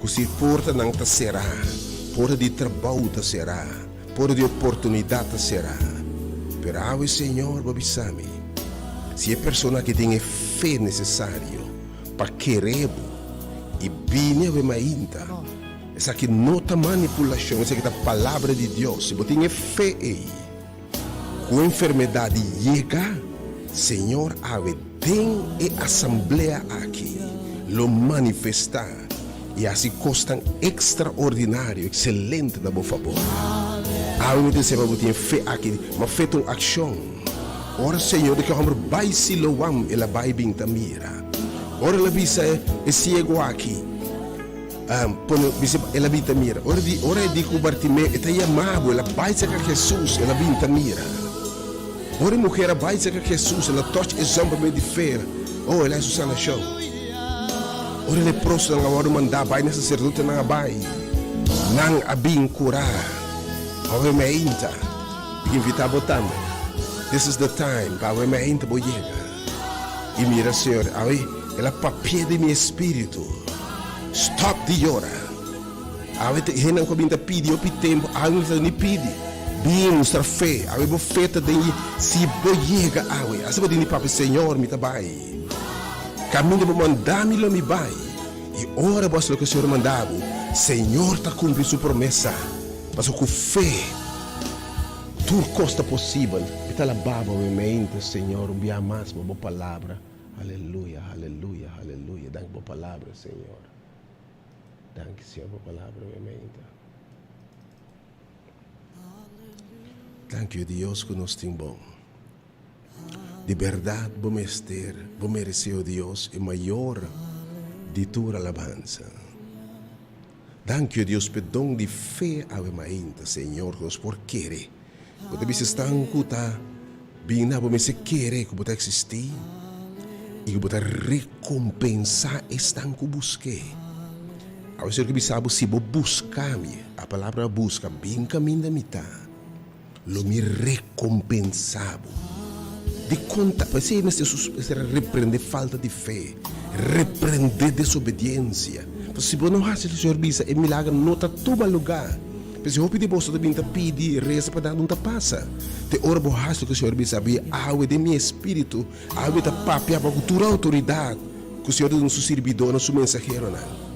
Ku si portanan ta será, porta di trabou ta será, porta di oportunidat ta será. Pero awe Señor bo bisa mi, si e persona aki tin e fe nesesario pa kere bo i bini awe mainta, esaki no ta manipulashon, esaki ta palabra di Dios. Si bo tin e fe ei, Ku enfermedad yega, Señor awe den e asamblea aki lo manifesta y haci cosnan extraordinario, excelente na bo fabor. Awe mi ta desea pa bo tin e fe aki, ma fe ta un accion. Ora Señor di ke homber bay Siloam, el a bay bin ta mira. Ora el a bisa e ciego aki, Pone bisa el a bin ta mira. Ora di ora e di ku Bartimeo, e ta yama bo, el a bai serka Hesus, el a bin ta mira. Ora e muher a bai serka Hesus, el a touch e zon pa medio di fe, oh, el a haña su sanashon. Ora e leprosonan a wòrdu mandá bai na saserdotenan a bai, nan a bin kurá. Awe meinta, mi invitá bo tambe. This is the time pa awe meinta bo yega. I mira, Señor, awe el a papia den mi espíritu. Stop di yora. Awe ta e hendenan ku a bin ta pidi hopi tempu, awe no ta ni pidi. Bin mustra fe. Awe bo fe ta den si bo yega awe. Asina bo tin di papia, Señor, mi ta bai. Kaminda bo manda mi lo mi bai. I ora bo hasi loke Señor manda bo, Señor ta kumpli su promesa. Pasobra ku fe tur kos ta posibel. Mi ta alabá bo awe mente, Señor, un bia mas pa bo palabra. Aleluya, aleluya, aleluya. Danki bo palabra, Señor. Danki, Señor, bo palabra mi mente. Danki, Dios, ku nos tin bon. Di berdad bo mester, bo merece, o Dios, e mayor di tur alabansa. Danki, o Dios, p'e don di fe awe mainta, Señor, ku nos por kere. Bo ta bisa esnan ku ta bin na bo mester kere ku bo ta eksistí i ku bo ta rekompensá esnan ku busk'é. Awe Señor ke bisa bo, si bo buska mi, a palabra buska, bin kaminda mi ta, lo mi rekompensá bo. Dikon ta? P'esei mester mester a reprendé falta di fe, reprendé desobediensia. Pasobra si bo no hasi loke Señor bisa, e milager no ta tuma lugá. P'esei hopi di boso ta bin ta pidi resa pa nan ta pasa. Te ora bo hasi loke Señor bisa abi, awe den mi espiritu, awe mi ta papia pa ku tur outoridat ku Señor ta duna su sirbidónan, su mensaheronan.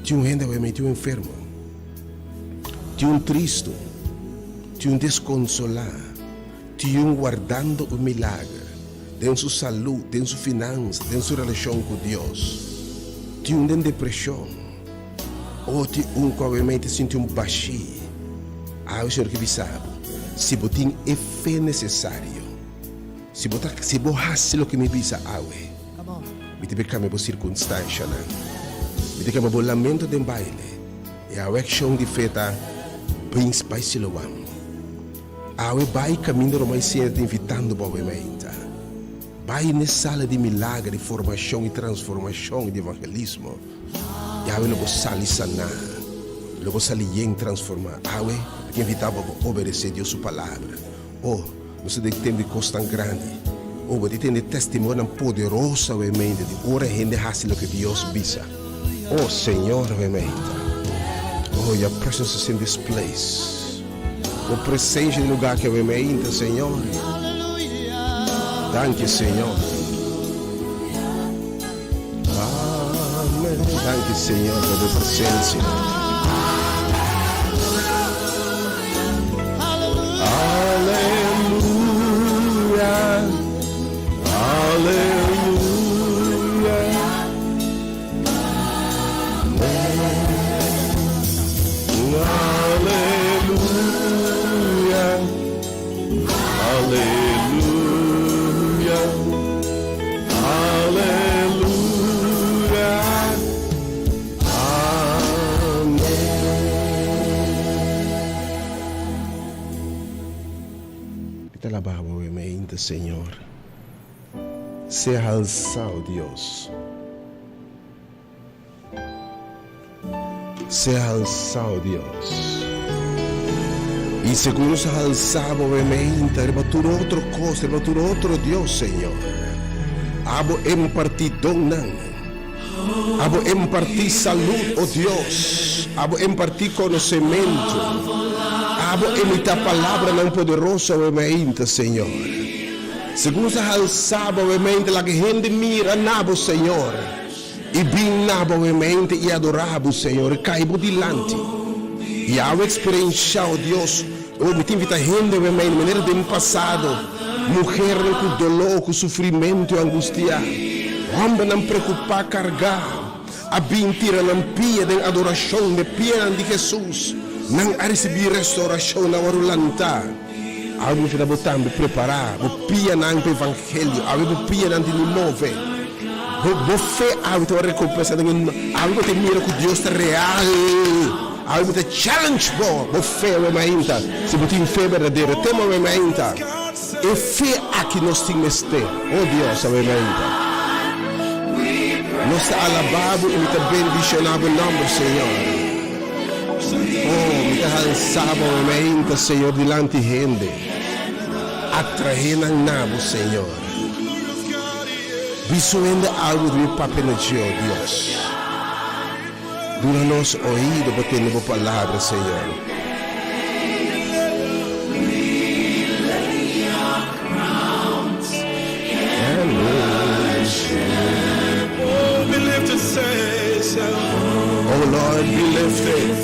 Tin un hende awe mei, tin un enfermo, tin un tristu, tin un deskonsolá, tin un wardando un milager den su salú, den su finansa, den su relashon ku Dios, tin un den depreshon. O tin un ku awe-mente sinti un bashí. Awe Señor ke bisa bo, si bo tin e fe nesesario, si bo ta, si bo hasi loke mi bisa awe, mi ta bin kambia bo sirkunstanshanan. Mi ta kambia bo lamento den baile. E awe akshon di fe ta, Bin bai Siloam. Awe bai kaminda Romai Señor ta invitando bo awe mainta. Bai n'e sala di milager, di formashon i transformashon i di evangelismo. I awe lo bo sali saná, lo bo sali yen transformá. Awe mi ta invitá bo pa bo obedesé Dios su Palabra. Oh, nos ta den tempu di kos tan grandi. Oh, bo ta tende testimonionan poderoso awe mente di ora hende hasi loke Dios bisa. Oh, Señor, awe mente. Oh, your presence is in this place. Bo presencia den lugar aki awe mente, Señor. Danki, Señor. Amen. Danki Señor pa bo presencia. Aleluya. Aleluya. Aleluya. Aleluya. Aleluya. Amen. Mi ta alabá bo e mainta, Señor. Sea halsá, o Dios. Sea halsá, o Dios. I segun nos a halsá bo e meinta riba tur otro kos, riba tur otro dios, Señor. Abo impartí donnan. Abo impartí salud, o Dios. Abo impartí konosementu. Abo emitá palabranan poderoso awe mainta, Señor. Segun sa halsá Bo awe mainta, laga hende mira na Bo, Señor, i bin na Bo awe mainta i adorá Bo, Señor, i kai Bo dilanti. I awe eksperenshá, o Dios, o mi ta invitá hende awe mainta, manera den pasado, Muhernan ku doló, ku sufrimentu i angustiá, hòmbernan preokupá, kargá, a bin tira nan pia den adorashon n'e pianan di Hesus. Nan a risibí restourashon, nan wòrdu lantá. Awe bo mester ta bo tambe prepará bo pianan pa evangelio. Awe bo pianan tin di move. Bo bo fe awe ta wòrdu rekompensá den e Awe bo ta mira ku Dios ta real. Awe mi ta challenge bo, bo fe awe mainta, si bo tin fe berdadero, tema awe mainta, e fe aki nos tin mester, oh Dios, awe mainta. Nos ta alaba bo i mi ta bendiciona bo nomber, Señor. Oh, mi ta halsa bo awe mainta, Señor, dilanti hende. Atrahe nan na bo, Señor. Biso hende algo di mi papia na dje, oh Dios. Duna nos oido pa tende bo palabra, Señor. Oh Lord, be lifted.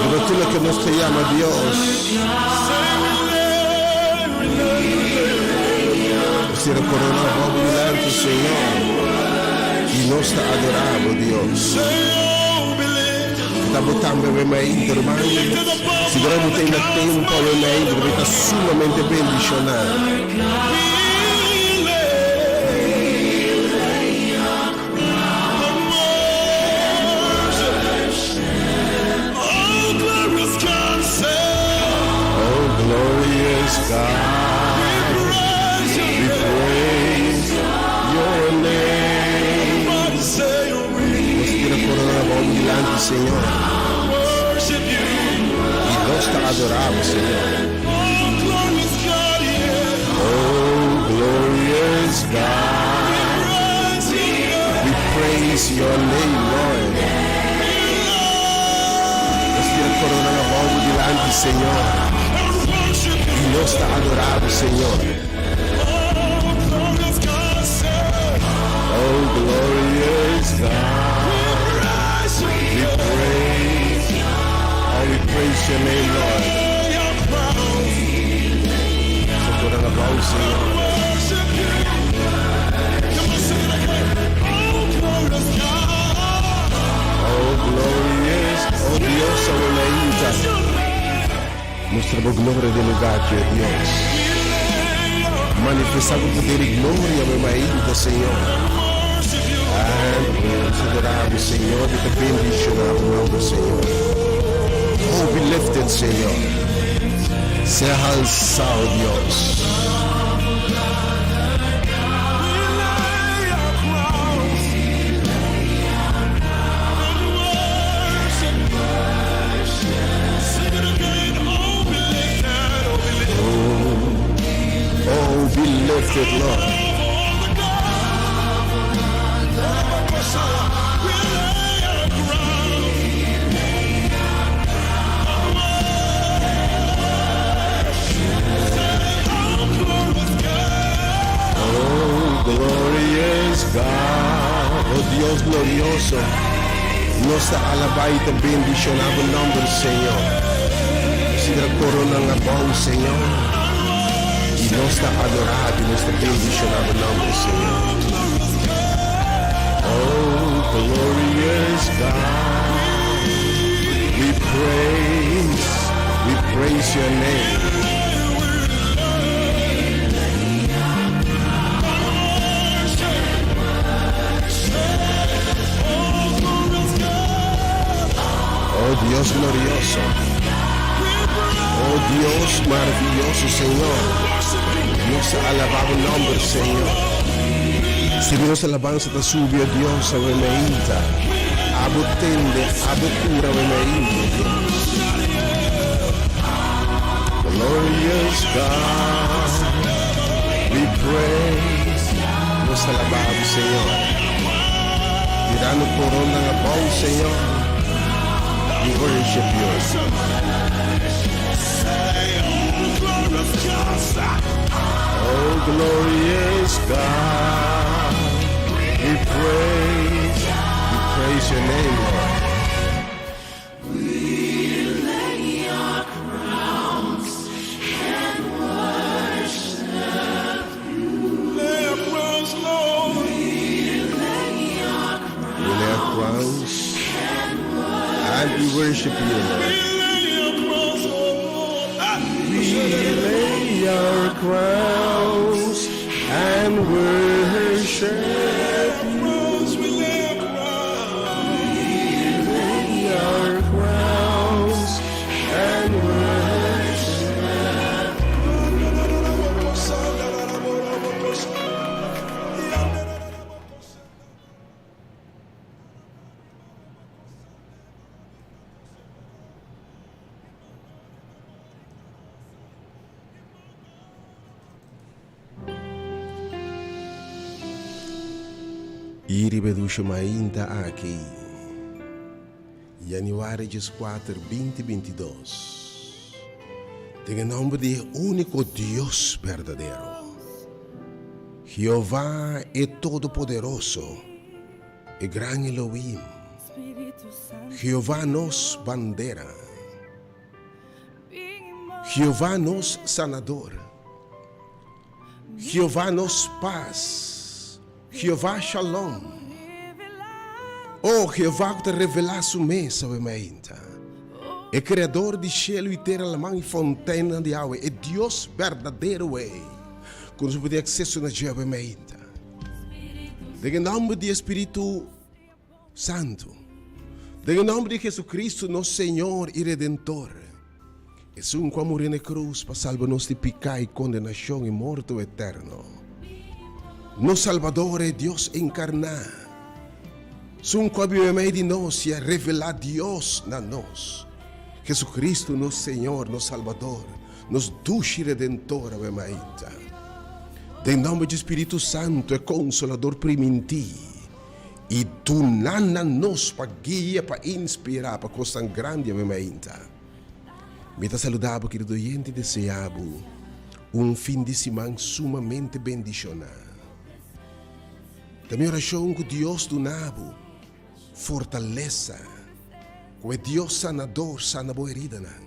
Riba tur loke nos ta yama Dios. Nos tira corona abou bo dilanti, Señor, y nos ta adora bo, Dios. Ta bo tambe awe mainta, ruman. Sigura bo ta na tempo awe mainta, bo ta sumamente bendiciona. Oh glorious God, we praise your name. Nos tira corona abou dilanti Señor y nos ta adora bo, Señor. Oh glorious God, we praise your name, Lord. Nos tira corona abou bo dilanti, Señor, y nos ta adora bo, Señor. Oh glorious God, we praise, oh we praise your name, Lord. Nos corona abou, Señor. Oh glorious, oh Dios, awe mainta. Mustra bo gloria den lugar aki, oh Dios. Manifesta bo poder y gloria awe mainta, Señor. Ah, nos adora bo, Señor, y ta bendiciona bo nomber, Señor. Oh, be lifted, Señor. Sea halsa, oh Dios. Oh, be lifted, Lord. Oh, glorious God. Oh, Dios glorioso. Nos ta alabá i ta bendishoná bo nòmber, Señor. Nos ta corona abou, Señor. I nos ta adorá i nos ta bendishoná bo nòmber, Señor. Oh, glorious God. We praise your name. Oh Dios glorioso. Oh Dios maravilloso, Señor. Nos ta alabá bo nòmber, Señor. Si nos alabansa ta subi, oh Dios, awe mainta. Abo tende, abo kura awe mainta, oh Dios. Glorious God, we praise. Nos alabá bo, Señor. Tirando coronnan abou, Señor. We worship you. Oh, glorious God, we praise, we praise your name, Lord. We lay our crowns and we worship you, Lord. We lay our crowns and worship you. We lay our crowns and worship. I riba e dusha mainta aki, januari dieskuater binti bintidos, den e nòmber di e úniko Dios berdadero, Jehová e Todopoderoso, e gran Elohim, Jehová nos bandera. Jehová nos Sanador, Jehová nos pas, Jehová Shalom. Oh, Jehová ku ta revelá su mes awe mainta, e Kreador di shelu i tera, laman i fonteinnan di awe, e Dios berdadero ei, ku nos por tin akseso na dje awe mainta. Den e nòmber di e Spiritu Santu. Den e nòmber di Jesucristo, nos Señor i Redentor, esun ku a muri na e krus pa salba nos di piká i kondenashon i morto eterno, nos Salbador e Dios enkarná, esun ku a biba mei di nos i a revelá Dios na nos, Jesucristo nos Señor, nos Salbador, nos dushi Redentor, awe mainta. Den nòmber di Spiritu Santu, e Konsolador primintí, I duna na nos pa guia, pa inspirá, pa kosnan grandi awe mainta. Mi ta saluda bo, kerido oyente, i desea bo un fin di siman sumamente bendishoná. Ta mi orashon ku Dios duna bo fortalesa, ku e Dios sanador sana bo heridanan,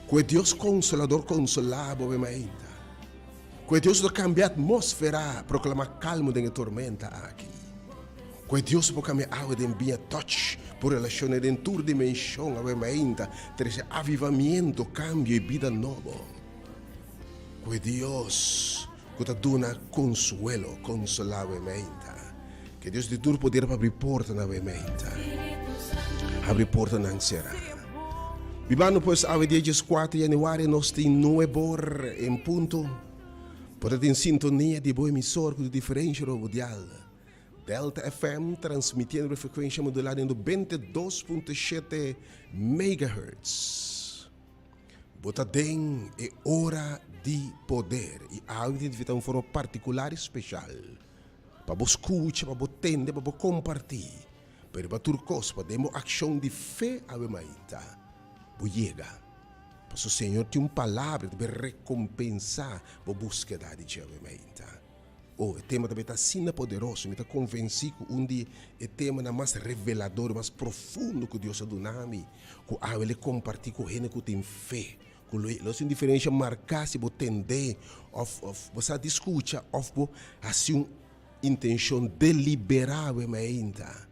ku e Dios konsolador konsolá bo awe mainta. Ku e Dios lo kambia atmósfera, proklamá kalmu den e tormenta aki. Ku e Dios por kambia awe den biña tòch bo relashonnan den tur dimenshon awe mainta trese avivamiento, kambio i bida nobo. Ku e Dios ku ta duna konsuelo, konsolá awe mainta. Ku e Dios di tur poder pa abri portanan awe mainta. Abri portanan será. Bibando pues awe dia dieskuater januari nos tin nuebor en punto. Bo ta den sintonia di bo emisor ku di diferensha riba bo dial. Delta FM transmitiendo riba frekuensha modulá den 92.7 megahertz. Bo ta den e ora di poder i awe mi ta invitá un forma partikular i speshal pa bo skucha, pa bo tende, pa bo kompartí. Pero riba tur kos, pa den bo akshon di fe awe mainta, bo yega. Pasobra Señor tin un palabra ta bin rekompensá bo búskeda di dje awe mainta. Oh, e tema ta bin ta asina poderoso. Mi ta konvensí ku un di e temanan mas revelador i mas profundo ku Dios a duna mi, ku awe lo e kompartí ku hende ku tin fe, ku lo lo hasi un diferensha marká si bo tendé òf òf bo sa di skucha òf bo hasi un Intenshon deliberá awe mainta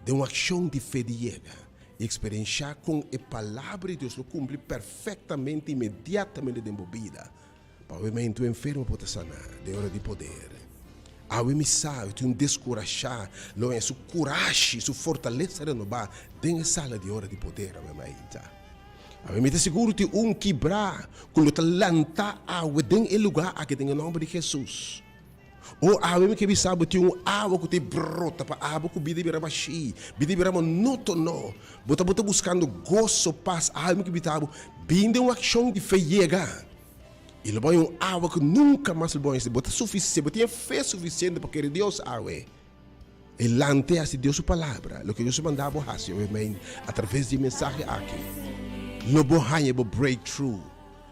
den un akshon di fe di yega i eksperenshá kon e Palabra di Dios lo kumpli perfektamente inmediatamente den bo bida. Pa awe mainta un enfermo por ta saná den ora di poder. Awe mi sa tin un deskurashá lo haña su kurashi, su fortalesa renobá den e sala di ora di poder awe mainta. Awe mi ta sigur tin un kibrá ku lo ta lantá awe den e lugá aki den e nòmber di Hesus. O awe mi ke bisa bo tin un awa ku ta brota pa abo ku bida bira bashí, bida bira monótono. Bo ta bo ta buskando goso, pas. Awe mi ke bisa bo, bin den un akshon di fe yega. I lo bo haña un awa ku nunka mas lo bo haña. Si bo ta sufisiente, bo tin e fe sufisiente pa kere Dios awe, e lanta i hasi Dios su palabra, loke Dios a manda bo hasi awe mei atraves di e mensahe aki, lo bo haña bo breakthrough.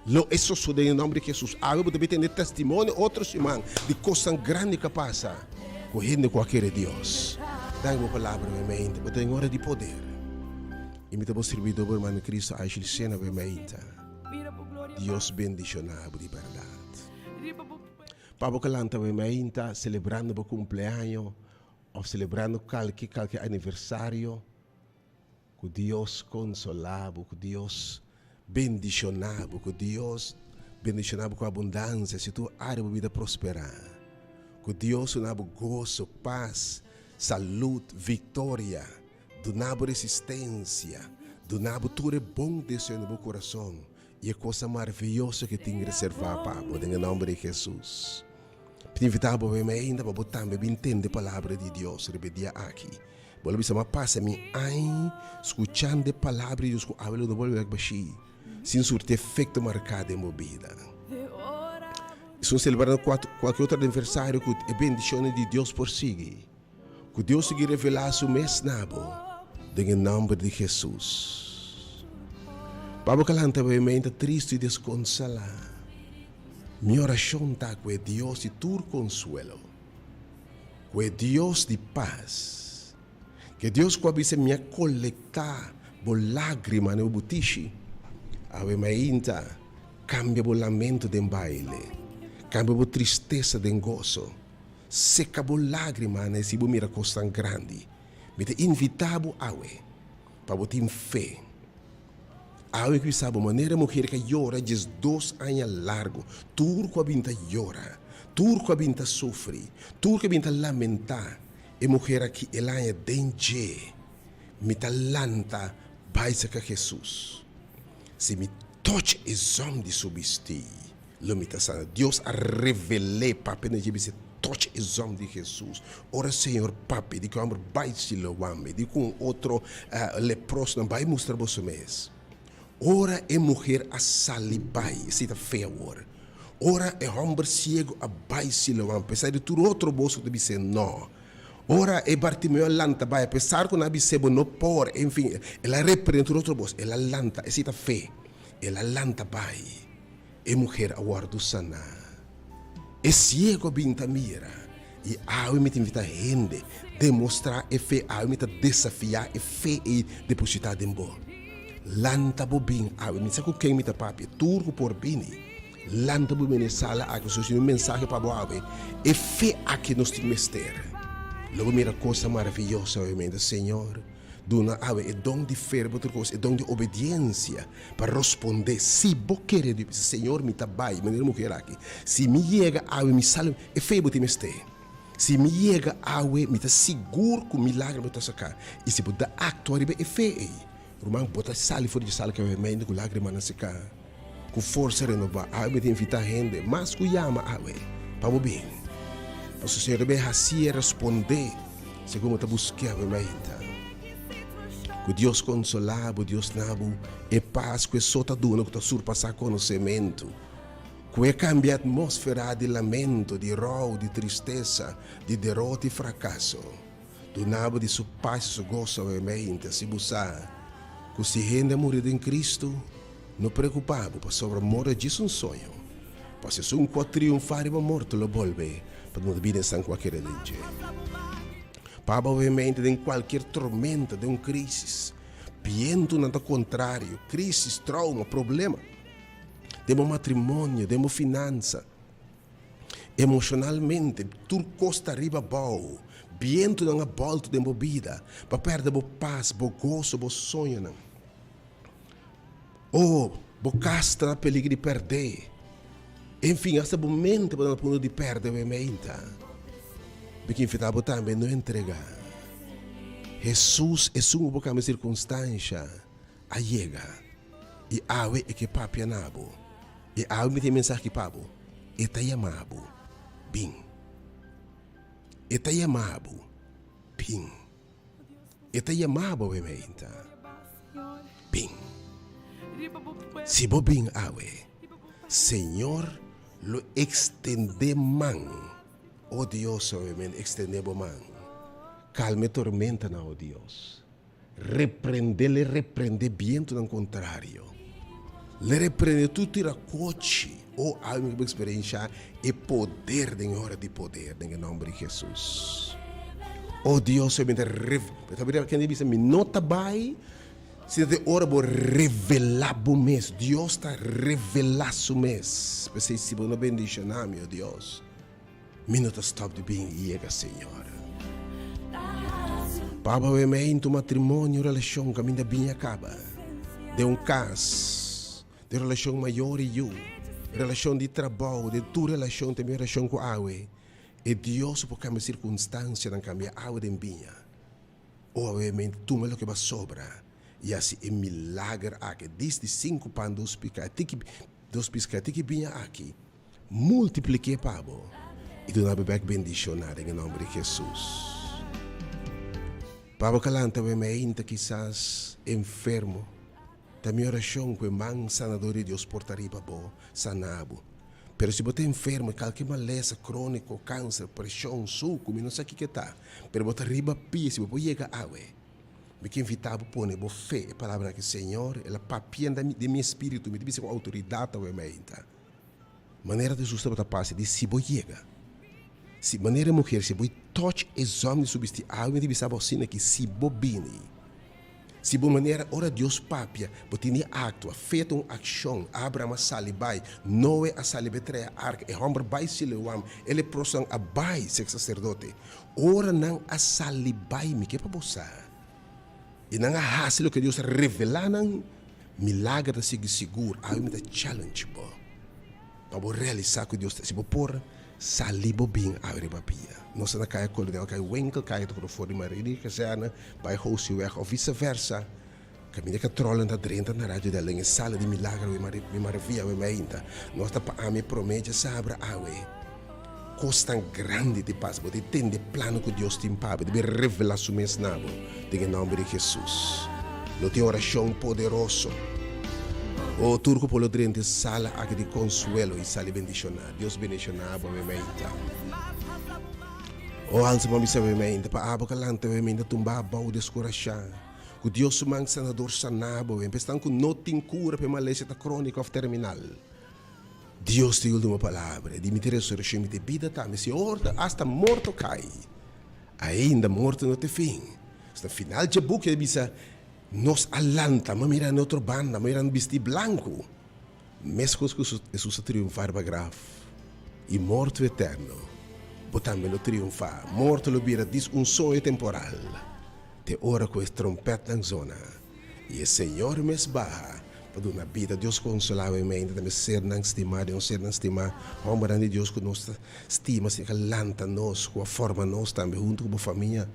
Lo e sosode den e nòmber di Hesus. Awe bo ta bin tende testimonio otro siman di kosnan grandi ku a pasa ku hende ku a kere Dios. Danki bo palabra awe meinta. Bo ta den ora di poder. I mi ta bo sirbidor bo hermano Cristo Ashley Sena awe meinta. Dios bendiciona bo di berdad. Pa bo ka lanta awe meinta celebrando bo cumpleaño of celebrando kalke kalke aniversario. Ku Dios konsolá bo, ku Dios bendishoná bo, ku Dios bendishoná bo ku abundansia si tur área bo bida prosperá. Ku Dios duna bo goso, pas, salud, viktoria, duna bo resistensia, duna bo tur e bon deseo na bo kurason i e kosnan maravioso ke tin reservá pa bo den e nòmber di Hesus. Mi ta invitá bo awe mainta pa bo tambe bin tende palabra di Dios riba e dia aki. Bo lo bisa, Ma pasa mi añ skuchando e palabra di Dios ku awe lo no bolbe bek bashí, sin surti efekto marká den bo bida. Esun selebrando kualke otro aniversario ku e bendishonnan di Dios por sigui. Ku Dios sigui revelá su mes na bo den e nòmber di Hesus. Pa bo ka lanta bo e mente tristu i deskonsolá, mi orashon ta ku e Dios di tur konsuelo, Ku e Dios di pas. Ku e Dios ku a bisa mi a kolektá bo lágrimanan bo butishi, awe mainta kambia bo lamento den baile, kambia bo tristesa den goso, seka bo lágrimanan si bo mira kosnan grandi. Mi ta invitá bo awe pa bo tin fe. Awe ku bisa bo manera muher ka yora 12 aña largu, tur ku a bin ta yora, tur ku a bin ta sufri, tur ku a bin ta lamentá, e muher aki el aña den dje, Mi ta lanta bai serka Hesus. Si mi touch e zòm di su bistí, lo mi ta sana. Dios a revel'é papia na dje bis'é, Touch e zòm di Hesus. Ora Señor papia di ku e hòmber bai Siloam, di ku un otro leprosonan bai mustra boso mes. Ora e muher a sali bai, esei ta fe awor. Ora e hòmber siegu a bai Siloam, apesar di tur otro bos ku ta bis'é nò. Ora e Bartimeo a lanta bai, apesar ku nan a bis'é bo no por, enfin, el a reprende tur otro bos, el a lanta, esei ta fe. El a lanta bai. E muher a wòrdu saná. E siego a bin ta mira, i awe mi ta invitá hende demostrá e fe, awe mi ta desafiá e fe ei depositá den bo. Lanta bo bin awe, mi sa ku ken mi ta papia, tur ku por bini, lanta bo bin na e sala aki, pasobra si un mensahe pa bo awe, e fe aki nos tin mester. Lo bo mira kosnan maravioso awe, mi ta, Señor, duna awe e don di fe riba tur kos, e don di obediensia, Pa rospondé, Si bo kere di bisa, Señor, mi ta bai, manera muher aki. Si mi yega awe, mi sali, e fe bo tin mester. Si mi yega awe, mi ta sigur ku milagro bo ta saká. I si bo ta aktua riba e fe ei, ruman, bo ta sali for di dje sala kawemento ku lágrimanan seká, ku forsa renobá. Awe mi ta invitá hende, mas ku yama awe, pa bo bin. Pasobra Señor ta bin hasié rospondé segun bo ta busk'é awe mainta. Ku Dios konsolá bo, Dios na bo e pas ku e so ta duna ku ta surpasá konosementu, ku e kambia atmósfera di lamento, di rou, di tristesa, di derota i frakaso. Duna bo di su pas i su goso awe mente, si bo sa ku si hende a muri den Kristu, no preokupá bo, pasobra morto djis un soño, pasobra esun ku a triunfá riba morto lo bolbe pa duna bida esnan ku a kere den dje. Paba obviamente den cualkier tormenta, den un crisis, bientonan ta contrario, crisis, trauma, problema den bo matrimonio, den bo finansa, emocionalmente, tur cos ta riba abao, bientonan a bolto den bo bida, bo a perde bo pas, bo goso, bo soñonan. Oh, bo cas ta na peligro di perde. Enfin, hasta bo mente por ta na punto di perde obviamente. Mi ke invita bo tambe no entrega. Hesus, esun ku por kambia sirkunstansha, a yega. I awe e ke papia na bo. I awe mi tin e mensahe aki pa bo. E ta yama bo, bin. E ta yama bo, bin. E ta yama bo obviamente. Bin. Si bo bin awe. Señor lo extendé man. O Dios, obviamente, extendé bo man. Calma e tormentanan, o Dios. Reprendé, le reprendé bientonan contrario. Le reprendé tur tiracochi. O alma ku bo experiencia e poder den e ora di poder, den e nomber di Jesus. O Dios, obviamente, rev, ken di bisa, mi no ta bai Si ta ora bo revelá bo mes, Dios ta revelá su mes. P'esei si bo no bendishoná mi, o Dios, mi no ta stòp di bin yega, Señor. Papa bo mei un matrimonio, relashon kaminda bin a kaba den un kas, den relashon mayor i yu, relashon di trabou, den tur relashon ta mi orashon ku awe e Dios por kambia sirkunstansianan, kambia awe den biña. Obviamente tuma loke bo a sobra i hasi e milager aki. Dis di sinku pan dos piká tiki dos piská tiki biña aki multiplik'é pa bo i duna bo bèk bendishoná den e nòmber di Hesus. Pa bo ka lanta bo meinta kisas enfermo, ta mi orashon ku e man sanador di Dios por ta riba bo, sana bo. Pero si bo ta enfermo i kalke malesa króniko, kanser, preshon, suku, mi no sa kiko ta, pero bo ta riba pia, si bo por yega awe, mi ke invitá bo pone bo fe e palabranan aki, Señor, el a papia den mi espíritu, mi ta bisa ku outoridat awe mainta. Manera Jesus tabata pasa di si bo yega, si manera e muher, si bo touch e zòm di su bistí, awe mi ta bisa bo asina ki si bo bini, Si bo manera ora Dios papia, bo tin di aktua. Fe ta un akshon. Abraham a sali bai. Noe a sali bai trae arka. E hòmber bai Siloam. E leprosonan a bai serka saserdote. Ora nan a sali bai, mi ke pa bo sa. I nan a hasi loke Dios a revelá nan. Milager ta sigui sigur. Awe mi ta challenge bo pa bo realisá ku Dios ta. Si bo por sali bo bin awe riba pia. Nos ta na Kaya Kolonel, Kaya Winkel, Kaya ta for di Marini Kazerne bai Hosiweg of vice versa. Kaminda katròlnan ta drenta na Radio Del den e sala di milager awe mi maravia awe mainta. Nos ta pa ami promé djasabra awe. Kosnan grandi ta pasa. Bo ta tende plano ku Dios tin pa bo. Debe revelá su mes na bo den e nòmber di Hesus. No tin orashon poderoso. O tur ku por lo drenta e sala aki di konsuelo i sali bendishoná. Dios bendishoná bo awe mainta. O alsa pa bisa awe mainta pa abo ka lanta awe mainta tumba abou deskurashá. Ku Dios su man sanador saná bo. Empestan ku no tin kura pa e malesia ta króniko òf terminal. Dios tin ultimo palabra. Di mi ta resureccion, mi ta bida tambe. Si ora hasta morto cai, ainda morto no ta e fin. Na final dje buki a bisa, Nos a lanta, mi a mira na otro banda, mi a mira nan bisti blanco. Mescos cu Jesus a triunfa riba graf y morto eterno, bo tambe lo triunfa. Morto lo bira dis un soño temporal te ora cu e trompetnan zona. I e Señor mes baha pa duna bida. Dios consolá mi mente tambe sernan stimá den un sernan stimá, hombernan di Dios cu nos ta stima, Señor a lanta nos, cu a forma nos tambe hunto cu bo famia,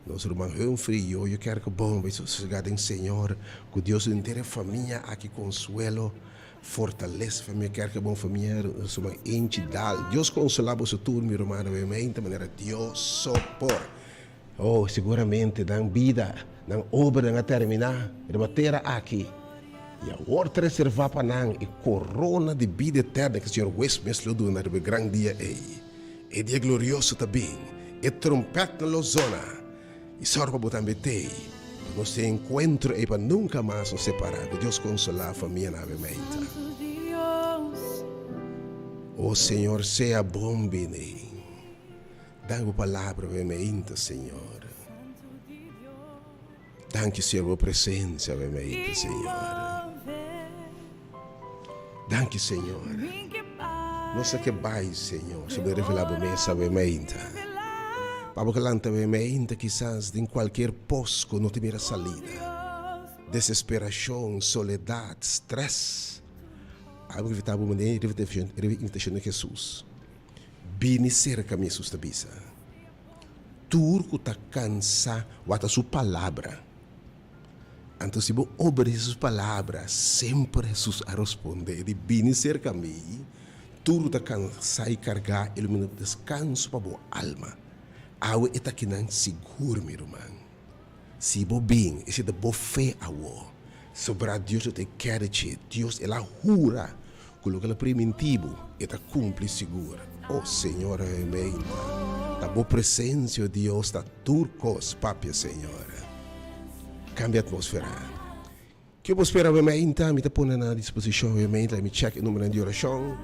nos ruman Humphrey, Yoyo Kerkeboom, bay sosegá den Señor, cu Dios duna henter e famia aki consuelo, fortalesa, famia Kerkeboom, famia nos ruman Enchi Daal. Dios consolá boso tur mi rumannan, mi mente manera Dios so por. Oh, siguramente nan bida, nan obranan a terminá riba tera aki, i awor ta reservá pa nan e korona di bida eterna ku Señor Hues mes lo duna riba e gran dia ei. E dia glorioso ta bin, e trompètnan lo zona, i sòru pa bo tambe t'ei, pa nos tin enkuentro ei pa nunka mas nos separá. Ku Dios konsolá famianan awe mainta. Oh, Señor, sea bon bini. Danki bo palabra awe mainta, Señor. Danki, Señor, bo presencia awe mainta, Señor. Danki, Señor. Nos a ke bai, Señor, si bo revela bo mes awe mainta. Pa bo ke lanta awe mainta, kisas den kualkier pos ku no ta mira salida. Desesperacion, soledad, stress. Abo ke invita bo manera riba invitacion di Jesus. Bini serka mi, Hesus ta bisa. Tur ku ta kansá wata su palabra. Anto si bo obedesé su palabra, semper Hesus a rospondé di, Bini serka mi, tur ku ta kansá i kargá, i lo mi duna deskanso pa bo alma. Awe e ta kinan sigur, mi ruman. Si bo bin, esei ta bo fe awo. Sobrá Dios lo ta e kèrechi. Dios el a hura. Ku loke el a primintí bo, e ta kumpli sigur. O Señor, awe ta bo presensia, o Dios, ta tur kos. Papia, Señor. Kambia atmósfera. Ke bo spera awe meinta? Mi ta pone na disposishon awe meinta. Mi chèk e numbernan di orashon.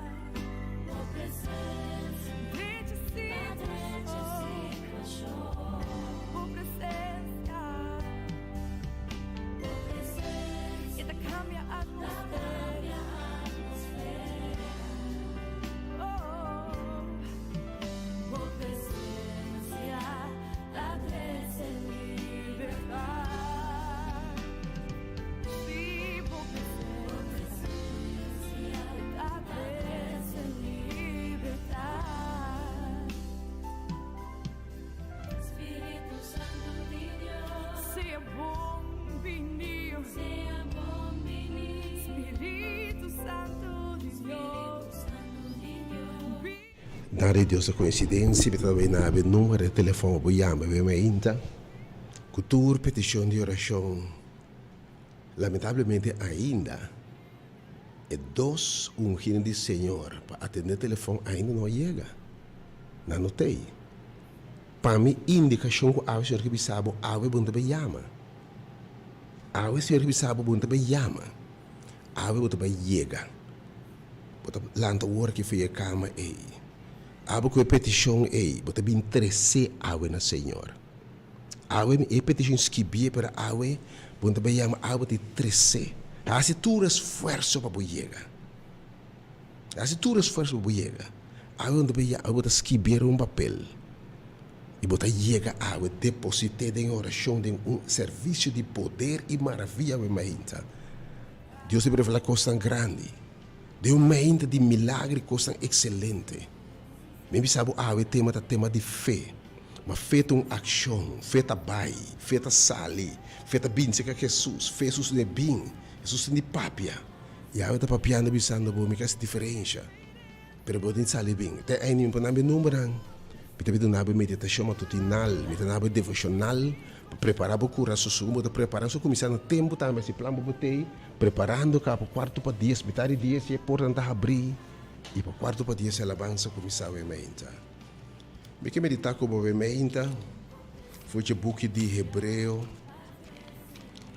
Dari Dios a coincidencia mi ta bay na e numero di telefon bo yama bay mainta cu tur peticion di oracion. Lamentablemente ainda e dos ungínan di Señor pa atendé telefòn ainda no a yega. Nan no t'ei. Pa mi indikashon ku awe Señor ke bisa bo, awe bo no ta bai yama. Awe Señor ke bisa bo, bo no ta bai yama. Awe bo ta bai yega. Bo ta lanta ora ki for e kama ei. Awe ku e petishon ei, bo ta bin tresé awe na Señor. Awe mi e peticion skibié pero awe bo no ta bay yama awe di tresé. Hasi tur esfuerso pa bo yega. Hasi tur esfuerso pa bo yega. Awe bo no ta bay yama, awe bo ta skibié riba un papel y bo ta yega awe deposité den oracion den un servicio di poder y maraviya awe mainta. Dios ta revela cosnan grandi den un mainta di milagro y cosnan excelente. Mi bisa bo awe tema ta tema di fe. Ma fe ta un akshon, fe ta bai, fe ta sali, fe ta bin serka Hesus, fe Hesus ne bin, Hesus tin di papia. I awe ta papiando bisando bo mi ka hasi diferensha, pero bo tin sali bin. Te aini mi por nan bo e numbernan, mi ta bin duna bo e meditashon matutinal, mi ta duna bo e devoshonal pa prepara bo kurason. Segun bo ta prepara, so kuminsá na tempu tambe hasi plan bo bo tei preparando ka pa kuarto pa dies, mitar di dies e portanan ta habrí i pa kuarto pa dies e alabansa kuminsá awe mainta. Mi ke meditá ku bo meinta for dje buki di Hebreo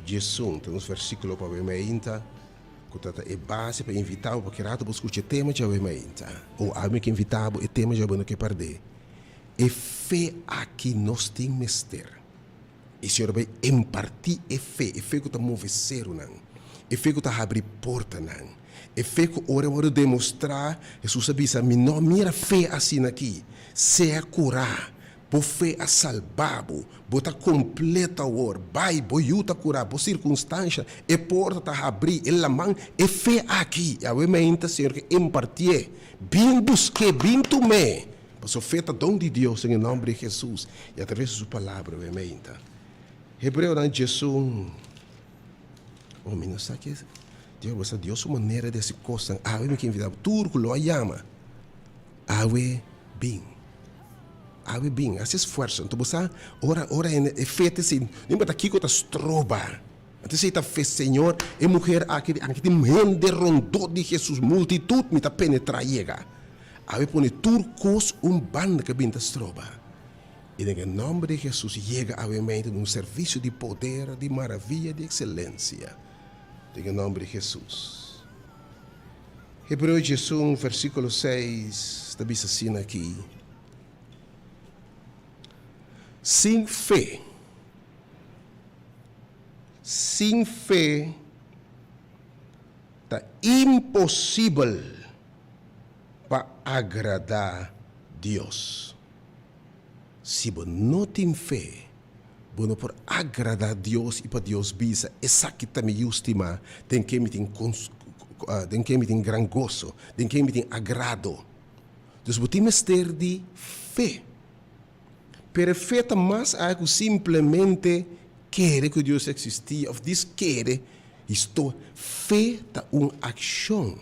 11, ta nos versíkulo pa awe meinta, ku ta ta e base pa invitá bo pa ki rato bo skucha e tema dje awe meinta. O awe mi ke invitá bo e tema dje awe bo no ke pèrdè. E fe aki nos tin mester. E Señor a bai impartí e fe, e fe ku ta move serunan, e fe ku ta habri portanan, e fe ku ora e wòrdu demostrá, Hesus a bisa, Mi no a mira fe asina aki. Sea kurá, bo fe a salbá bo, bo ta kompleto awor, bai, bo yu ta kurá, bo sirkunstansha, e porta ta habrí, e laman, e fe aki, i awe mainta Señor ke impartié, bin busk'é, bin tum'é. Pasobra fe ta don di Dios den e nomber di Hesus i atraves di su palabra bo meinta. Hebreonan 11. Oh, mi no sa ke Dios, bo sa Dios su manera di hasi kosnan. Awe mi ke invita bo tur ku lo a yama. Awe bin. Awe bin. Hasi esfuerso. Anto bo sa ora ora hende e fe ta esei, no importa kiko ta stroba. Anto esei ta fe, Señor, e muher aki di anke tin hende rondó di Hesus, multitut mi ta penetra yega. Awe pone tur kos un banda ke bin ta stroba, i den e nòmber di Hesus yega awe mei den un servisio di poder, di maravia, di ekselensia, den e nòmber di Hesus. Hebreo 11 versíkulo 6 ta bisa asina aki, Sin fe, sin fe ta imposibel pa agradá Dios. Si bo no tin fe, bo no por agradá Dios i pa Dios bisa, Esaki ta mi yu stimá, den ken mi tin den ken mi tin gran goso, den ken mi tin agrado. Dus bo tin mester di fe. Pero e fe ta mas aya ku simplemente kere ku Dios eksistí òf dis kere histo. Fe ta un akshon.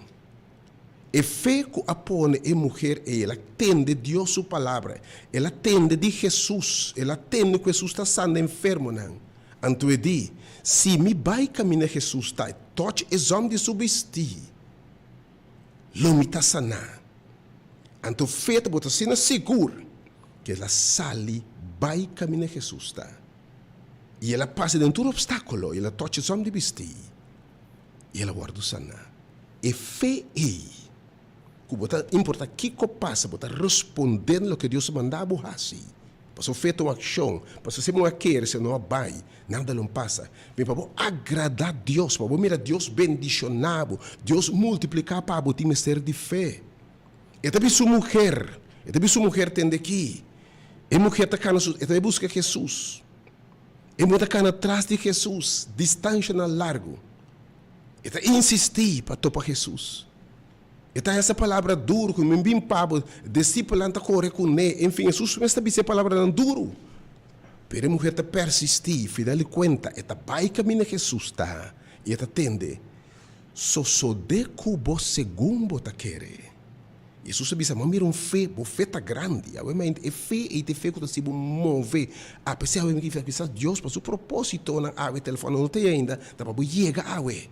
E fe ku a pone e muher ei, el a tende Dios su palabra, el a tende di Hesus, el a tende ku Hesus ta sana enfermonan. Anto e di, Si mi bai kaminda Hesus ta, e tòch e zòm di su bistí. Lo mi ta saná. Anto fe ta bo ta asina sigur ku el a sali bai kaminda Hesus ta. I el a pasa den tur opstákulo, i el a tòchi zòm di bistí, i el a wòrdu saná. E fe ei, ku bo ta importá kiko pasa, bo ta respondé na loke Dios a manda bo hasi. Pasobra fe ta un akshon. Pasobra si bo a kere, si no a bai, nada lo pasa. Bin pa bo agradá Dios, pa bo mira Dios bendishoná bo, Dios multipliká pa bo, tin mester di fe. E ta bisa su muher, e ta bisa su muher, Tende aki. E muher ta kana su, e ta bai buska Hesus. E muher ta kana tras di Hesus, distanshanan largu. E ta insistí pa topa Hesus. E ta hesa palabra duru ku mi bin pa bo, disipelnan ta kore kuné, enfin Hesus mes ta bisa e palabranan duru. Pero e muher ta persistí, final di kuenta e ta bai kaminda Hesus ta i e ta tende, Sosodé ku bo segun bo ta kere. Hesus a bisa, Bo a mira un fe, bo fe ta grandi. Awe mente e fe ei ta e fe ku ta hasi bo move. Apesar awe mi kisas Dios pa su propósitonan awe telefòn no ta ei ainda, ta pa bo yega awe.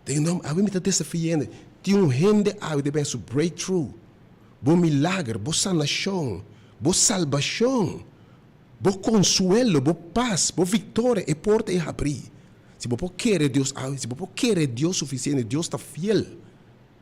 Den nom, awe mi ta desafia hende. Tin un hende awe den su breakthrough, bo milager, bo sanashon, bo salbashon, bo konsuelo, bo pas, bo viktoria, e porta e habrí. Si bo por kere Dios awe, si bo por kere Dios sufisiente, Dios ta fiel.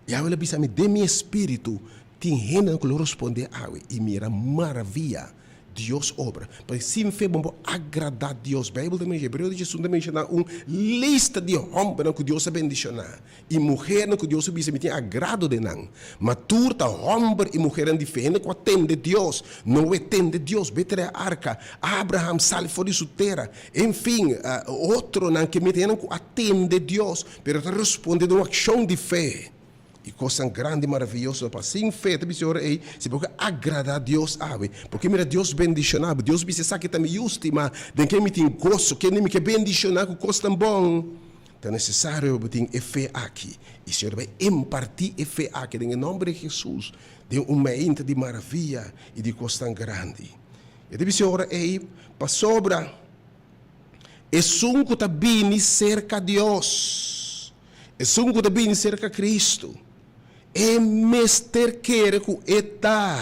I awe el a bisa mi, den mi espiritu tin hendenan ku lo respondé awe i mira maravia Dios obra. Pasobra sin fe bo no por agradá Dios. Beibel ta menshoná, Hebreo di Jesus ta menshoná un lista di hòmbernan ku Dios a bendishoná i muhernan ku Dios a bisa mi tin agrado den nan. Ma tur ta hòmber i muhernan di fe, hende ku a tende Dios. Noe tende Dios, bai trae arka. Abraham sali for di su tera. Enfin, otronan ke mete hendenan ku a tende Dios, pero ta responde den un akshon di fe. I kosnan grandi i maravioso ta pasa. Sin fe, ta bisa e ora ei, si bo ke agradá Dios awe, bo ke mira Dios bendishoná bo, Dios bisa esaki ta mi yu stimá, den ken mi tin goso, kende mi ke bendishoná ku kosnan bon, ta nesesario pa bo tin e fe aki. I Señor ta bai impartí e fe aki den e nòmber di Hesus den un meinta di maravia i di kosnan grandi. E ta bisa e ora ei, pasobra esun ku ta bini serka Dios, Esun ku ta bini serka Kristu, e mester kere ku E ta,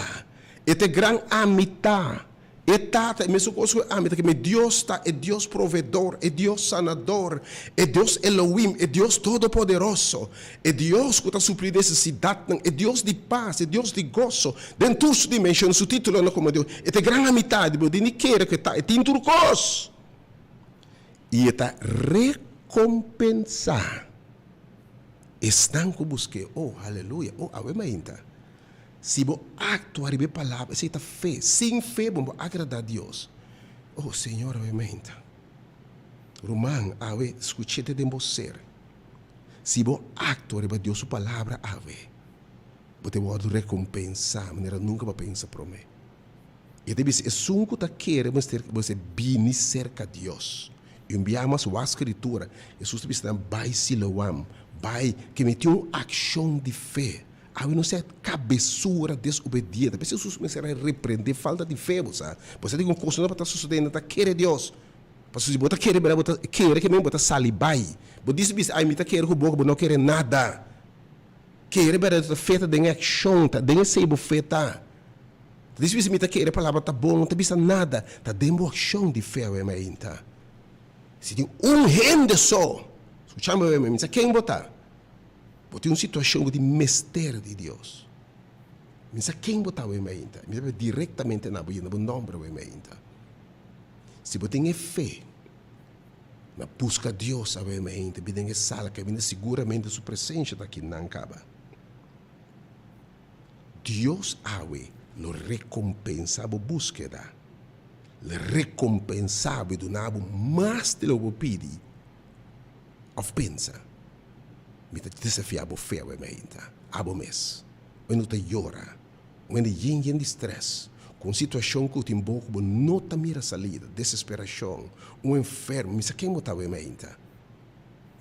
E ta e gran Ami Ta. E Tata, e mesun kos ku e Ami ta, keme Dios ta, e Dios proveedor, e Dios sanador, e Dios Elohim, e Dios todopoderoso, e Dios ku ta supli nesesidatnan, e Dios di pas, e Dios di goso, den tur su dimenshon, su titulonan komo Dios. E ta e gran Ami Ta, di bo tin di kere ku E ta, E tin tur kos. I e ta rekompensá esnan ku busk'é. O, haleluya! O, awe mainta, si bo aktua riba e palabra, esei ta fe. Sin fe bo no por agradá Dios. O, Señor, awe mainta. Ruman, awe skuch'é te den bo ser. Si bo aktua riba Dios su palabra awe, bo ta wòrdu rekompensá manera nunka bo a pensa promé. E ta bisa, Esun ku ta kere mester mester bini serka Dios. I un biaha mas wak Skritura, Hesus ta bisa nan, Bai Siloam, bai, ke mi tin un akshon di fe. Awe no sea kabesura desobediente. P'esei Hesus mester a reprendé falta di fe, bo sa. Bo sa di kon kosnan ta sosodé, nan ta kere Dios. Pasobra si bo ta kere bira, bo ta kere ke men bo ta sali bai. Bo disi bisa, Ai, mi ta kere ku boka, bo no kere nada. Kere bira ta fe ta den e akshon, ta den esei bo fe ta. Ta disi bisa mi ta kere palabra ta bon, no ta bisa nada, ta den bo akshon di fe awe mainta. Si tin un hende so, skucha mi awe mi sa ken bo ta, bo tin un situashon ku tin mester di Dios. Mi sa ken bo ta awe mainta, mi ta papia direktamente na bo yena bo nòmber awe mainta. Si bo tin e fe na buska Dios awe mainta, bin den e sala kaminda siguramente su presensha ta aki nan kaba. Dios awe lo rekompensa bo búskeda. Lo rekompensa bo i duna bo mas di loke bo pidi òf pensa. Mi ta desafiá bo fe awe mainta, abo mes. Wen bo ta yora, wen di yen yen di strès, ku un situashon ku tin bo ku bo no ta mira salida, desesperashon, un enfermo, mi sa ken bo ta awe mainta.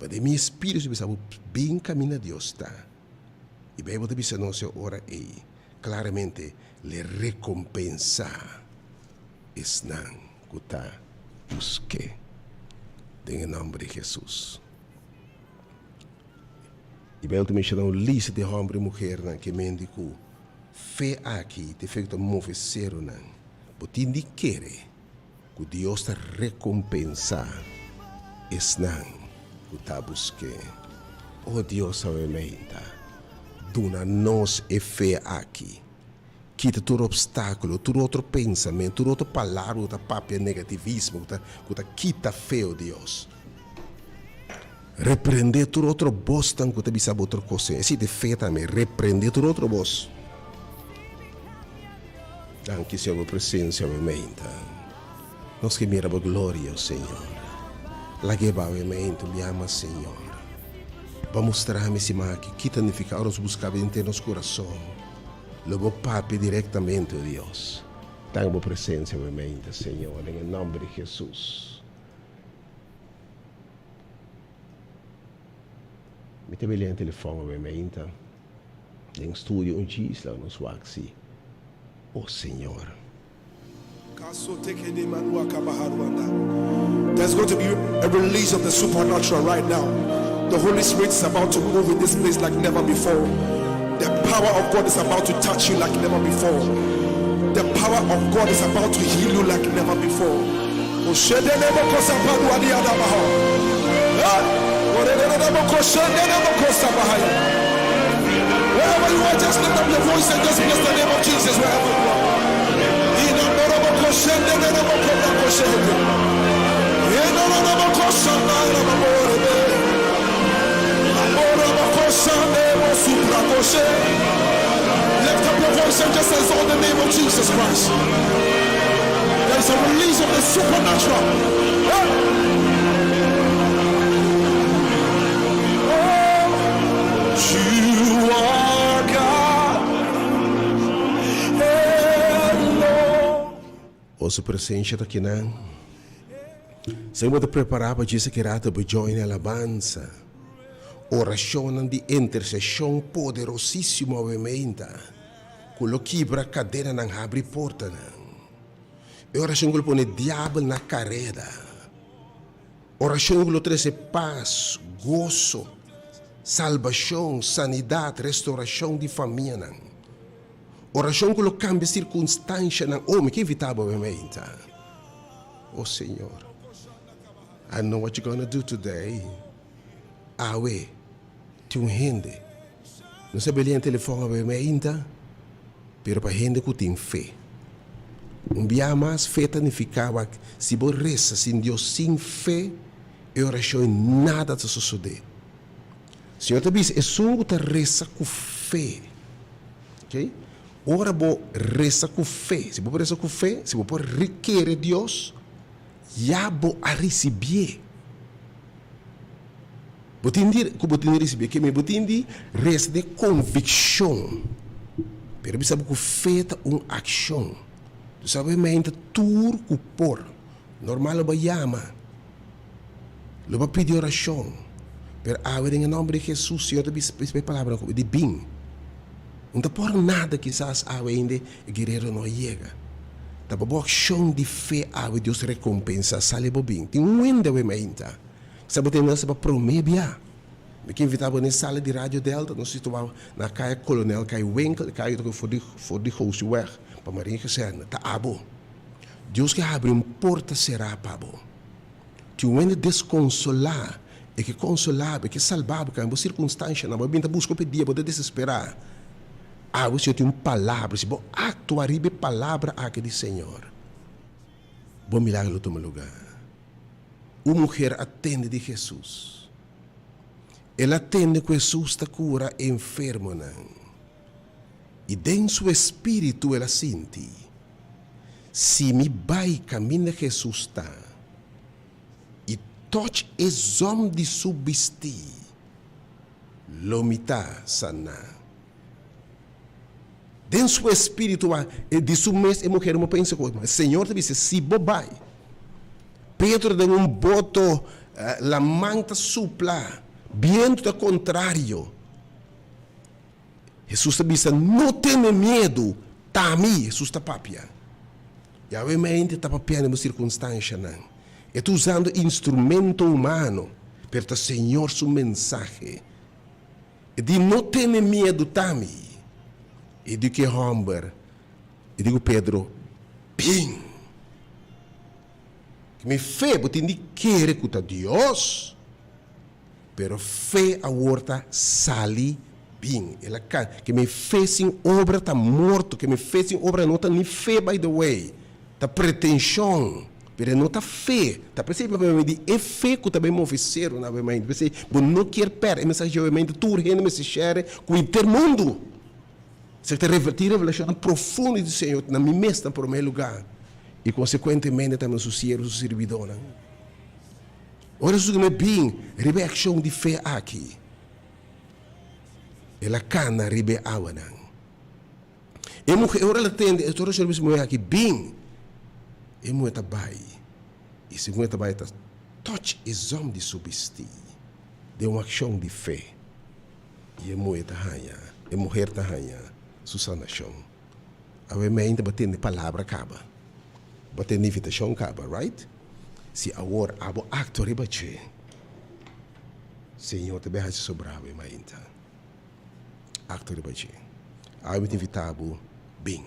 Ma den mi espíritu mi bisa bo, bin kaminda Dios ta. I Beibel ta bisa nos e ora ei klaramente, L'e rekompensá esnan ku ta busk'é. Den e nòmber di Hesus. I Bijbel ta menshoná un lista di hòmber i muhernan ke mende ku fe aki ta efekto ta move serunan. Bo tin di kere ku Dios ta rekompensá esnan ku ta busk'é. O Dios awe meinta, duna nos e fe aki. Kita tur obstákulo, tur otro pensamentu, tur otro palabra ku ta papia negativismo, ku ta ku ta kita fe, o Dios. Reprendé tur otro bosnan ku ta bisa bo otro kos. Esei ta e fe tambe, reprendé tur otro bos. Danki, Señor, bo presensia awe meinta. Nos ke mira bo gloria, o Señor. Lag'é bo awe meinta, mi ama, Señor. Bo a mustra mi siman aki ki ta nifiká ora nos buska bo henter nos kurason. Lo bo papia direktamente, o Dios. Danki bo presensia awe meinta, Señor, den e nòmber di Hesus. Mi ta belian telefòn awe meinta. Den studio un djis laga nos wak si. O Señor. There's going to be a release of the supernatural right now. The Holy Spirit is about to move in this place like never before. The power of God is about to touch you like never before. The power of God is about to heal you like never before. Wherever you are, just lift up your voice and just bless the name of Jesus wherever you are. Lift up your voice and just exalt the name of Jesus Christ. There is a release of the supernatural. Hey. Oh, you are God. Hello. O su presencia ta kinan. Señor bo ta prepara pa djis aki rato bo join e alabansa. Oracionnan di intercesion poderosisimo awe meinta cu lo kibra cadenanan habri portanan. E oracion cu lo pone diabel na careda. Oracion cu lo trece pas, goso, salbacion, sanidad, restauracion di famianan. Oracion cu lo cambia circunstancianan. Oh, mi ke invita bo awe meinta. Oh Señor, I know what you gonna do today. Awe, tin un hende. No sa beli en telefon awe meinta, pero pa hende cu tin fe. Un bia mas, fe ta nifica wak si bo reza sin Dios sin fe, e oracion ei nada ta sosode. Señor ta bisa, esun cu ta reza cu fe, ok? Ora bo resa ku fe, si bo por resa ku fe, si bo por rekere Dios, ya bo a risibié. Bo tin di, ku bo tin di risibié, ke mi bo tin di resa den konvikshon. Pero bisa bo ku fe ta un akshon. Tu sabe mente tur ku por. Normal lo bo yama, lo bo pidi orashon, pero awe den e nòmber di Hesus, Señor ta bisa e palabra ku di bin. No ta por nada kisas awe ainda e guerero no a yega. Ta pa bo akshon di fe awe Dios rekompensa sali bo bin. Tin un hende awe mainta sa bo tende sa pa prome bia. Mi ke invita bo na e sala di Radio Delta, nos situá na kaya Kolonel Kai Winkel, e kaya ku ta for di for di Gooseweg pa Mariengezerne. Ta abo. Dios ke habri un porta será pa bo. Tin un hende deskonsolá, e ke konsolá bo, e ke salbá bo, kambia bo sirkunstanshanan, bo a bin ta buska pa e dia, bo ta desesperá. Awe Señor tin un palabra, si bo aktua riba e palabra aki di Señor, bo milagro lo tuma lugá. Un muher a tende di Hesus. El a tende ku Hesus ta kura e enfermonan. I den su espíritu el a sinti, Si mi bai kaminda Hesus ta i tòch e zòm di su bistí, lo mi ta saná. Den su espíritu a di su mes e muher no pensa ku Señor ta bisa, Si bo bai. Pedro den un boto, laman ta supla, bientu ta kontrario. Hesus ta bisa, No tene miedu, ta ami. Hesus ta papia. Yahweh mente ta papia den bo sirkunstanshanan. E ta usando instrumento humano, pero ta Señor su mensahe. E di, No tene miedu, ta mi. E di ku e hòmber, e di ku Pedro, Bin. Ku mi fe bo tin di kere ku ta Dios. Pero fe awor ta sali bin. El a kan. Ke mi fe sin obra ta morto. Ke mi fe sin obra no ta ni fe by the way. Ta pretenshon. Pero e no ta fe. Ta p'esei mi papia di e fe ku ta bai move seru na awe. P'esei bo no kier pèrdè e mensahe dje awe. Tur hende mester share ku henter mundu. Esaki ta revertí revelashonnan profundo di Señor na mi mes na promé lugá i konsekuentemente tambe na su siervo, su sirbidónan. Ora Hesus a bin riba e akshon di fe aki, el a kana riba e awanan. E muhé, ora el a tende e orashon riba e muhé aki, bin, e muhé ta bai, i segun e ta bai e ta touch e zòm di su bistí den un akshon di fe, i e muhé ta haña, e muher ta haña su sanashon. Awe mei ta tende palabra kaba, bo tende invitashon kaba, right? Si awor abo aktua riba dje, Señor ta bin hasi sobrá bo e mainta. Aktua riba dje. Awe mi ta invitá bo, bin.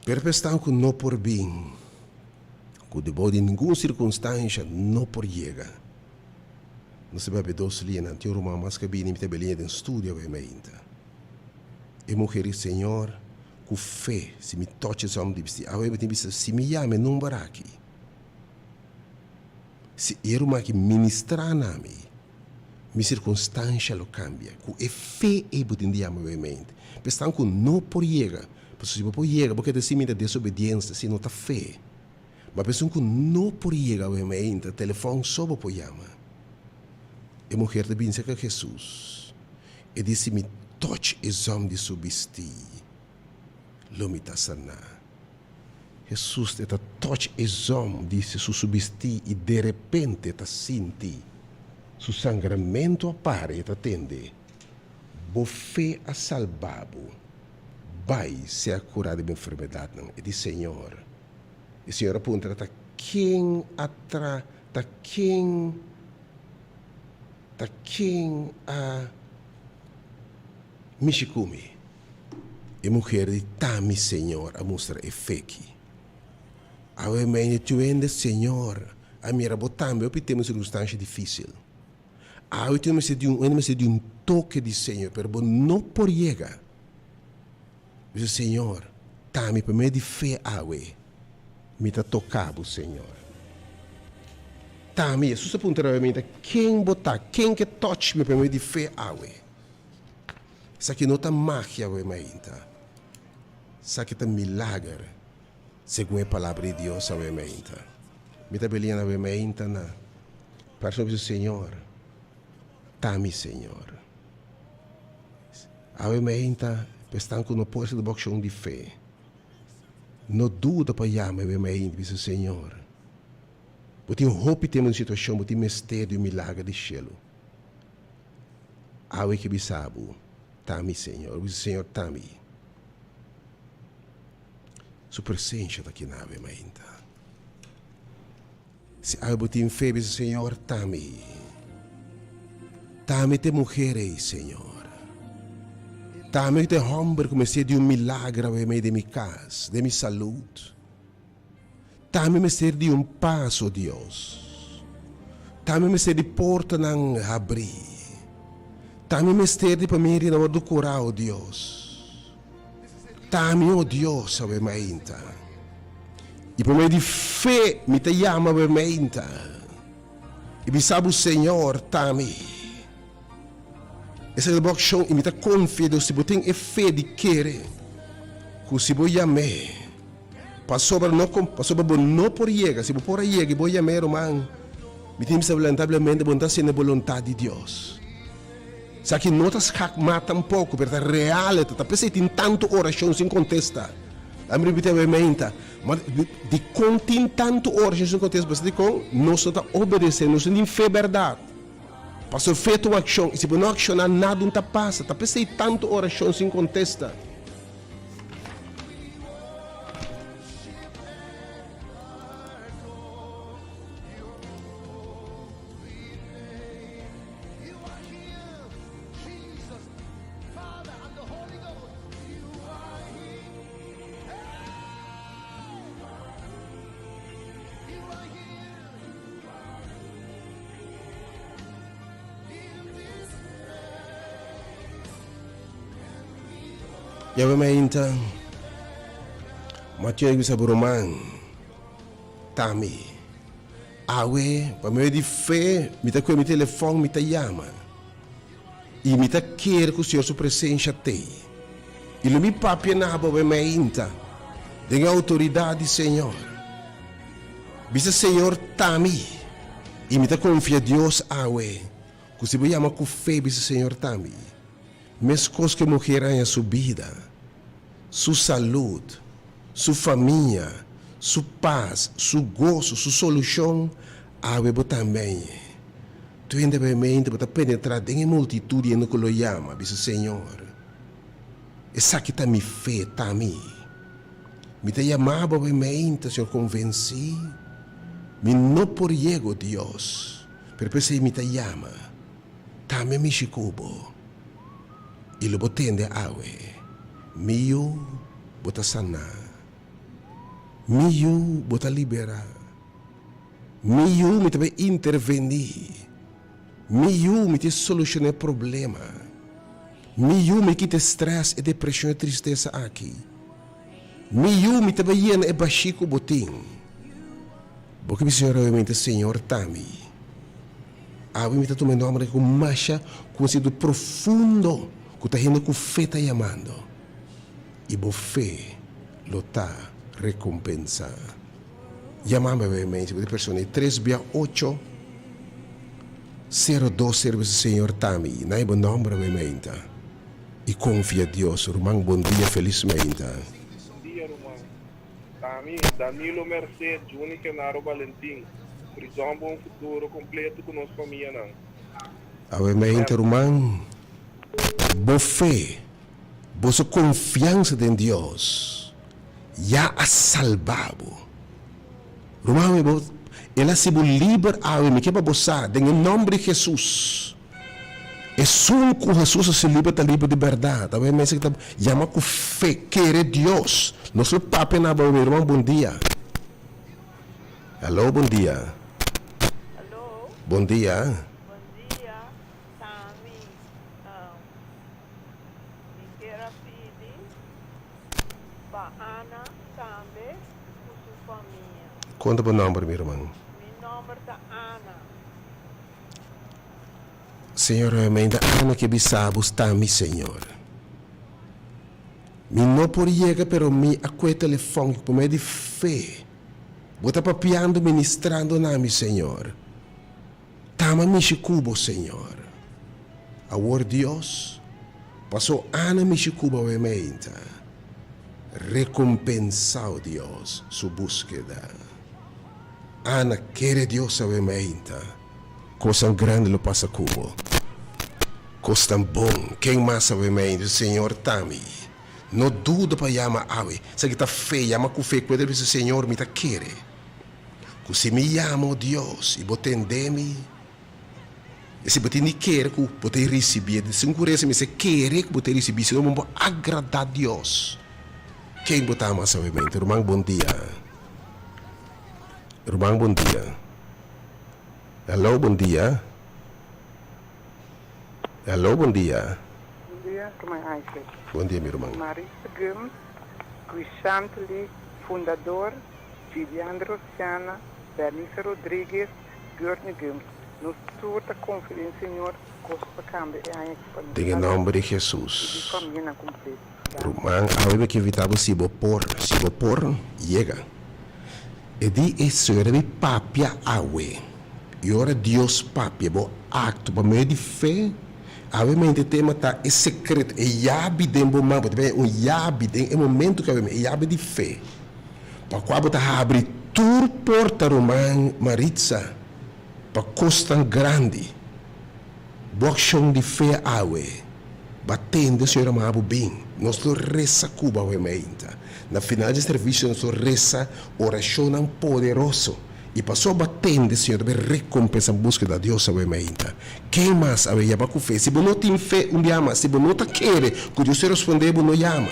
Pero pa esnan ku no por bin, ku debou di ningun sirkunstansha no por yega, nos ta bebe dos liñanan. Tin un ruman mas ku a bini, mi ta beliña den studio awe mainta. E muher di, Señor, Ku fe, si mi tocha es hòmber di bisti, awe mi tin bisa, si mi yama e number aki, si e ruman aki ministrá na mi, mi sirkunstansha lo kambia. Ku e fe ei bo tin di yama awe mente. Esnan ku no por yega, pasobra si bo por yega, bo keda si mi ta desobediensia, si no ta fe. Ma pa esun ku no por yega awe mente, telefòn so bo por yama. E muher ta bin serka Hesus. E di, Si mi toch e zòm di su bistí, lo mi ta saná. Hesus e ta toch e zòm di su bistí i derepente e ta sinti su sangramentu a para i e ta tende, Bo fe a salbá bo. Bai, sea kurá di bo enfermedatnan. E di, Señor. E Señor a puntra, Ta ken a tra, ta ken? Ta ken a mishi ku mi? E muher di, Ta mi, Señor, a mustra e feki. Awe meña tuende, Señor, a mira bo tambe hopi tem un sirkunstansha difisil. Awe tu mester di un, mester di un toke di Señor, pero bo no por yega. Bisa, Señor, ta mi pa medio di fe awe, mi ta toka bo, Señor. Ta mi, Jesus a puntra awe mi, ta ken bo ta? Ken ke touch mi pa medio di fe awe? Esaki no ta magia awe mainta. Esaki ta milager, segun e palabra di Dios awe mainta. Mi ta belian awe mainta na persona bisa, Señor, ta mi, Señor. Awe mainta, pa esnan ku no por hasi bo akshon di fe, no duda pa yama awe mainta i bisa, Señor, bo tin hopi tempu den situashon, bo tin mester di un milager di shelu. Awe ke bisa bo, Ta mi, Señor. Bo bisa, Señor, ta mi. Su presensha ta kina awe mainta. Si awe bo tin fe, bisa, Señor, ta mi. Ta mi ta e muher ei, Señor. Ta mi ta e homber ku mester di un milager awe mei den mi kas, den mi salud. Ta mi mester di un pas, o Dios. Ta mi mester di portanan habrí. Ta mi mester di pa mi herida wòrdu kurá, o Dios. Ta mi, o Dios, awe mainta. I pa medio di fe mi ta yama awe mainta i bisa bo, Señor, ta mi. Esaki ta bo akshon i mi ta konfia Dios si bo tin e fe di kere ku si bo yam'é, pasobra no pasobra bo no por yega, si bo por a yega i bo yam'é, ruman, mi tin bisa bo lamentablemente bo no ta hasiendo e boluntat di Dios. Esaki no ta skakmat tampoko, pero ta real e ta. Ta p'esei tin tantu orashon sin kontesta. Ami ripití awe meinta, ma dikon tin tantu orashon sin kontesta? Pasobra dikon nos no ta obedesé, nos no tin fe bèrdat. Pasobra fe ta un akshon, i si bo no akshoná nada un ta pasa. Ta p'esei tantu orashon sin kontesta. Yahweh mainta, Mateo a bisa bo ruman, Tami, awe pa medio di fe mi ta kue mi telefòn mi ta yama i mi ta kere ku Señor su presensha t'ei i lo mi papia na bo awe mainta den e outoridat di Señor. Bisa Señor Tami i mi ta konfia Dios awe ku si bo yama ku fe bisa Señor Tami. Meskos ku e muher haña su bida, su salud, su famia, su pas, su goso, su solushon, awe bo tambe hañ'é. Tu hende bai mente bo ta penetrá den e multitut di hende ku lo yama, bisa, Señor, esaki ta mi fe, ta mi. Mi ta yama bo awe mente, Señor, konvensí mi no por yega, o Dios, pero p'esei mi ta yama. Tambe mishi ku bo, i lo bo tende awe, Mi yu, bo ta saná. Mi yu, bo ta liberá. Mi yu, mi ta bai intervení. Mi yu, mi ta solushoná e problema. Mi yu, mi kita e strès, e depreshon, e tristesa aki. Mi yu, mi ta bai yena e bashí ku bo tin. Bo ke bisa Señor awe mi ta Señor ta mi. Awe mi ta tuma e nomber aki ku masha ku un sentido profundo ku ta hende ku fe ta yamando i bo fe lo ta rekompensa. Yama mi awe mi si bo ta persona i tres bia ocho sero dos sero bisa Señor ta mi na e bo nomber awe mi ta i konfia Dios ruman bon dia felis mainta. Bon dia ruman. Ami, Danilo Merced, Juni Genaro Valentin, Prizon Bon Futuro completo cu nos famianan. Awe mente ruman, bo fe, boso confiansa den Dios ya a salba bo. Ruman mi bo El a haci bo liber awe, mi ke pa bo sa den e nomber di Jesus. Esun ku Hesus a hasi liber ta liber di bèrdat. Awe mester ta yama ku fe, kere Dios. Nos lo papia na bo, mi ruman, bon dia. Hello, bon dia. Hello. Bon dia. Bon dia, Tami. Mi kier a pidi pa Ana tambe ku su famia. Kon ta bo nòmber, mi ruman? Mi nòmber ta Ana. Señor, realmente ami ke bisa bo sta mi, Señor. Mi no por yega, pero mi a kue telefòn ku por medio di fe Bo ta papiando, ministrando na mi, Señor. Tama mishi ku Bo, Señor. Awor, Dios, paso Ana mishi ku Bo awe meinta. Rekompensá, o Dios, su búskeda. Ana kere Dios awe meinta. Kosnan grandi lo pasa ku bo. Kosnan bon. Ken mas awe meinta? Señor ta mi. No duda pa yama awe. Esaki ta fe. Yama ku fe. Kueda bisa, Señor, mi ta kere ku si mi yama, o Dios, i Bo tende mi, i si Bo tin di kere ku Bo ta risibié. Sin ku resa mester kere ku bo ta risibí, si no bo no por agradá Dios. Ken bo ta mas awe meinta? Ruman, bon dia. Ruman bon dia. Hello bon dia. Hello bon dia. Bon dia ruman Isaac. Bon dia mi ruman. Marisa Gumbs, Guishantely Fundador, Gidiandra Rosiana, Bernice Rodriguez, Gurney Gumbs. Nos tur ta konfia den Señor kos pa kambia e aña aki pa nos Den e kada nomber di un i di Jesus. famianan kompleto. Danki. Ruman awe mi ke invita bo si bo por, si bo por yega. E di e Señor mi papia awe. I ora Dios papia bo acto pa medio di fe, awe mente tema ta e secreto, e yabi den bo man, bo ta bini un yabi den e momento ku awe e yabi di fe, pa kua bo ta habri tur porta ruman Maritza pa kosnan grandi. Bo accion di fe awe, ba tende Señor ama bo bin. Nos lo resa cu bo awe mainta. Na final di servicio nos lo resa oracionnan poderoso. Y paso ba tende Señor ta bay recompensa busca Dios awe mainta. Ken mas awe yama cu fe? Si bo no tin fe un bia mas, si bo no ta kere cu Dios ta responde bo no yama.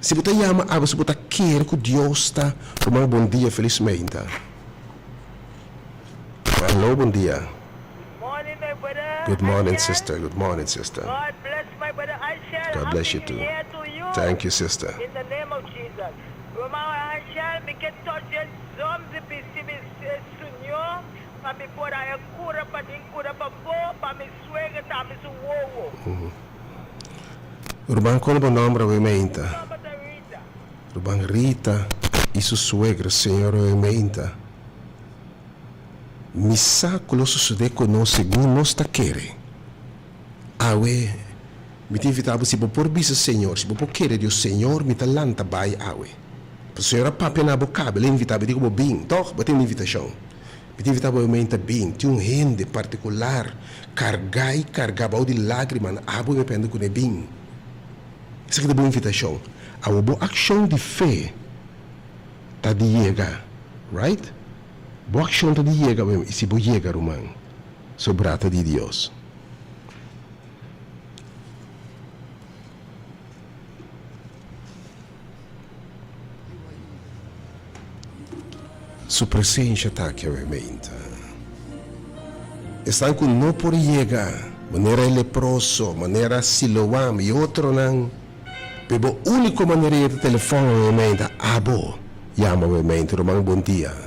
Si bo ta yama awe si bo ta kere cu Dios ta ruman bon dia feliz mainta. Hallo bon dia. Good morning my brother Good morning Angel. sister, good morning sister. God bless my brother Angel. God bless Happy you New too. Year to. Thank you sister. In the name of Jesus. Ruman Angel mi ke touch e zomzi bisti mi sunyo pa mi por a e kura pa tin kura pa bo pa mi suegra tambe su wowo. Ruman kono bo nomber awe meinta? Mi nomber ta Rita. Ruman Rita y su suegra señor awe meinta. Mi sa ku lo sosodé ku nos segun nos ta kere. Awe, mi ta invitá bo, si bo por bisa Señor, si bo por kere Dios, Señor, mi ta lanta bai awe. Pasobra Señor a papia na bo kabe, el a invitá bo, e di ku bo bin, tòg? Bo tin un invitashon. Mi ta invitá bo awe meinta bin. Tin un hende partikular kargá i kargá bou di lágrimanan, abo i mepende ku ne bin. Esaki ta bo invitashon. Awe bo akshon di fe ta di yega, right? Bo akshon ta di yega, i si bo yega, ruman, sobrá ta di Dios. Su presencia ta aki awemente. Esnan cu no por yega, manera e leproso, manera Siloam y otronan, pe bo unico manera yega ta telefon awemente, abo yama awemente, Ruman, bon dia.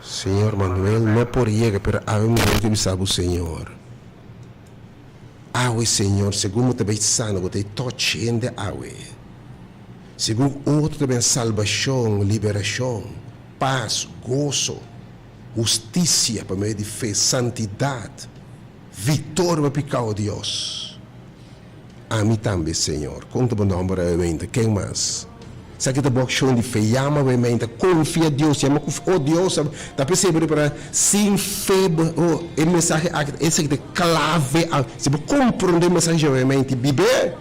Señor Manuel no por yega pero awe mi ta bisa bo Señor awe Señor segun bo ta bay sana bo ta touch hende awe segun otro ta bin salbacion liberacion paz goso husticia pa medio di fe santidad victoria pa picao Dios. Ami tambe, Señor. Kon ta bo nòmber awe meinta? Ken mas? Esaki ta bo akshon di fe. Yama awe meinta. Konfia Dios. Yama ku fe. Oh, Dios ta p'esei bo ripará, sin fe bo, oh, e mensahe aki, esaki ta e klave. Si bo komprondé e mensahe awe meinta i bib'é,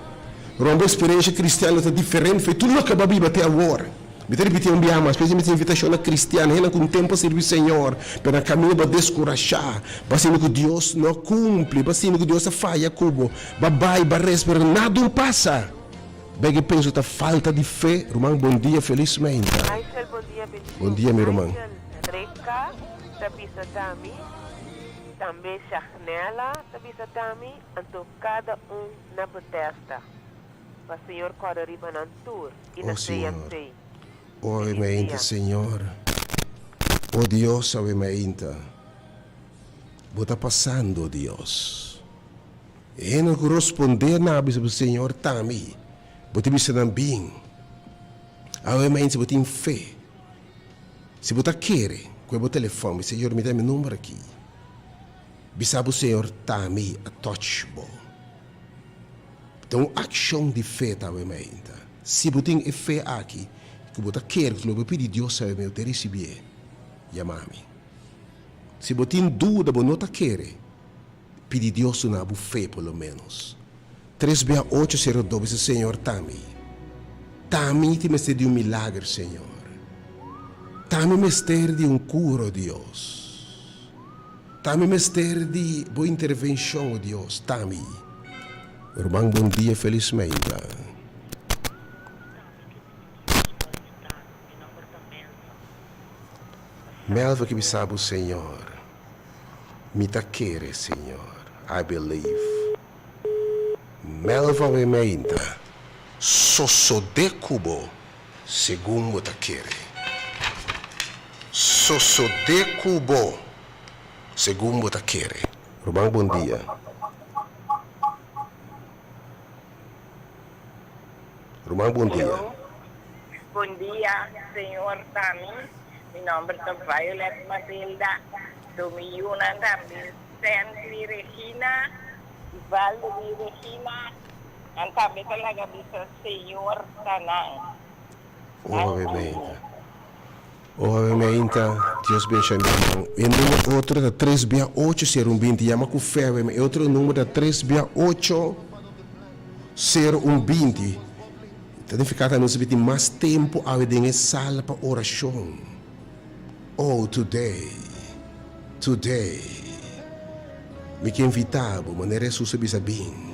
rònt bo eksperensha kristian lo ta diferente for di tur loke bo a biba te awor. Mi ta ripití un biaha mas, spesialmente invitashon na kristian, hendenan ku un tempu a sirbi Señor, pero na kaminda bo a deskurashá, bo a sinti ku Dios no a kumpli, bo a sinti ku Dios a faya ku bo, bo a bai, bo a resa, pero nada un pasa. Bèg'e pensa ku ta falta di fe? Ruman, bon dia, felis meinta. Michael, bon dia, bendishon. Bon dia, mi ruman. Michael, Reka ta bisa Tami, tambe Shagnella ta bisa Tami, anto kada un na Bethesda. Pa Señor kòrda riba nan tur i na O Señor, CMC. o awe Feliz mainta, dia. Señor. O Dios, awe mainta. Bo ta pasando, Dios. E hende ku rospondé na bisa bo, Señor, t'ami. Bo ta bisa nan, Bin. Awe mainta si bo tin fe, si bo ta kere, kohe bo telefòn, bisa, Señor, mi ta mi number aki. Bisa bo, Señor, t'ami a touch bo. Ta un akshon di fe ta awe mainta. Si bo tin e fe aki ku bo ta kere ku lo bo pidi Dios awe mi bo ta risibié, yama mi. Si bo tin duda bo no ta kere, pidi Dios duna bo fe por lo ménos. Tres bia ocho sero do bisa Señor ta mi. Ta mi tin mester di un milager Señor. Ta mi mester di un kura o Dios. Ta mi mester di bo intervencion o Dios ta mi Ruman bon dia felis meinta. Melva ki bisa bo Señor mi ta kere Señor I believe Melva we meinta sosode ku bo segun bo ta kere sosode ku bo Segun bo ta kere. Ruman bon dia. Ruman bon dia. Hello. Bon dia señor Tami. Mi nomber ta Violet Matilda. Do mi yunan tambe Stanley Regina y Valerie Regina. Nan tambe ta laga bisa señor ta nan. Oh, amen. Oh awe meinta, Dios bensha mi ruman. E number otro ta tres bia ocho sero un binti. Yama ku fe awe. E otro number ta tres bia ocho sero un binti. Ta nifiká ta nos tin mas tempu awe den e sala pa orashon. Oh today, today, mi ke invitá bo manera Hesus a bisa bin.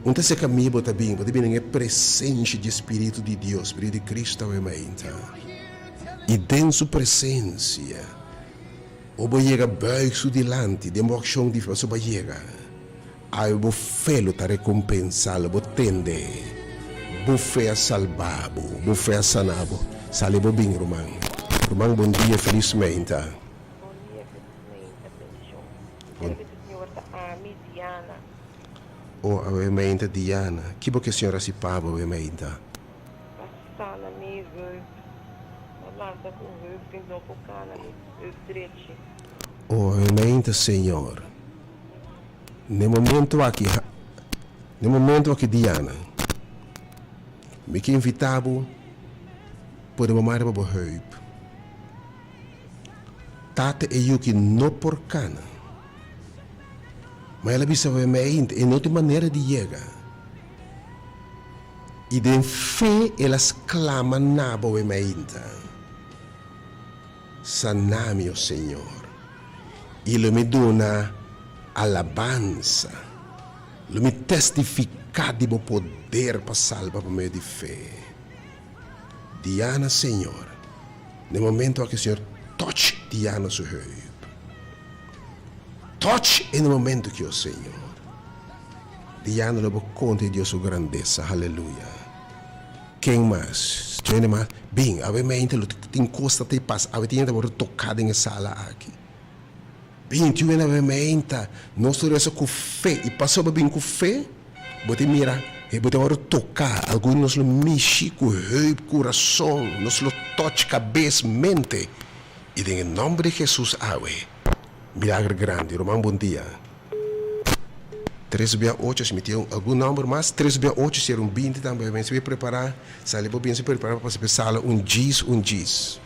Un ta seka mi bo ta bin, bo ta bin den e presensia di e Spiritu di Dios, Spiritu di Cristo awe mainta. I den Su presensia, O bo yega buig su dilanti den bo akshon di fe pasobra bo a yega. Awe bo fe lo ta rekompensá, lo bo tende. Bo fe a salba bo, bo fe a sana bo. Sali bo bin, ruman. Ruman, bon dia, felis meinta. Bon dia, felis meinta, bendishon. Mi quiere bisa Señor ta ami, Diana. O, awe meinta, Diana. Ki bo ke Señor hasi pa bo awe meinta? Pa sana mi heup. Pa lanta ku heup mi no por kana mi heup drechi. O, awe meinta, Señor. N'e momento aki, n'e momento aki Diana, mi ke invita bo pone bo man riba bo heup. Tata e yu ki no por kana. Ma el a bisa bo mente e no tin manera di yega. I den fe el a sklama na bo mente, Sana mi, o Señor, i lo mi duna alabansa, lo mi testifiká di bo poder pa salba pa medio di fe. Diana, Señor, na e momento aki, Señor, touch Diana su heup. Touch e na e momento aki, o Señor. Diana lo bo konta di Dios su grandesa. Haleluya. Ken mas? Tin hende mas? Bin, awe mente lo tin kos ta te pasa. Awe tin hende ta wòrdu toká den e sala aki. Bin, tin hende awe mente. Nos tur resa ku fe. I pasobra bo bin ku fe, bo ta mira, bo ta wòrdu toká. Algun di nos lo mishi ku heup, kurason. Nos lo touch kabes, mente. I den e nòmber di Hesus awe, milager grandi. Ruman, bon dia. Tres bia ocho, si mi tin algun nomber mas, tres bia ocho si era un binti tambe, men si mi prepara, sali bo bien si prepara pa pasa pe sala un djis un djis.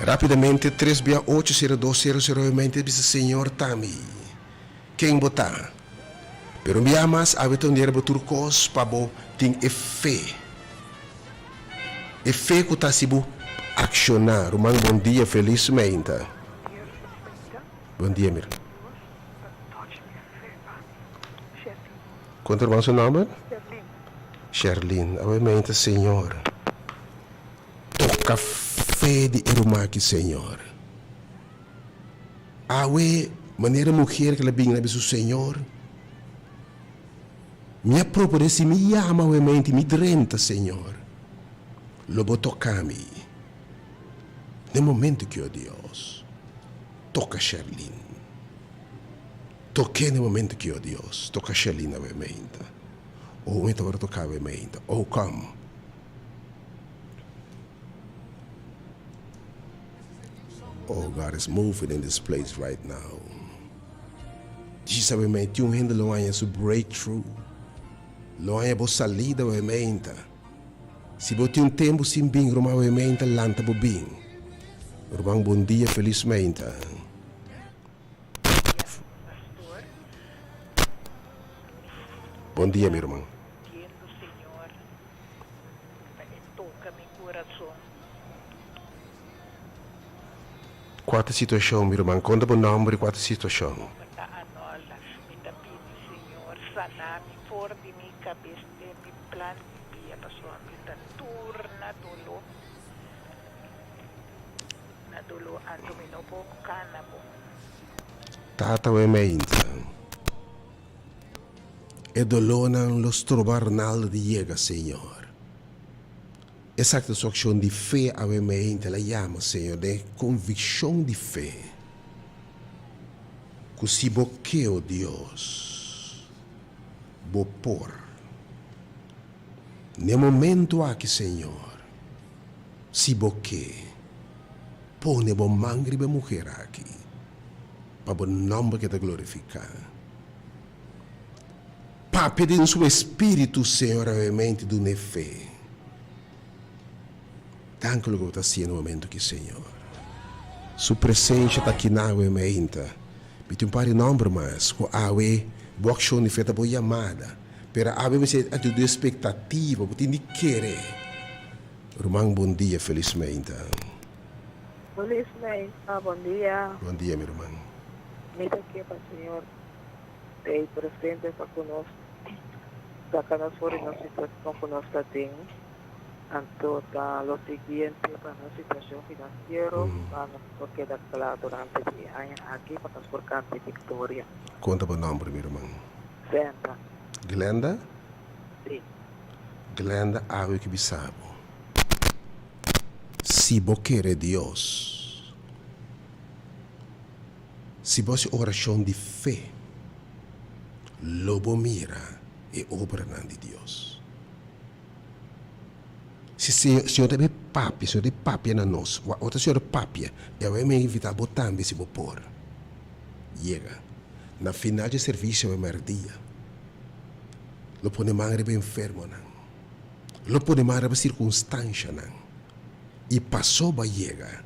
Rapidamente tres bia ocho si era dos sero sero e mente bisa Señor ta mi, ken bo ta? Pero un bia mas awe ta un bo tur kos pa bo tin e fe, e fe ku ta hasi bo akshoná. Ruman bon dia, felis meinta. Bon dia mi. Kon ta hermano su nomber? Sherlyn. Awe mente Señor. Toka fe di e ruman aki Señor. Awe manera e mujer ke la bin la bisa su Señor, mi a propone si mi yama awe mente mi drenta Señor, lo bo toka mi. Den momento ki o Dios. Toka Sherlyn. Tok'é na e momento ki, oh Dios, toka Sherlyn awe meinta. Oh, mi tabata toka awe meinta. Oh, kom. Oh, God is moving in this place right now. Jesus awe meinta, tin un hende lo haña su breakthrough. Lo haña bo salida awe meinta. Si bo tin un tempu sin bin ruman awe meinta lanta bo bin. Ruman bon dia felis meinta. Bon dia mi ruman. Kua ta situashon mi ruman konta bo nomber i kua ta situashon. Plan di bia pasobra mi ta tur na doló, na doló, anto mi no por kana bon. Tata we meinta, e dolónan lo stroba Arnaldo di yega, Señor. Esaki ta su akshon di fe awe meinta, el a yama, Señor, den e konvikshon di fe, ku si bo ke, o Dios, Bo por. N'e momento aki, Señor, si Bo ke, pone Bo man riba e muher aki, pa Bo nomber keda glorifiká. Papia den su espíritu, Señor, awemente dun'é fe. Danki loke Bo ta hasié n'e momento aki, Señor. Su presencia ta aki na awe meinta. Mi tin un par di nomber mas ku awe bo akshon di fe ta bo yamada. Pero awe mester actitud di expectativa, bo tin di kere. Ruman bon dia, felis meinta. Felis meinta, bon dia. Bon dia mi ruman. Mi ta ke pa Señor t'ei presente pa ku nos, saka nos for di nos situacion ku nos ta den. Anto ta lo siguiente pa nos situacion financiero pa nos por keda cla durante di e aña aki pa nos por canta e victoria. Con ta bo nomber mi ruman? Glenda. Glenda? Si. Glenda awe ki bisa bo. Si bo kere Dios, si bo haci oracion di fe, lo bo mira e obranan di Dios. Si Señor ta bin papia, Señor ta bin papia na nos, wak ota Señor papia, i awe mi a invita bo tambe si bo por yega na final dje servicio awe merdia. Lo pone man riba enfermonan, lo pone man riba circunstancianan, i pasobra yega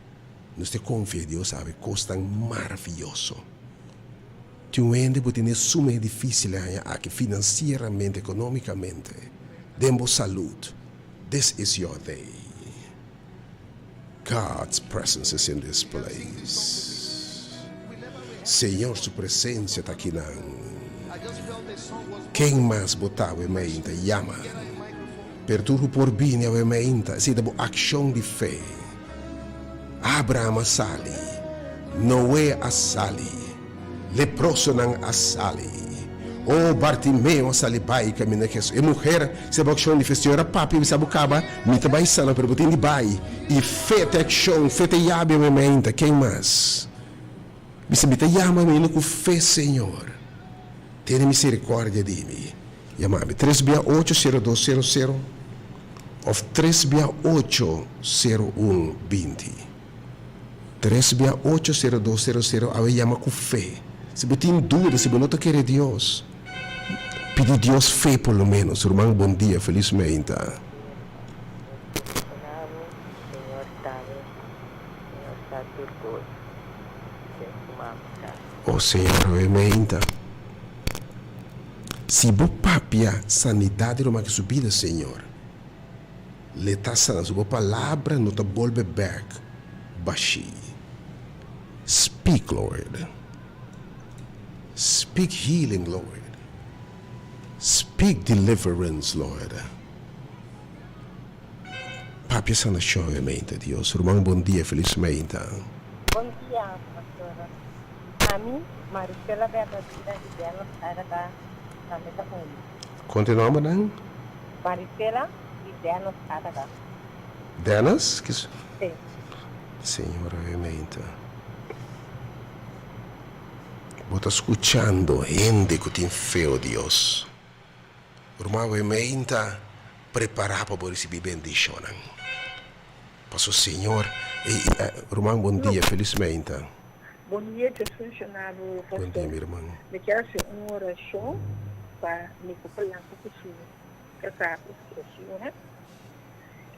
nos ta confia Dios awe cosnan maravilloso. Tin un hende bo tene suma e dificil e aña aki financieramente, economicamente, den bo salud. This is your day. God's presence is in this place. Señor su presencia ta akinan. Ken mas bo ta awe meinta? Yama. Pero tur ku por bini awe meinta, esei ta bo accion di fe. Abraham a sali, Noe a sali, leprosonan a sali. O Bartimeo a sali bai kaminda Hesus. E muher se bo akshon di fe, Señor a papia bisa bo kaba, mi ta bai sana, pero bo tin di bai. I fe ta e akshon, fe ta e yabi awe meinta. Ken mas? Bisa mi ta yama mi ku fe, Señor, tene misericordia di mi. Yama mi tres bia ocho sero dos sero sero of tres bia ocho sero un binti. Tres bia ocho sero dos sero sero awe yama ku fe. Si bo tin duda, si bo no ta kere Dios, pidi Dios fe por lo menos. Ruman bon dia, felis meinta. Oh Señor awe meinta. Si bo papia sanidad di ruman ki su bida, Señor, le ta sana. Su bo palabra no ta bolbe bek bashí. Speak, Lord. Speak healing, Lord. Speak deliverance, Lord. Papia sanashon e meinta, Dios. Ruman, bon dia, felis meinta. Bon dia, pastora. Ami, Marisela Bernardina y Dennis Agatha tambe ta uni. Kon ta e nombernan? Marisela y Dennis Agatha. Dennis? Ki Sí. Señor obviamente. Bo ta skuchando hende ku tin fe, o Dios. Ruman obviamente prepara pa bo risibí bendishonnan. Paso Señor, ey, ruman bon dia, felismente. Bon dia Dios bendiciona bo Bon dia pastor mi ruman. Mi kier haci un oracion pa Nico Polanco cu su casa cu su tres yunan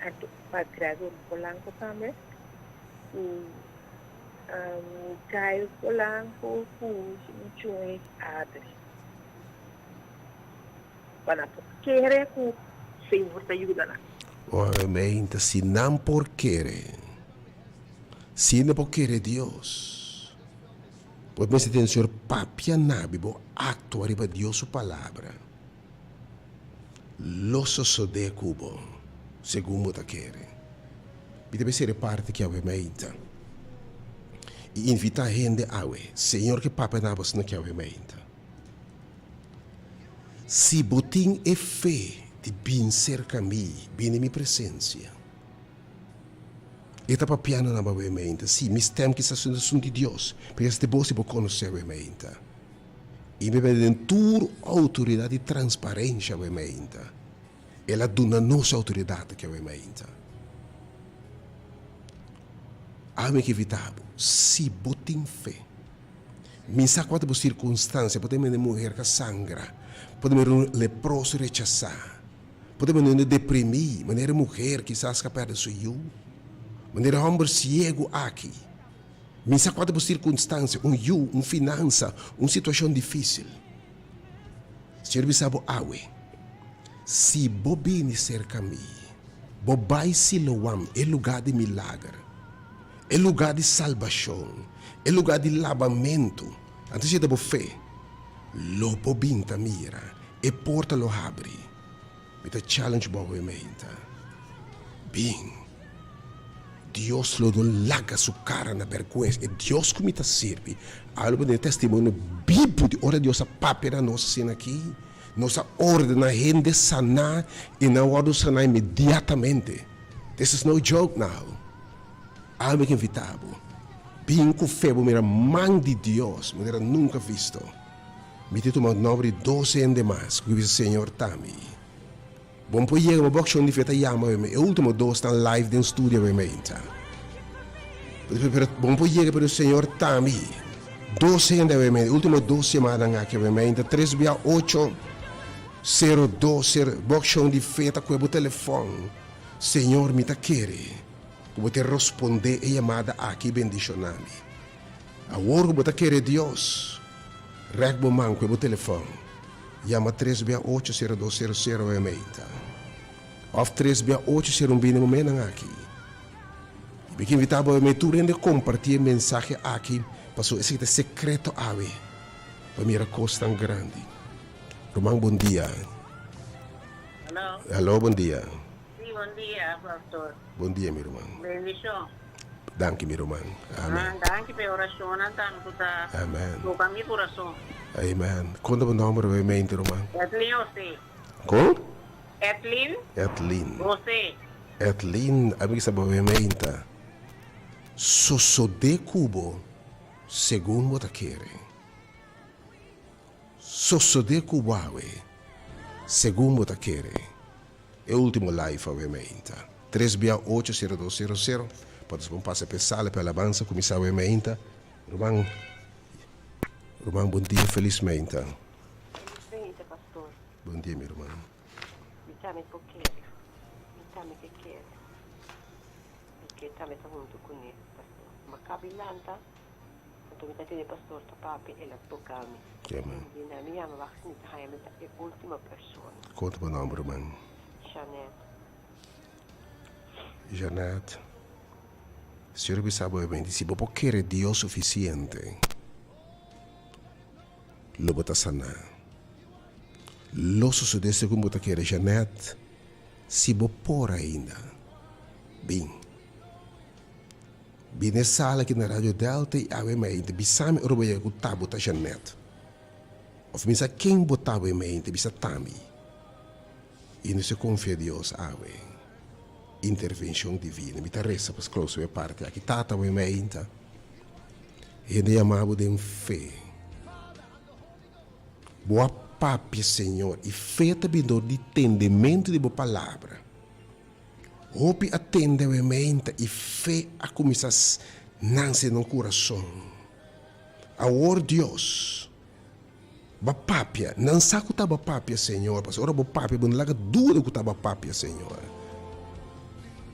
anto pa Gregory Polanco tambe cu Kyle Polanco cu su muchuy Adri pa nan por kere cu Señor ta yuda nan. Obviamente si nan por kere. Si no por kere Dios, bo mester tene Señor papia nabi bo actua riba Dios su palabra. Lo sosode cu bo segun bo ta kere. Mi ta mester e parti ki awe meinta y invita hende awe, Señor ke papia na bo asina ki awe meinta. Si bo tin e fe di bin cerca mi, bin den mi presencia. E ta papiando na bo mente. Sí, mi stem kisas no ta esun di Dios, pero es di bo si bo konosé bo mente. I mi bende den tur outoridat i transparensha bo mente. El a duna nos e outoridat aki bo mente. Ami ke invitá bo, si bo tin fe, mi sa kua ta bo sirkunstansia, por ta mende muher ka sangra, por ta mende un leproso rechasá, Por ta manera deprimí, manera e muher kisas ka pèrdè su yu, manera e hòmber siegu aki. Mi sa kua ta bo sirkunstansia, un yu, un finansa, un situashon difísil. Señor bisa bo awe, Si bo bini serka mi, bo bai Siloam, e lugá di milager, e lugá di salbashon, e lugá di labamentu, anto si ta bo fe, lo bo bin ta mira E porta lo habri. Mi ta challenge bo awe meinta. Bin. Dios lo no laga su kara na bèrgwens. E Dios ku mi ta sirbi, abo lo por tene testimonio bibu di ora Dios a papia na nos asina aki. Nos a ordena hende saná i nan wòrdu saná inmediatamente. This is no joke now. Abo mi ke invitá bo, bin ku fe bo mira man di Dios manera nunka visto. Mi ta tuma nòmber di dos hende mas ku bisa Señor ta mi. Bon por yega bo bokshon di fe ta yama mi. E ultimo dos tan live den studio mi meinta. Pero bon por yega pero Señor ta mi. Dos hende awe meinta. E ultimo dos yamadan aki awe meinta. Tres bia ocho sero dos sero. Bokshon di fe ta kue bo telefon. Señor mi ta kere ku bo te rosponde e yamada aki i bendishona mi. Awor ku bo ta kere Dios, rèk bo man ku e bo telefòn, yama tres bia ocho sero dos sero sero awe meinta. Òf tres bia ocho sero un bini bo menan aki. I mi ke invitá bo awe mei tur hende kompartí e mensahe aki pasobra esaki ta e sekreto awe pa mira kosnan grandi. Ruman bon dia. Aló. Aló bon dia. Sí bon dia pastor. Bon dia mi ruman. Bendishon. Danki mi ruman. Amen. Danki pa e orashonnan tambe ku ta toka mi kurason. Amen. Kon ta bo nomber nuevamente ruman? Edlin Jose. Kon? Edlin. Edlin. Jose. Edlin, ami ke sa bo nuevamente. Sosode ku bo segun bo ta kere. Sosode ku bo awe segun bo ta kere. E ultimo live awe meinta. Tres bia ocho sero dos sero sero pa nos bon pasa p'e sala p'e alabansa kuminsá awe meinta. Ruman Ruman bon dia felis meinta. Felis meinta pastor. Bon dia mi ruman. Mi tambe por kere. Mi tambe ke kere. Mi ke tambe ta huntu kuné pastor. Ma kabi lanta. Anto mi ta tende pastor ta papia, el a toca mi. Amen. Di na mi yama wak si mi ta haya mi ta e ultima persona. Kon ta bo nomber ruman? Jeanette. Jeanette, Señor a bisa bo e si bo por kere Dios suficiente, lo bo ta sana. Lo sosode segun bo ta kere. Jeanette, si bo por ainda, bin. Bini e sala aki na Radio Delta i awe mente bisa mi ora bo yega ku ta bo ta Jeanette. Of mi sa ken bo ta awe mente bisa ta mi. I nos a konfia Dios awe. Intervenshon divino. Mi ta resa pa close e parti aki. Tata awe mente hende yama bo den fe. Bo a papia Señor i fe ta bin dor di tendementu di bo palabra. Hopi a tende awe meinta i fe a kuminsá nanse nan kurason. Awor Dios, Bo a papia. Nan sa ku ta Bo a papia, Señor, pasobra ora Bo papia, Bo no laga duda ku ta Bo a papia, Señor.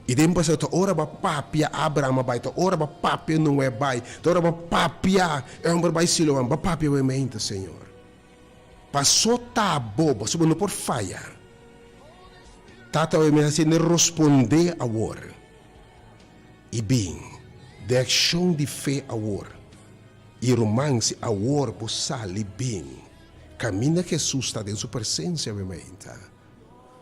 I den pasado ta ora Bo a papia, Abraham a bai, ta ora Bo a papia, Noe a bai, ta ora Bo a papia, e hòmber bai Siloam. Bo a papia awe meinta, Señor. Paso ta Bo, pasobra Bo no por faya. Tata oe mi hasi ne rospondé awor i bin den akshon di fe awor i ruman si awor bo sali bin kaminda Jesus ta den su presensia awe mainta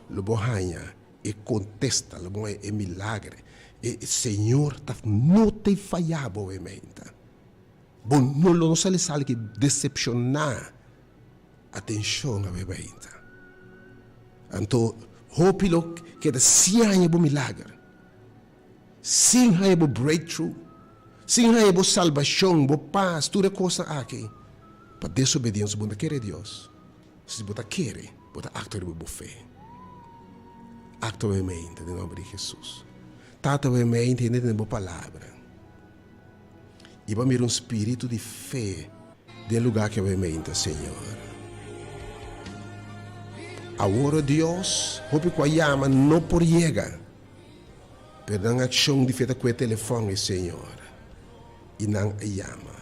lo bo haña e kontesta lo bo haña e milagre e Señor ta no ta faya bo awe mainta bo no lo no sali sali ki desepshoná. Atencion awe bainta. Anto hopi lo keda sin haña bo milager, sin haña bo breakthrough, sin haña bo salbacion, bo pas, tur e cosnan aki pa desobediencia. Bo no ta kere Dios. Si bo ta kere, bo ta actua riba bo fe. Actua awe mainta den nomber di Jesus. Tata awe mainta hende tende bo palabra. I bo a mira un spiritu di fe den lugá ku awe meinta, Señor. Awor, o Dios, hopi ku a yama no por yega, pero nan akshon di fe ta kue telefòn ei, Señor, i nan a yama.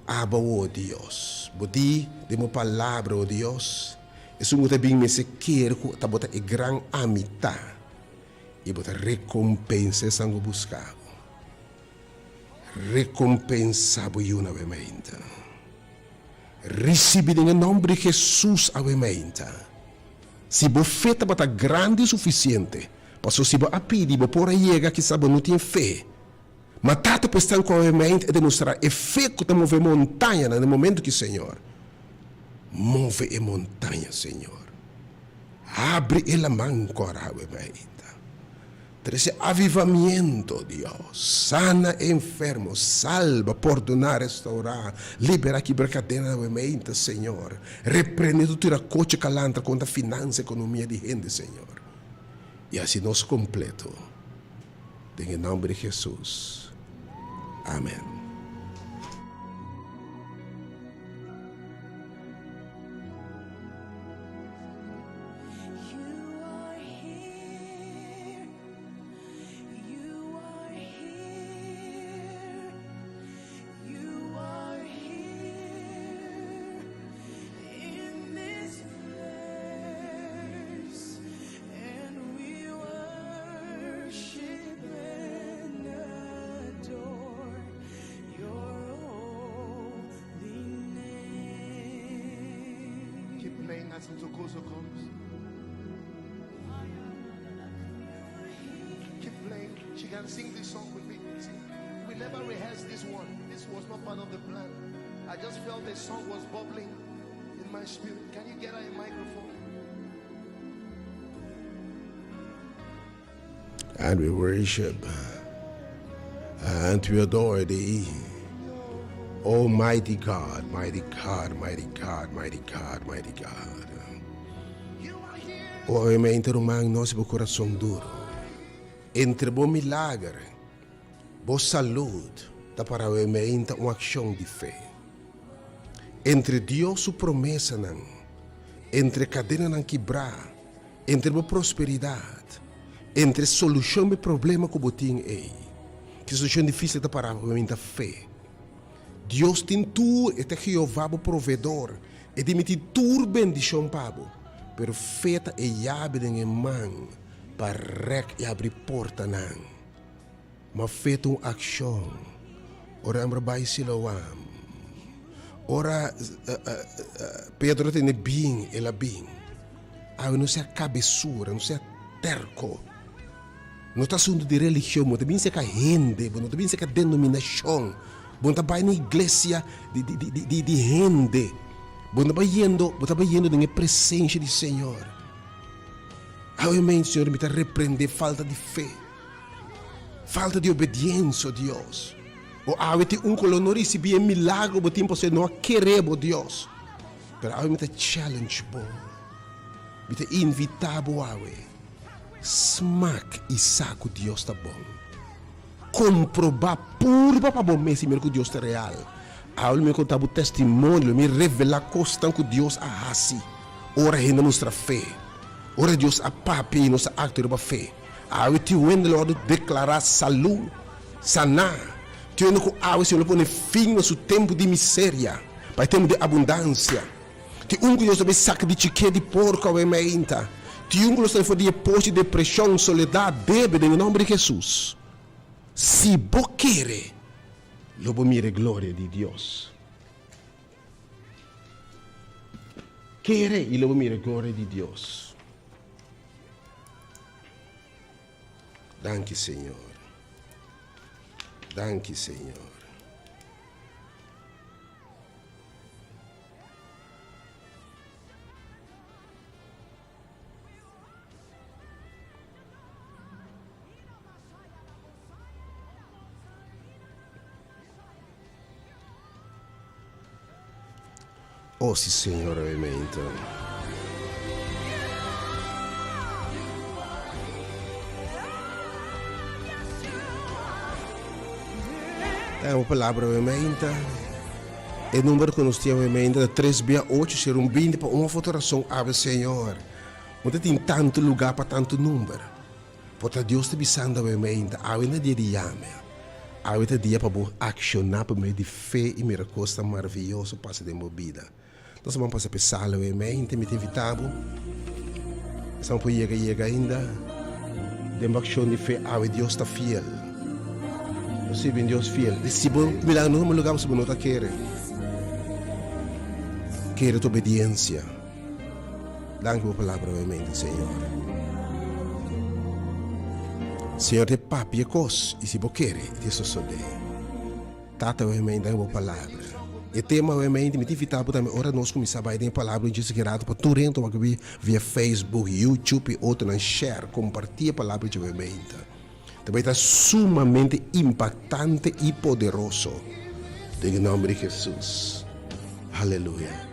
Abo, o Dios, bo di den bo Palabra, o Dios, esun ku ta bin mester kere ku ta bo ta e gran Ami Ta, i bo ta rekompensa esan ku buska bo. Rekompensa bo yu na wemainta. Risibi den e nomber di Jesus a wemainta. Si bo fe tabata grandi sufisiente. Paso si bo a pidi, bo por a yega, kisas bo no tin fe. Ma Tata pues tan ku awe mente a demostrá e fe ku ta move montañanan na e momento ki Señor. Move e montaña, Señor. Habri e laman kòrá awe mente. Trese avivamiento, Dios. Sana e enfermo, salba, pordoná, restourá, liberá, kibra kadenanan awe mente, Señor. Reprende tur tirakochi kalanta kontra finansa, ekonomia di hende, Señor. I hasi nos kompleto. Den e nomber di Jesus. Amen. Keep playing as Ntokozo comes. Keep playing. She can sing this song with me. See, we never rehearsed this one. This was not part of the plan. I just felt the song was bubbling in my spirit. Can you get her a microphone? And we worship and we adore thee. Almighty God, mighty God, mighty God, mighty God, mighty God. Obviamente, ruman, no bo corazón duro. Entre bo milagro, bo salud, ta para obviamente un acción di fe. Entre Dios su promesanan, entre cadenanan kibrá, entre bo prosperidat, entre solushon pa e problema ku bo tin ei. Ki solushon difísil ta para bo ta fe. Dios tin tur, e ta Jehová bo proveedor, e tin miti tur bendishon pa bo, pero fe ta e yabi den e man pa rèk i habri portanan. Ma fe ta un akshon. Ora hembra bai Siloam, ora Pedro a tende bin, el a bin. Awe no sea kabesura, no sea terko. No ta asuntu di religion, bo ta bin serka hende, bo no ta bin serka denominashon. Bo no ta bai na iglesia di hende. Bo no ta bayendo, bo ta bayendo den e presensia di Señor. Awe men, Señor, mi ta reprende falta di fe. Falta di obediensia, o Dios. O awe tin un ku lo no risibí e milagro bo tin pasobra e no a kere bo, Dios. Pero awe mi ta challenge bo. Mi ta invitá bo awe. Smak i sa ku Dios ta bon. Komprobá, purba pa bo mes i mira ku Dios ta real. Awe lo mi konta bo testimonio, lo mi revelá kosnan ku Dios a hasi ora hende a mustra fe. Ora Dios a papia i nos a aktua riba fe. Awe tin hende lo wòrdu deklará salú, saná. Tin hende ku awe Señor lo pone fin na su tempu di miseria pa e tempu di abundansia. Tin un ku Dios ta bai saka di chiké di porko awe mainta. Tin un ku lo sali for di e pos di depreshon, soledat, debe den e nòmber di Hesus. Si bo kere, lo bo mira e gloria di Dios. Kere i lo bo mira e gloria di Dios. Danki Señor. Danki Señor. Oh si Señor obviamente. Ta un palabra obviamente. E number ku nos tin obviamente ta 3 bia 8 0 1 20 pa un of otro rason awe Señor. No ta tin tantu lugar pa tantu number. Por ta Dios ta bisando awe mainta, awe na dia di yame. Awe ta dia pa bo akshoná pa medio di fe i mira kosnan maravioso pasa den bo bida. Nos a ban pasa pa e sala awe mainta, mi ta invitá bo. Esnan por yega, yega ainda. Den bo akshon di fe awe Dios ta fiel. Nos sirbi un Dios fiel. I si bo milagro no tuma lugá pasobra bo no ta kere. Kere ta obediensia. Danki bo palabra awe mente, Señor. Señor te papia kos i si bo kere e te sosodé. Tata awe mei den bo palabra. E tema awe mei mi ta invita bo tambe ora nos kuminsá bai den e palabra di Djis Gerardo pa tur hende wak via Facebook, YouTube i otronan share, kompartí e palabra dje awe mei ta. Ta bai ta sumamente impaktante i poderoso den e nòmber di Jesus. Aleluya.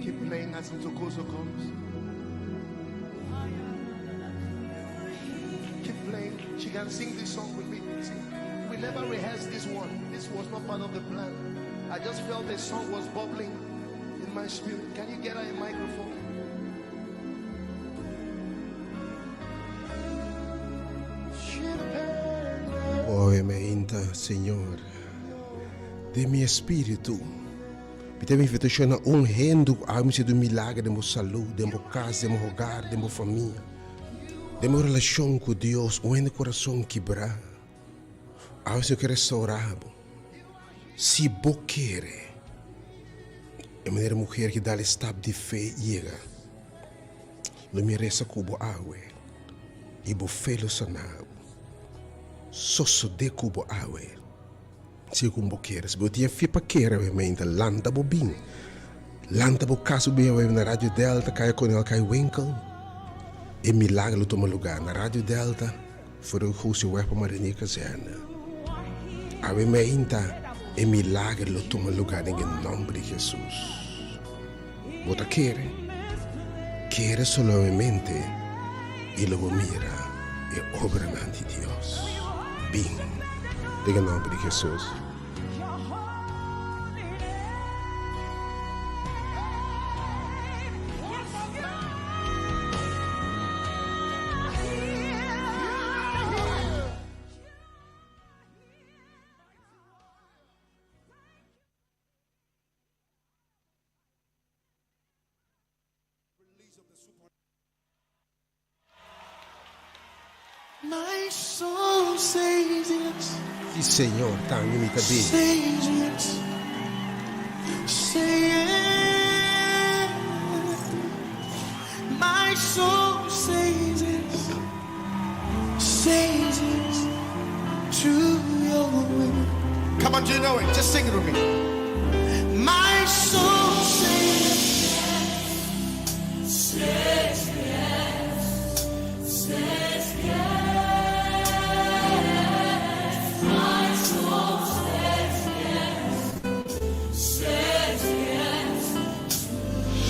Keep playing as Ntokozo comes. Keep playing. She can sing this song with me. See, we never rehearsed this one. This was not part of the plan. I just felt the song was bubbling in my spirit. Can you get her a microphone? Obviamente, Señor, den mi espíritu, mi ta invitashon na un hende ku a mester di un milager den bo salú, den bo kas, den bo hogar, den bo famia, den bo relashon ku Dios, un hende kurason kibrá, awe Señor ke restaurá bo. Si bo kere, e manera muher ki dal e stap di fe yega, lo mi resa ku bo awe i bo fe lo sana bo. Sosodé ku bo awe segun bo kere. Si bo tin e fe pa kere awe meinta, lanta bo bin. Lanta bo kas bo bin awe na Radio Delta, Kaya Konel, Kaya Winkel. E milagro lo tuma lugá na Radio Delta. For di Jose wèg pa Marinier Kazerne. Awe meinta e milager lo tuma lugá den e nòmber di Hesus. Bo ta kere? Kere solamente i lo bo mira e obranan di Dios. Bin den e nòmber di Hesus. My soul says yes. Si Señor, tambe mi ta bini. Says yes. Say yes. soul says yes, says yes to your will. Come on, do you know it? Just sing it with me. My soul says yes, says yes, says yes. My soul says yes, says yes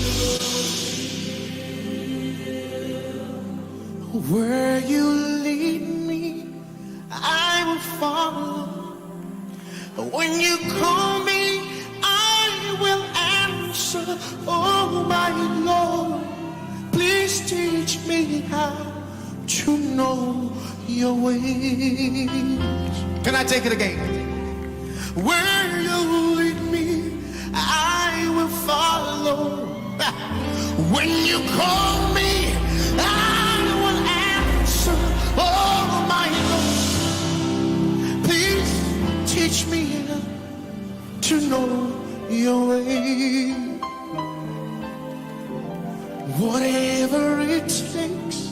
to your will. Where you lead me, I will follow. When you call me, I will answer. Oh, my Lord, please teach me how to know your ways. Can I take it again? Where you lead me, I will follow. When you call me, I will answer. Oh, my Lord, please teach me to know your way. Whatever it takes,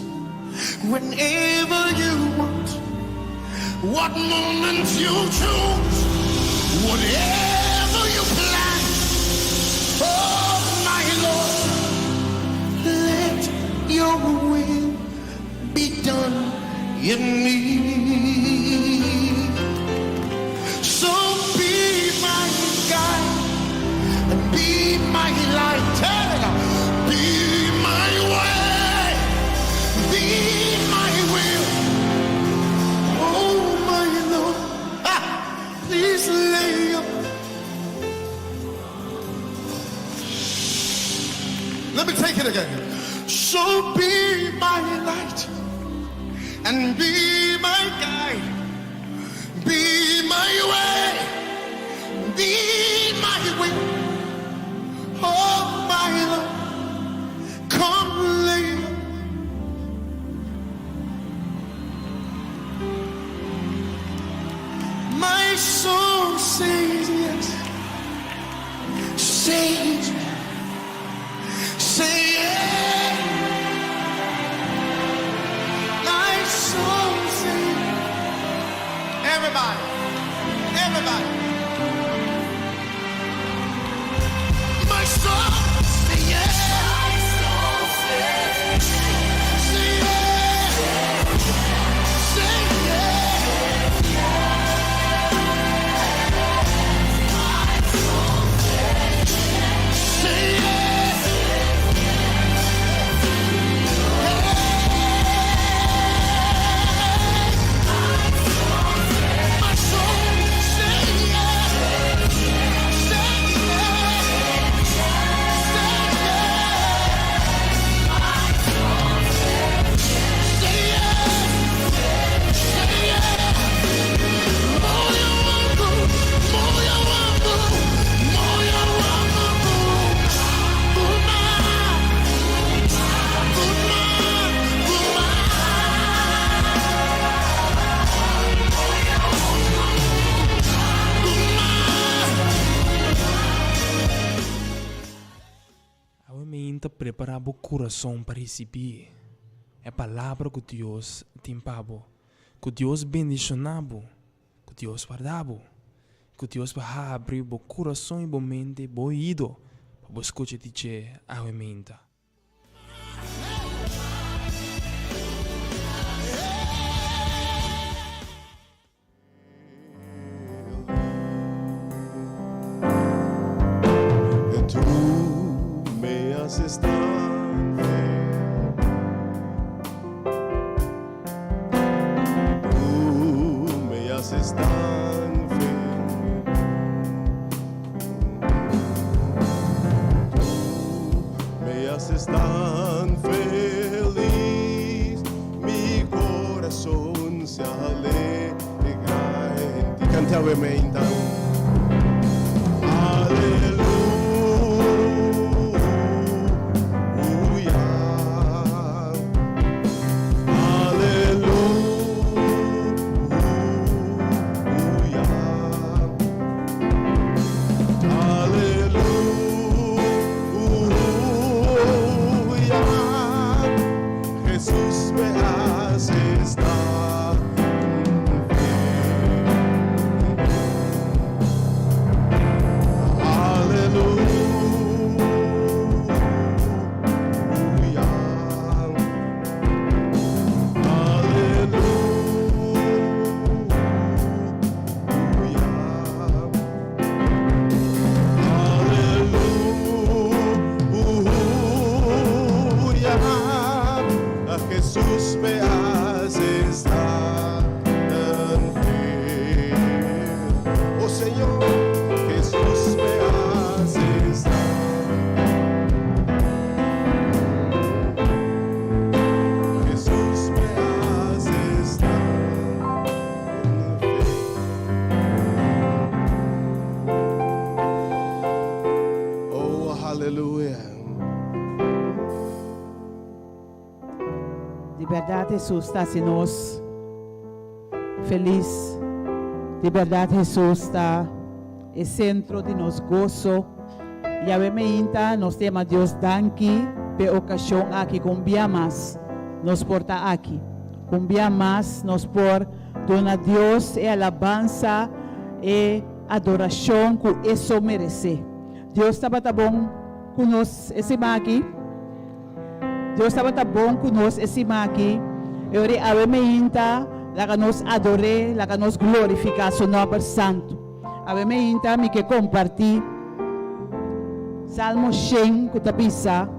whenever you want, what moment you choose, whatever you plan, oh my Lord, let your will be done in me. So be my guide and be my light. Be my way, be my will. Oh my Lord, please lay up. Let me take it again. So be my light and be my guide, be my way, be my will. Oh my Lord, come lay. My soul says yes, says, say yes. My soul says, everybody, everybody. My soul say yes. My soul says, say yes, say yes. My soul says, say yes. My soul say yes, say yes, say yes. Say yes, say yes. Moyo wangu, moyo wangu, moyo wangu, vuma, vuma, vuma. Awe mainta prepara bo kurason pa risibí e palabra ku Dios tin pa bo. Ku Dios bendishoná bo. Ku Dios warda bo. Ku Dios por habri bo kurason i bo mente, bo oido pa bo skucha di dje awe mainta. Tú me haces tan feliz. Tú me haces tan feliz. Tú me haces tan feliz. Mi corazón se alegra en ti. Canta awe mainta. Aleluya. Aleluya. Aleluya. bèrdat Hesus ta hasi nos felis. Di bèrdat Hesus ta e sentro di nos goso. Yahweh meinta nos ta yama Dios danki p'e okashon aki ku un bia mas nos por ta aki. Ku un bia mas nos por duna Dios e alabansa, e adorashon ku e so meresé. Dios tabata bon ku nos e siman aki? Dios tabata bon ku nos e siman aki. E ora awe meinta, laga nos ador'é, laga nos glorifiká su nòmber santu. Awe meinta mi ke kompartí Salmo shen ku ta bisa,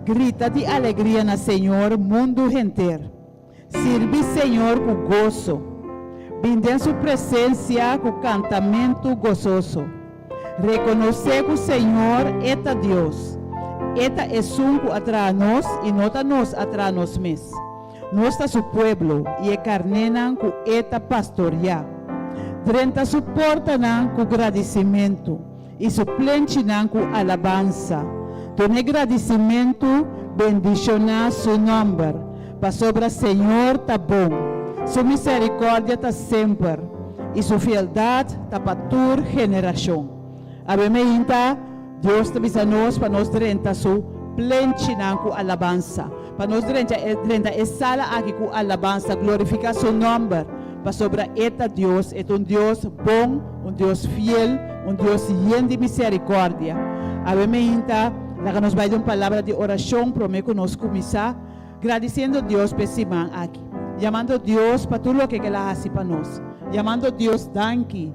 Grita di alegria na Señor, mundu henter. Sirbi Señor ku goso. Bin den su presensia ku kantamentu gososo. Rekonosé ku Señor e ta Dios. E ta esun ku a traha nos i no ta nos a traha nos mes. Nos ta su pueblo i e karnénan ku e ta pastoriá. Drenta su portanan ku gradisimentu i su plenchinan ku alabansa. Dun'é gradisimentu, bendishoná su nòmber, pasobra Señor ta bon, su miserikòrdia ta semper i su fieldat ta pa tur generashon. Awe meinta, Dios ta bisa nos pa nos drenta su plenchinan ku alabansa, pa nos drenta e sala aki ku alabansa, glorifiká su nòmber, pasobra e ta Dios, e ta un Dios bon, un Dios fiel, un Dios yen di miserikòrdia. Awe meinta, laga nos bai den un palabra di orashon promé ku nos kuminsá, gradisiendo Dios pa e siman aki, yamando Dios pa tur loke ku el a hasi pa nos, yamando Dios danki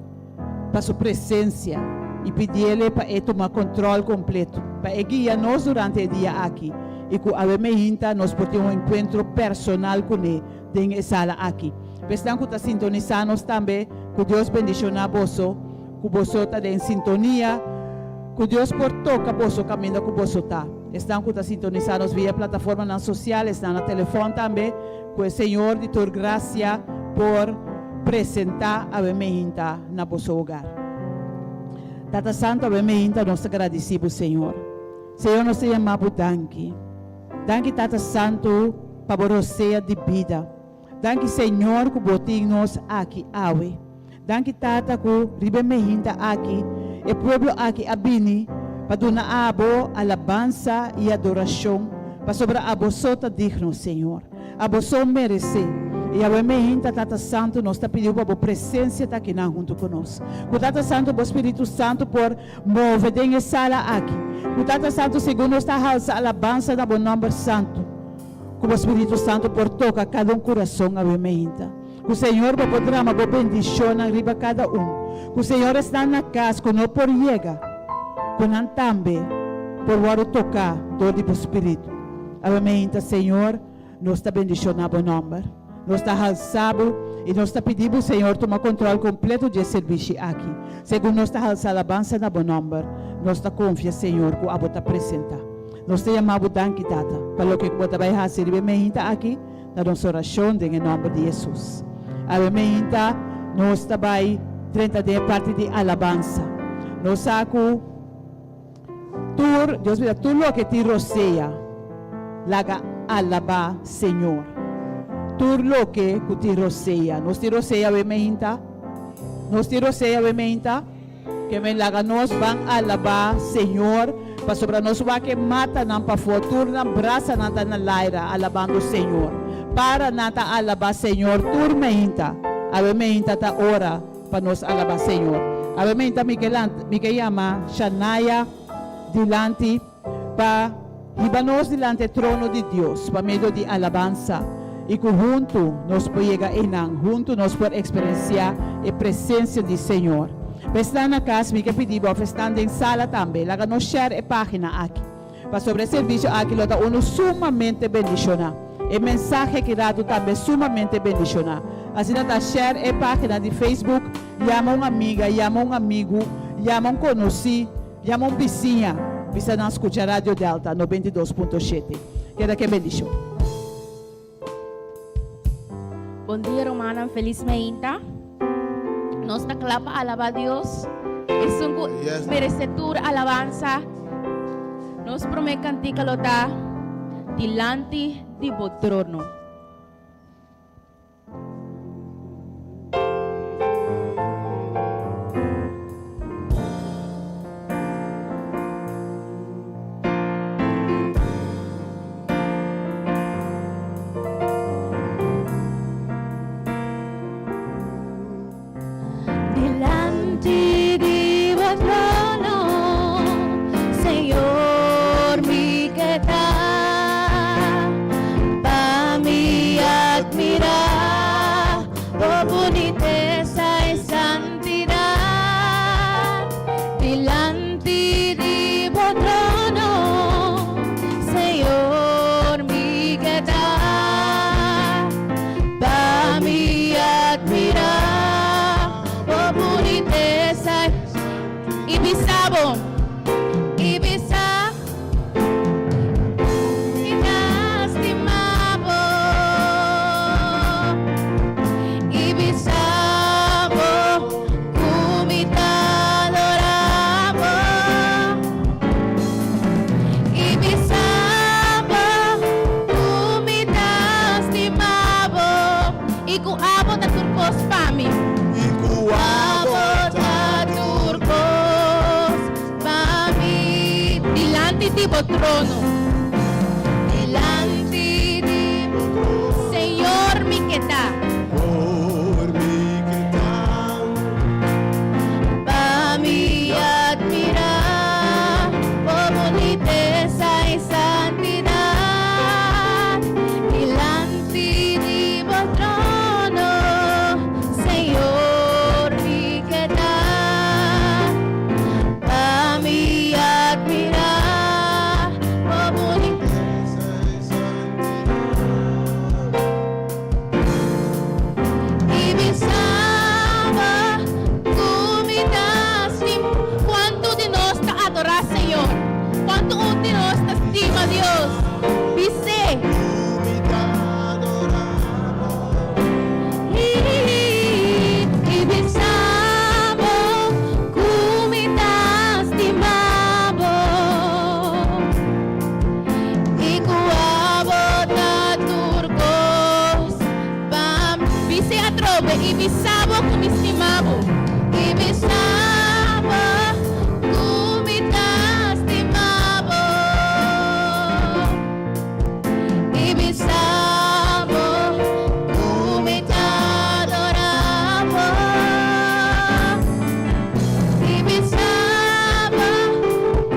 pa su presensia i pidiele pa e tuma kontròl kompleto, pa e guia nos durante e dia aki i ku awe meinta nos por tin un enkuentro personal kuné den e sala aki. Pa esnan ku ta sintonisá nos tambe, ku Dios bendishoná boso, ku boso ta den sintonia, ku Dios por toka boso kaminda ku boso ta. Esnan ku ta sintonisá nos via plataformanan sosial, esnan na telefòn tambe, ku e Señor di tur grasia por presentá awe meinta na boso hogar. Tata Santu, awe meinta nos ta gradisí bo, Señor. Señor, nos ta yama bo danki. Danki Tata Santu pa bo rosea di bida. Danki Señor ku bo tin nos aki awe. Danki Tata ku riba e mehinta aki e pueblo aki a bini pa duna abo alabansa i adorashon pasobra abo so ta digno Señor. Abo so meresé. I awe mehinta Tata Santu nos ta pidiu pa bo presensia ta akinan huntu ku nos. Ku Tata Santu bo Spiritu Santu por Move den e sala aki. Ku Tata Santu segun nos ta halsa alabansa na bo nòmber santu. Ku bo Spiritu Santu por toka kada un kurason awe meinta. Ku Señor bo por drama bo bendishonnan riba kada un. Ku Señor esnan na kas ku no por yega, ku nan tambe por wòrdu toká dor di bo Spiritu. Awe meinta Señor. Nos ta bendishoná bo nòmber. Nos ta halsá bo i nos ta pidi bo, Señor, tuma kontròl kompleto di e sirbishi aki. Segun nos ta halsa alabansa na bo nòmber, nos ta konfia, Señor, ku abo ta presentá. Nos ta yama bo danki, Tata, pa loke ku bo ta bai hasi riba e meinta aki na nos orashon den e nòmber di Hesus. Awe meinta nos ta bai drenta den e parti di alabansa. Nos sa ku. Tur, Dios bisa, tur loke tin rosea, laga alabá Señor. Tur loke ku tin rosea. Nos tin rosea awe meinta? Nos tin rosea awe meinta? Ke men laga nos ban alabá Señor, pasobra nos wak e matanan pafó, tur nan brasanan ta na laira alabando Señor. Paranan ta alabá Señor tur meinta. Awe meinta ta ora. Pa nos alabá Señor. Awe meinta mi ke lanta, mi ke yama Shanaya dilanti pa hiba nos dilanti e trono di Dios pa medio di alabansa i ku huntu nos por yega einan, huntu nos por eksperensiá e presensia di Señor. Pa esnan na kas mi ke pidi bo òf esnan den sala tambe, laga nos share e página aki. Pasobra e servisio aki lo ta unu sumamente bendishoná. E mensahe aki ratu tambe sumamente bendishoná. Asina ta share e página di Facebook, yama un amiga, yama un amigu, yama un konosí, yama un bisiña, bisa nan skucha Radio Delta 92.7. Keda ke bendishon. Bon dia rumannan, felis meinta. Nos ta kla pa alaba Dios. Esun ku merese tur alabansa. Nos promé kantika lo ta Dilanti di bo trono. di bo trono. Dilanti di bo trono. Señor mi ke ta. Señor mi ke ta. Pa mi admirá bo bunitesa i santidat. Dilanti di bo trono, Señor mi ke ta. Pa mi admirá bo bunitesa i santidat. I bisa bo ku mi ta stima. Kuantu di nos ta adorá Señor? Kuantu un di nos ta stima Dios? Bis'é. I bisa bo ku mi ta stima bo. I ku abo ta tur kos pa mi. Bis'é atrobe, i bisa bo ku mi stima bo. I bisa bo ku mi ta stima bo. I bisa bo ku mi ta adorá bo. I bisa bo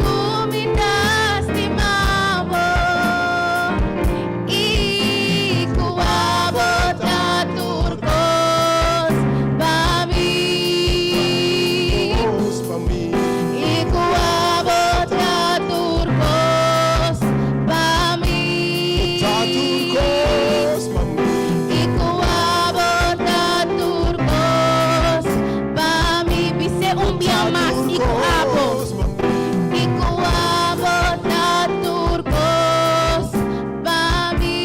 ku mi ta stima bo. I ku abo ta tur kos pa mi. I ku abo ta tur kos pa mi. I ku abo ta tur kos pa mi. Bis'é un bia mas i ku abo. I ku abo ta tur kos pa mi.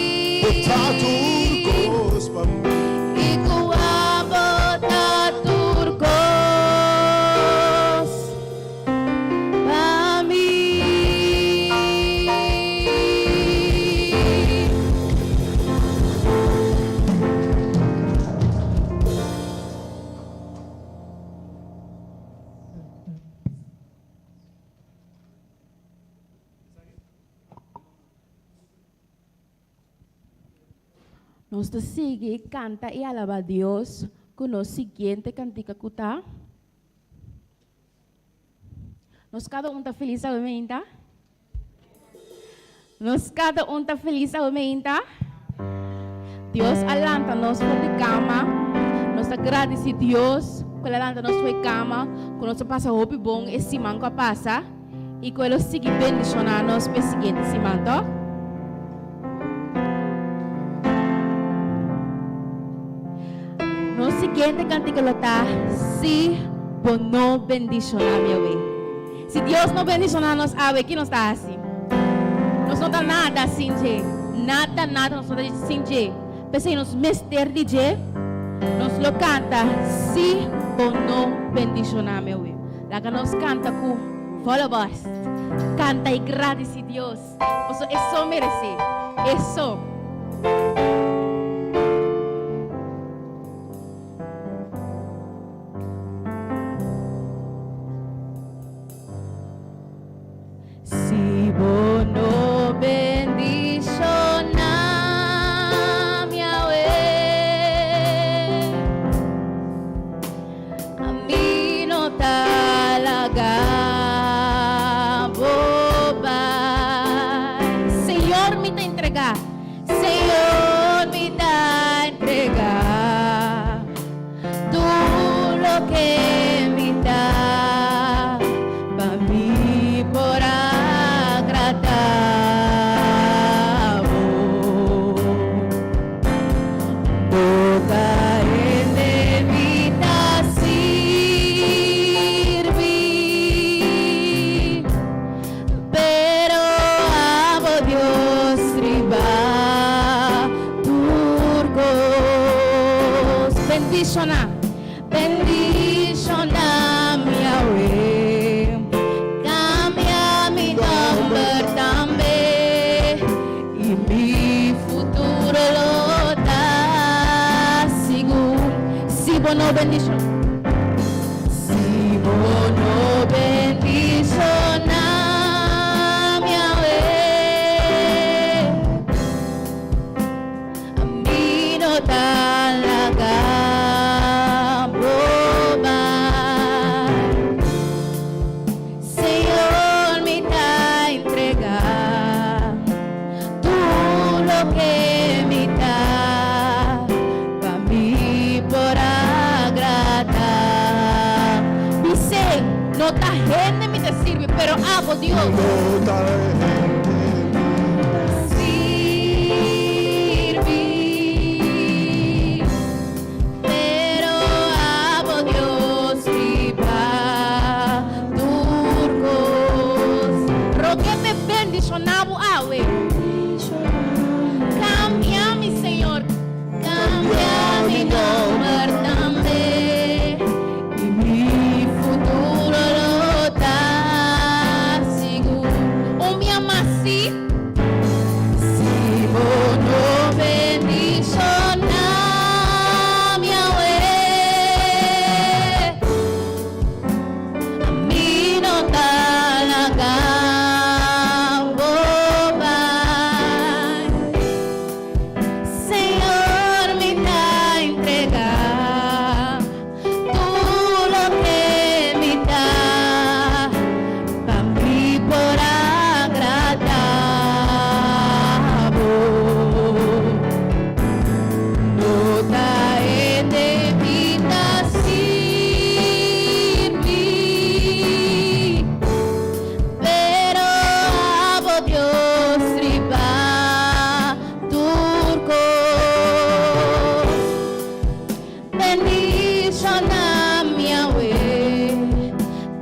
I ku abo ta tur kos pa mi. Nos ta sigui kanta i alabá Dios ku nos siguiente kantika ku ta. Nos kada un ta felis awe meinta? Nos kada un ta felis awe meinta? Dios a lanta nos for di kama. Nos ta gradisí Dios ku el a lanta nos for di kama, ku nos a pasa hopi bon e siman ku a pasa. I ku e lo sigui bendishoná nos p'e siguiente siman, tòg? Nos siguiente kantika lo ta Si Bo No Bendishoná Mi Awe. Si Dios no bendishoná nos awe, ki nos ta hasi? Nos no ta nada sin dje. Nada, nada nos no ta sin dje. P'esei nos mester di dje. Nos lo kanta Si Bo No Bendishoná Mi Awe. Laga nos kanta ku volle borst. Kanta i gradisi Dios, pasobra e so meresé. E so. Si bo no bendishoná mi awe, ami no ta laga bo bai. Señor mi ta entregá, Señor mi ta entregá. Tur loke mi ta pa mi por agradá bo. No ta hende mi ta sirbi, pero abo Dios riba tur kos. Bendishona, bendishona mi awe. Kambia mi nomber tambe i mi futuro lo ta sigur. Si bo no bendishona. Si bo no bendishona mi awe. No ta hende mi ta sirbi, pero abo, Dios. No ta hende mi ta sirbi, pero abo, Dios, riba tur kos. Rogu'é p'e bendishoná bo awe. Kambia mi, Señor. Kambia mi nomber tambe i mi futuro lo ta sigur. Un bia mas si. Si bo no bendishoná mi awe, mi no ta laga bo bai. Señor mi ta entrega tur loke mi ta pa mi por agrada bo. No ta hende mi ta sirbi, pero abo Dios riba tur kos. Bendishoná mi awe,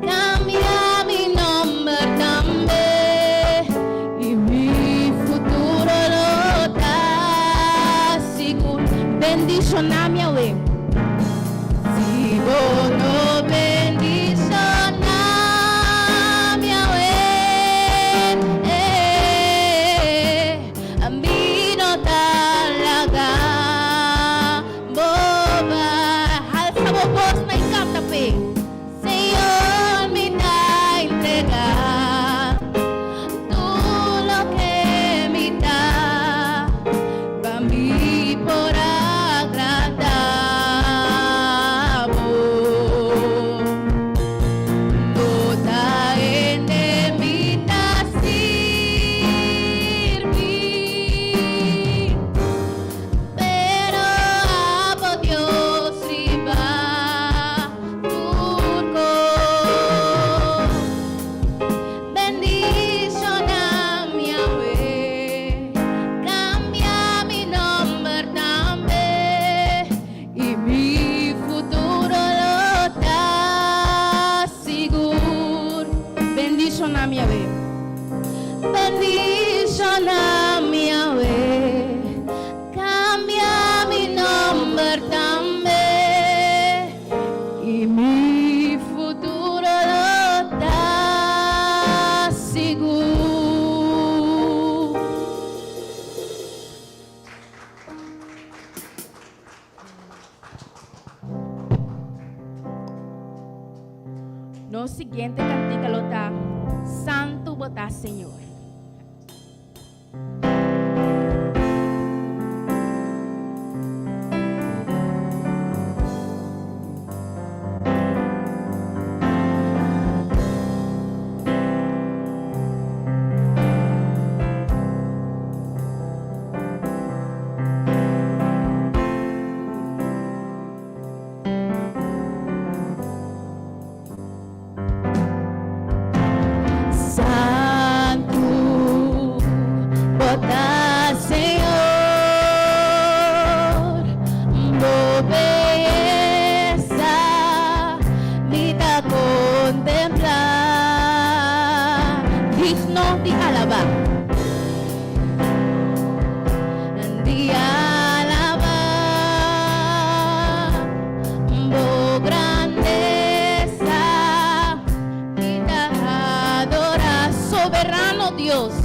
kambia mi nomber tambe i mi futuro lo ta sigur. Bendishoná mi awe. Si bo no bendishoná mi awe, mi no ta laga bo bai. Halsa bo bos na i kanta p'e. Señor mi ta entrega tur loke mi ta pa mi por agrada bo. No ta hende mi ta sirbi, pero abo Dios riba tur kos. Bendishoná mi awe, kambia mi nomber tambe i mi futuro lo ta sigur. Bendishoná mi awe. Bendishoná mi awe, kambia mi nomber tambe i mi futuro lo ta sigur. Nos siguiente kantika lo ta Santu Bo Ta Señor. Santu Bo Ta Señor, Bo beyesa mi ta kontemplá, digno di alabá. Di alabá Bo grandesa mi ta adorá. Soberano Dios,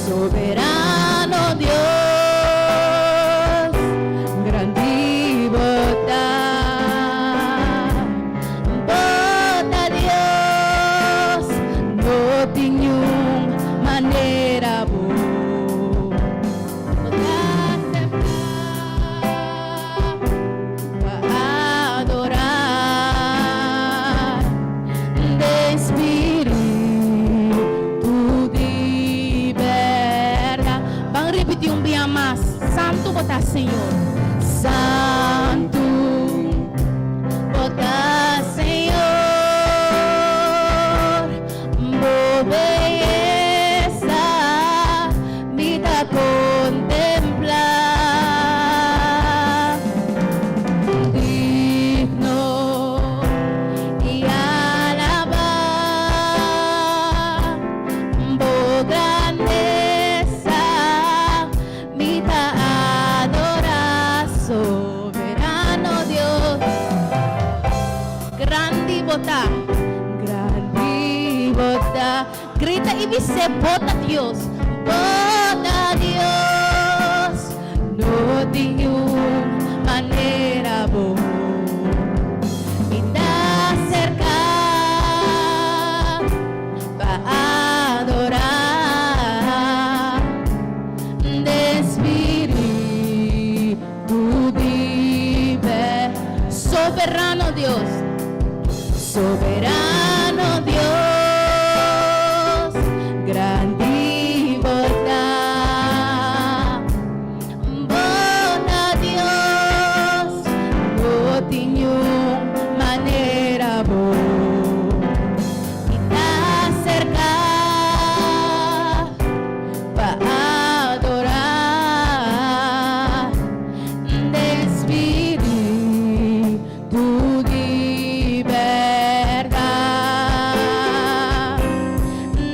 soberano Dios, grandi Bo ta. Bo ta Dios, no tin niun manera Bo. Bo ta aseptá pa adorá den spiritu di bèrdat. Grandi bo ta. Grandi bo ta. Grita i bis'é, Bo ta Dios. Bo ta Dios. No tin niun manera bo. Mi ta serka pa adorá. Den spiritu di bè. Soberano Dios, soberano Dios, grandi bo ta. Bo ta Dios, no tin niun manera bo. Mi ta serka. Pa adorá den spiritu di bèrdat,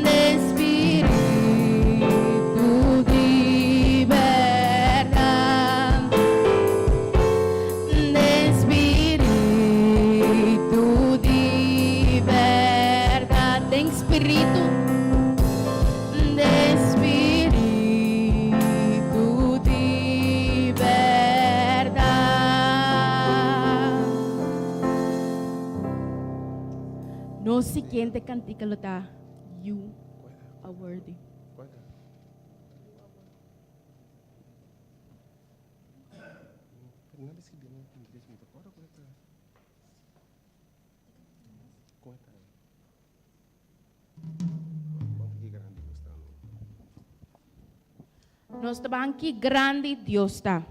den spiritu di bèrdat, den spiritu di bèrdat, den spiritu. Den spiritu di bèrdat. Nos siguiente kantika lo ta You Are Worthy. Nos ta ban ki grandi Dios ta.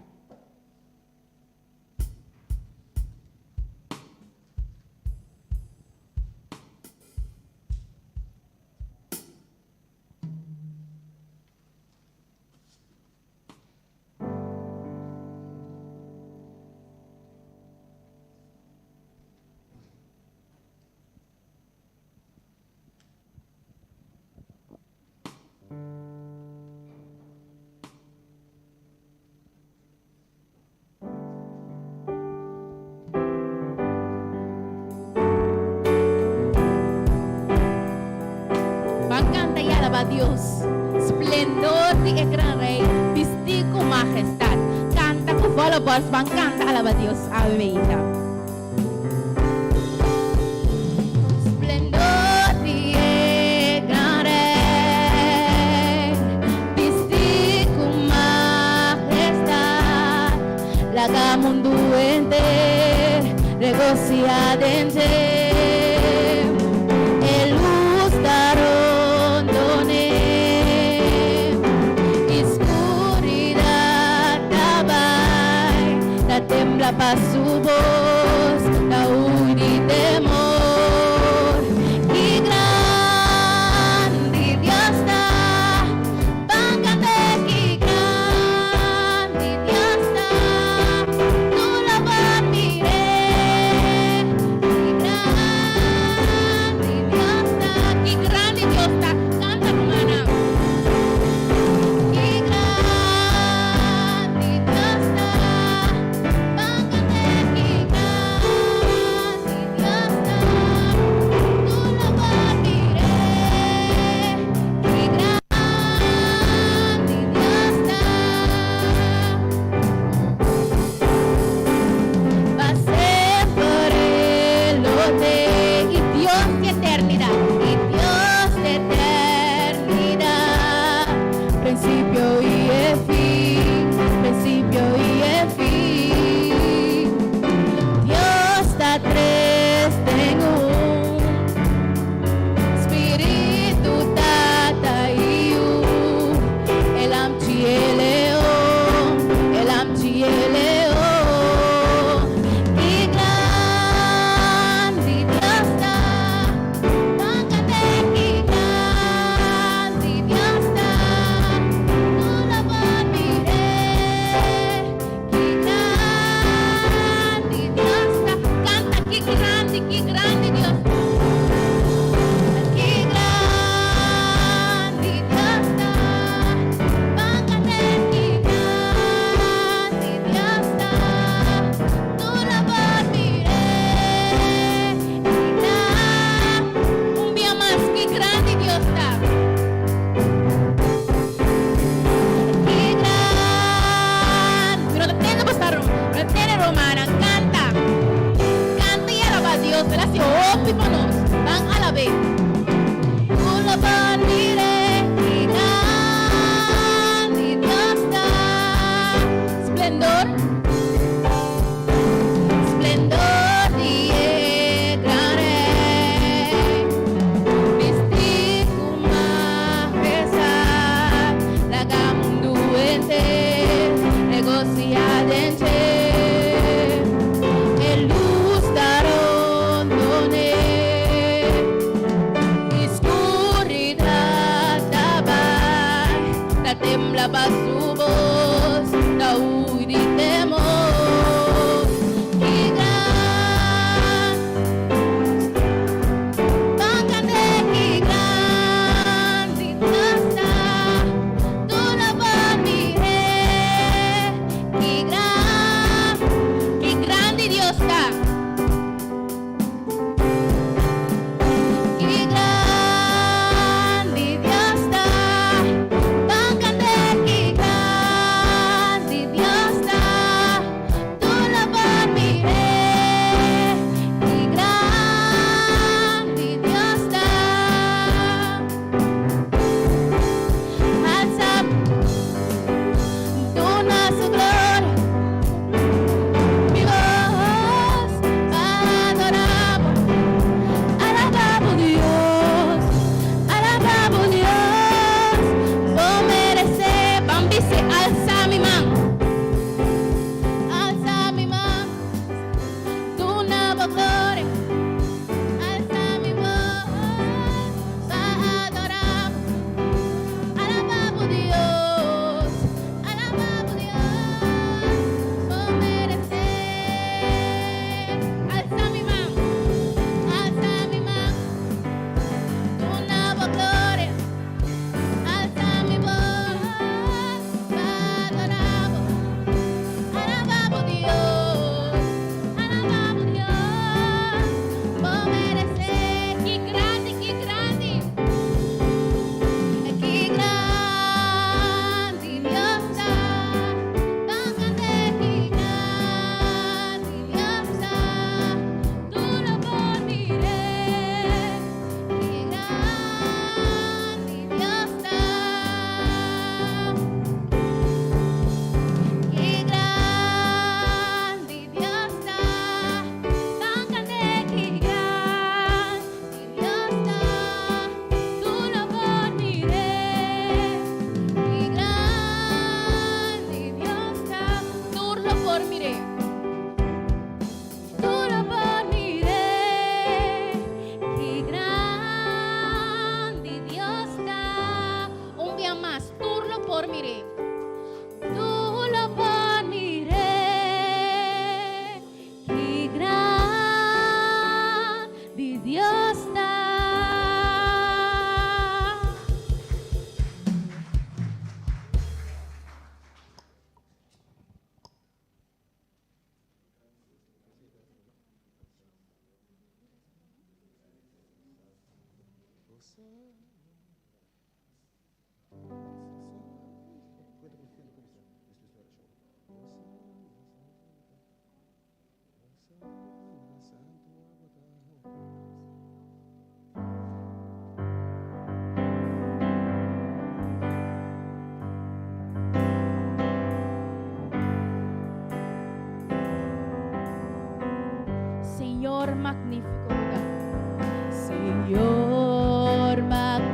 Ban canta y alaba Dios, splendor di e gran Rey, bisti cu majestad. Canta cu volle borst, ban canta alaba Dios. Ave Meita. Splendor di e gran Rey, bisti cu majestad. Laga mundu henter regocia den dje. E luz ta rondon'é i scuridad ta bai. Ta tembla pa su bos, ta hui di temor. Ki grandi Dios ta, ban kant'é ki grandi Dios ta, tur lo por mir'é. Ki grandi Dios ta, ki grandi Dios ta, kanta rumannan. Ki grandi Dios ta, ban kant'é ki grandi Dios ta, tur lo por mir'é. Ki grandi Dios ta, pa semper e lo te. I Dios di eternidat, i Dios di eternidat, prinsipio i e fin, prinsipio i e fin. Dios ta tres den un, Spiritu, Tata i Yu, e Lamchi e Leon, e Lamchi e Leon. Ki grandi Dios ta, ban kant'é ki grandi Dios ta, tur lo por mir'é. Ki grandi Dios ta, kanta ki grandi, ki grandi Dios ta. Ki grandi Dios ta, ban kant'é ki grandi Dios ta, tur lo por mir'é. hopi pa nos. Ban alab'é. Tur lo por mir'é, ki grandi Dios ta. Splendor, splendor di e gran Rey, bistí ku mahestad, laga mundu henter regosihá den dje. E lus ta rondon'é, i skuridat ta bai, ta tembla pa su bos, ta hui di temor. Ki gran, ban kant'é, ki grandi Dios ta, tur lo por mir'é. Ki gran, ki grandi Dios ta. Ki grandi Dios ta, ban kant'é, ki grandi Dios ta, tur lo por mir'é. Ki grandi Dios ta. Alsa, duna su gloria, mi bos pa adorá bo. Alabá bo Dios, alabá bo Dios, bo meresé. Ban bis'é, alsa mi man, alsa mi man, duna bo gloria, alsa mi bos pa adorá bo. Alabá bo Dios, alabá bo Dios, bo meresé. Alsa mi man, alsa mi man, duna bo gloria, alsa mi bos pa adorá bo. Alabá bo Dios, alabá bo Dios, bo meresé. Ki grandi, ki grandi, ki grandi Dios ta, ban kant'é, ki grandi Dios ta, tur lo por mir'é, ki grandi Dios ta. Ki grandi Dios ta, ban kant'é, ki grandi Dios ta, tur lo por mir'é, ki grandi Dios ta, tur lo por mir'é, tur lo por mir'é, ki grandi Dios ta. Un bia mas, tur lo por mir'é, tur lo por mir'é, ki grandi Dios ta. Señor magnífiko bo ta. Señor magnífiko.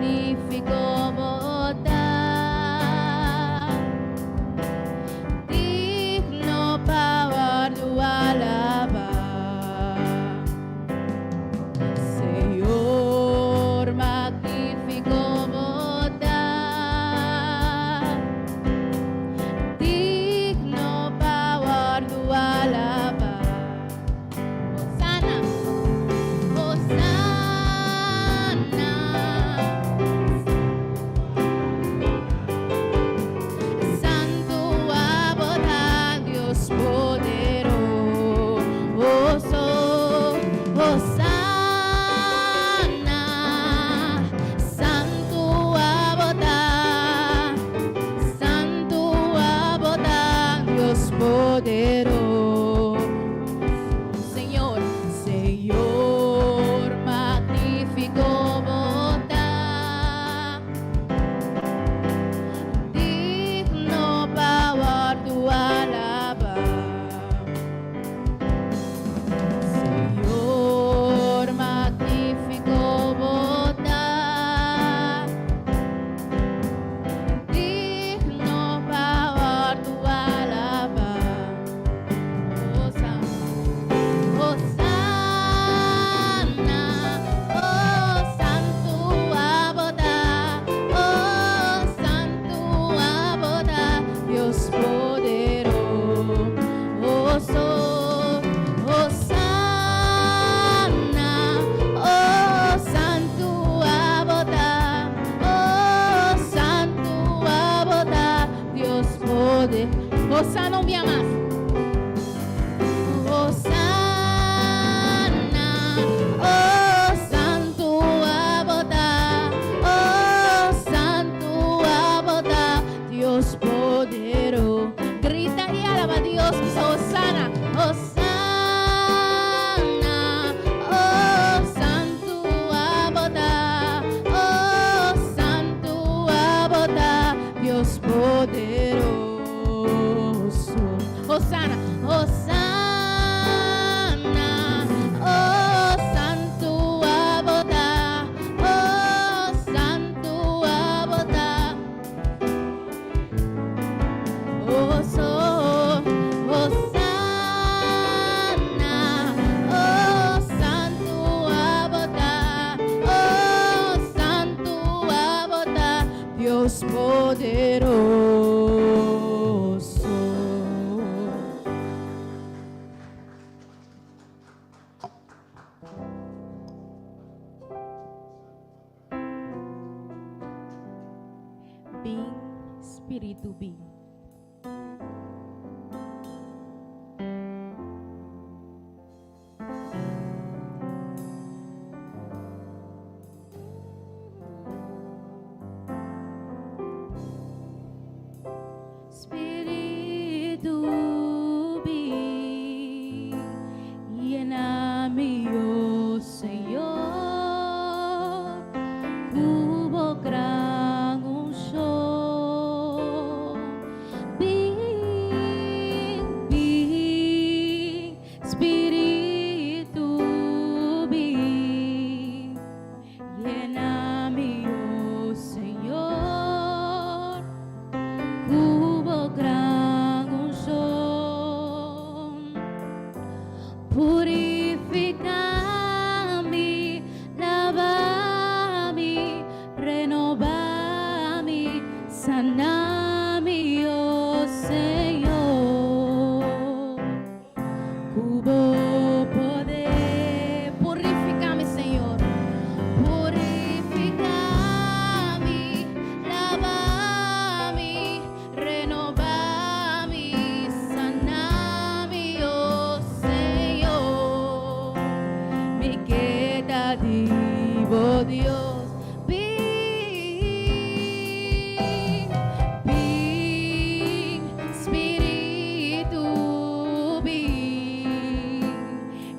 Bin, Spiritu bin. Spiritu bin, yena mi, oh Señor, ku bo gran unshon. Bin, bin, Spiritu bin, yena mi, oh Señor, ku bo gran unshon. Purifica mi, lava mi, renoba mi, sana mi, oh Señor. Ku bo poder. Purifica mi, Señor. Purifica mi, lava mi, renoba mi, sana mi, oh Señor. Mi ke ta di bo, Dios. Bin, bin, Spiritu bin,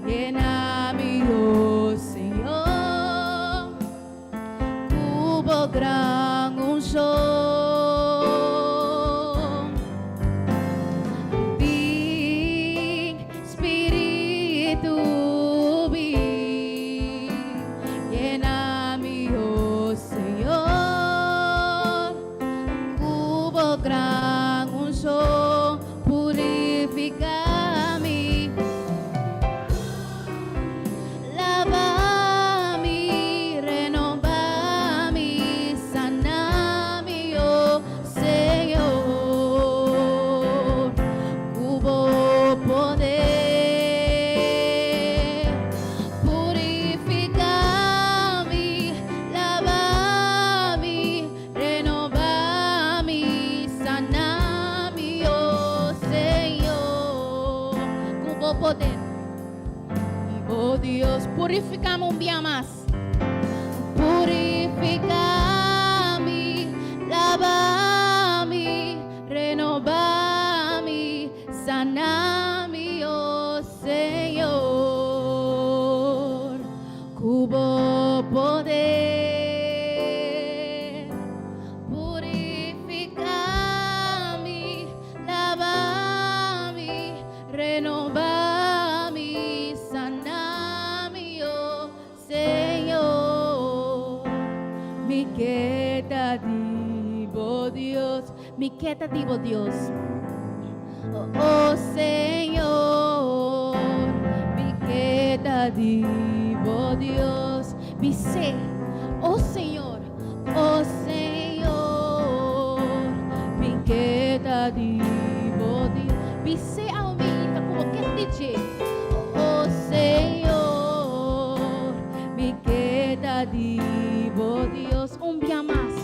yena mi, oh Señor, ku bo gran unshon. Bin, Spiritu bin, yena mi, oh Señor, ku bo gran unshon. Purifica mi, lava mi, renoba mi, sana mi, oh Señor, ku bo poder. Purifica mi, lava mi, renoba mi, sana mi, oh Señor, ku bo poder. Oh Dios, purifica mi un dia mas. Purifica mi, lava mi, renoba mi, sana mi, oh Señor, ku bo poder. Purifica mi, lava mi, renoba mi, sana mi, oh Señor. Mi ke ta di bo, Dios, mi ke ta di bo, Dios. Oh, oh Señor, mi ke ta di bo, Dios. Bis'é, oh Señor, oh Señor, mi ke ta di bo, Dios. Bis'é aumenta komo ke dje. Oh Señor, mi ke ta di bo, Dios. Un dia mas.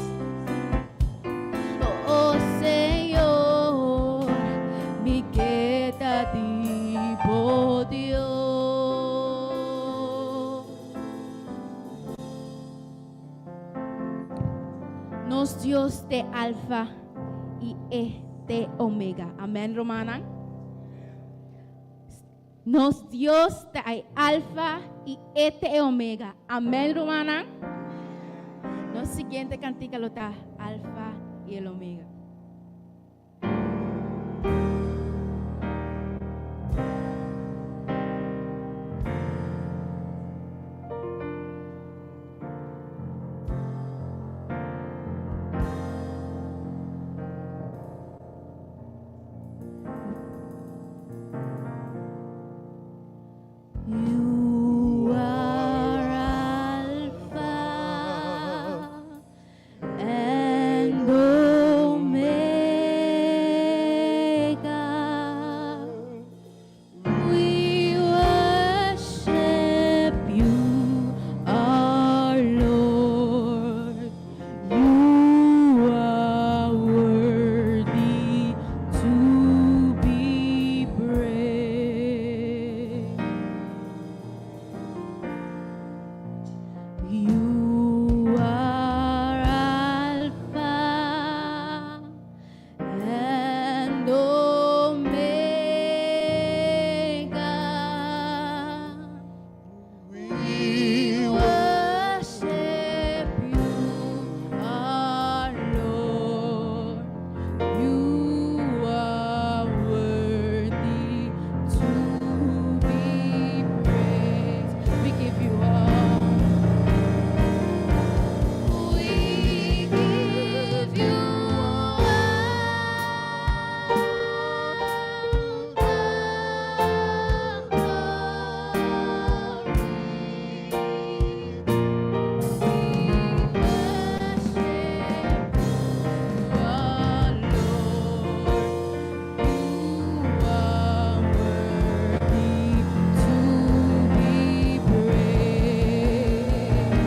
Oh Señor, mi ke ta di bo, Dios. Nos Dios ta Alfa i E ta Omega. Amèn, rumannan? Nos Dios ta Alfa i E ta Omega. Amèn, rumannan? Nos siguiente kantika lo ta Alfa i el Omega. You are Alpha and Omega. You are Alpha and Omega. We worship you, our Lord. You are worthy to be praised. We give you all. We give you all the glory. We worship you, our Lord. You are worthy to be praised.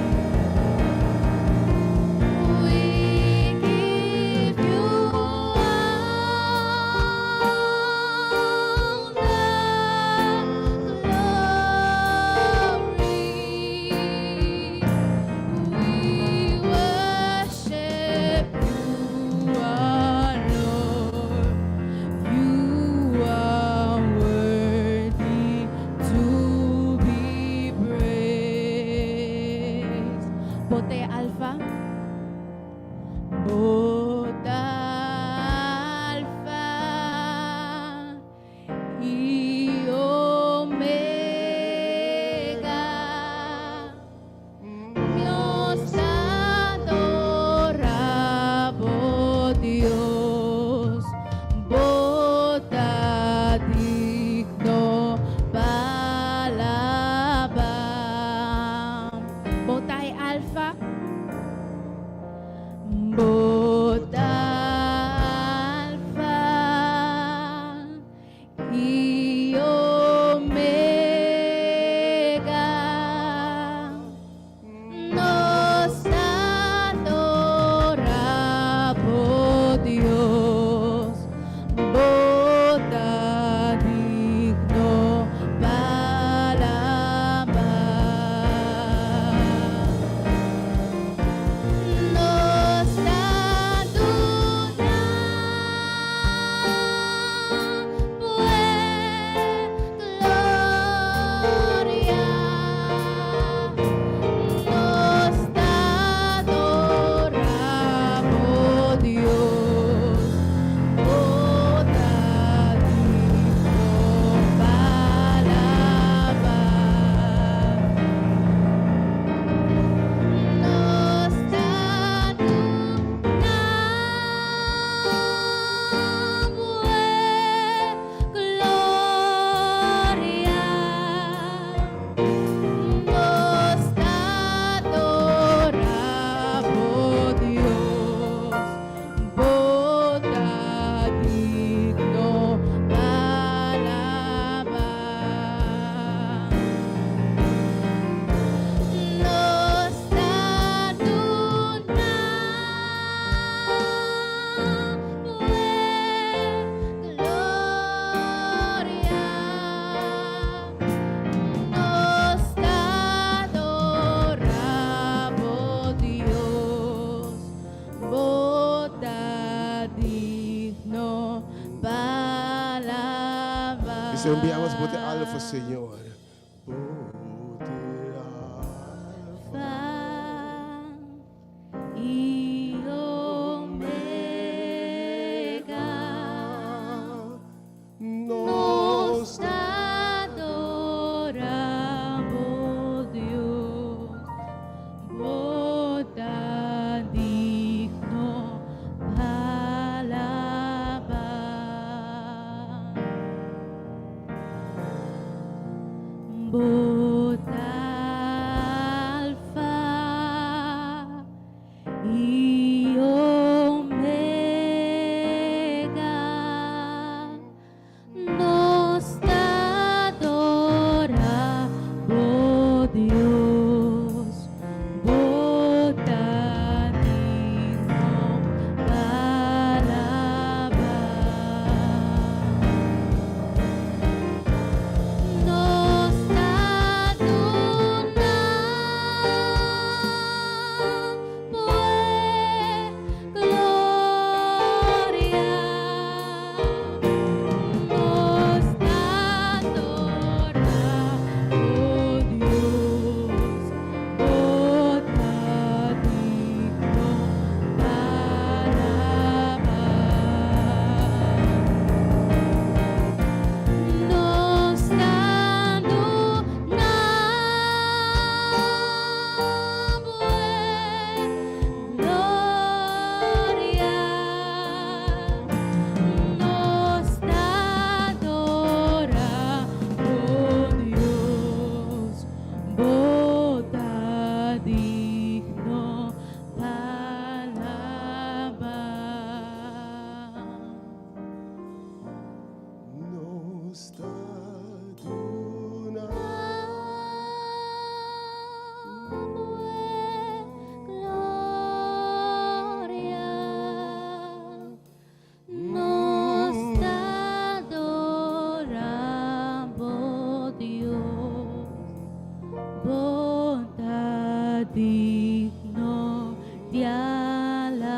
We give you all the glory. We worship you, our Lord. You are worthy to be praised. Bo ta Alpha. Bo ta Alpha i Omega. Nos ta adorá bo Dios, bo ta digno pa alabá. Bo ta Alpha. Bo ta Alpha i Omega. Nos ta adorá bo Dios, bo ta digno pa alabá. Nos ta duna bo gloria. Nos ta adorá bo Dios, bo ta digno pa alabá. Nos ta duna bo gloria. Nos ta adorá bo Dios, bo ta digno pa alabá. Nos ta duna bo gloria. Nos ta adorá bo Dios, bo ta digno pa alabá. Bisa un biaha mas bo ta Alpha, Señor. Bo ta Alpha i Omega. Nos Nos ta adorá bo Dios, bo ta digno pa alabá. Bo ta Alpha i Omega. Nos ta adorá bo Dios, bo ta digno pa alabá. Nos ta duna Digno di alaba.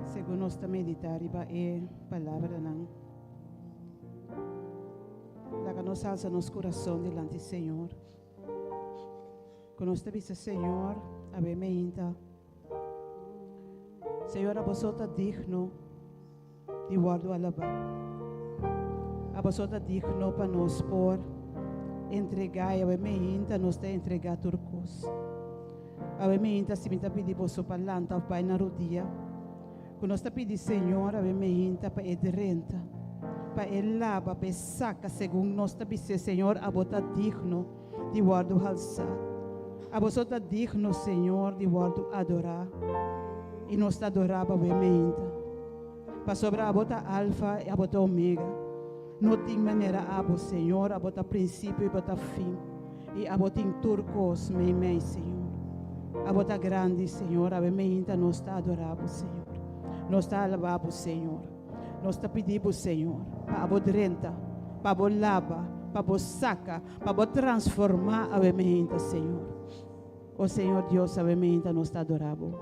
Segun nos ta meditá riba e palabranan, laga nos alsa nos kurason dilanti Señor. Ku nos ta bisa, Señor, awe meinta. Señor, abo so ta digno di wòrdu alabá. Abo so ta digno pa nos por entregá i awe meinta nos ta entregá tur kos. Awe meinta si mi ta pidi boso pa lanta òf bai na rudia, ku nos ta pidi Señor awe meinta pa e drenta, pa e laba, pa e saka segun nos ta bis'é, Señor, abo ta digno di wòrdu halsá. Abo so ta digno, Señor, di wòrdu adorá, i nos ta adorá bo awe meinta. Pasobra abo ta Alfa i abo ta Omega. No tin manera abo, Señor, abo ta prinsipio i bo ta fin, i abo tin tur kos meimei, Señor. Abo ta grandi, Señor, awe meinta nos ta adorá bo, Señor. Nos ta alabá bo, Señor. Nos ta pidi bo, Señor, pa abo drenta, pa bo laba, pa bo saka, pa bo transformá awe meinta, Señor. O Señor Dios, awe meinta nos ta adorá bo.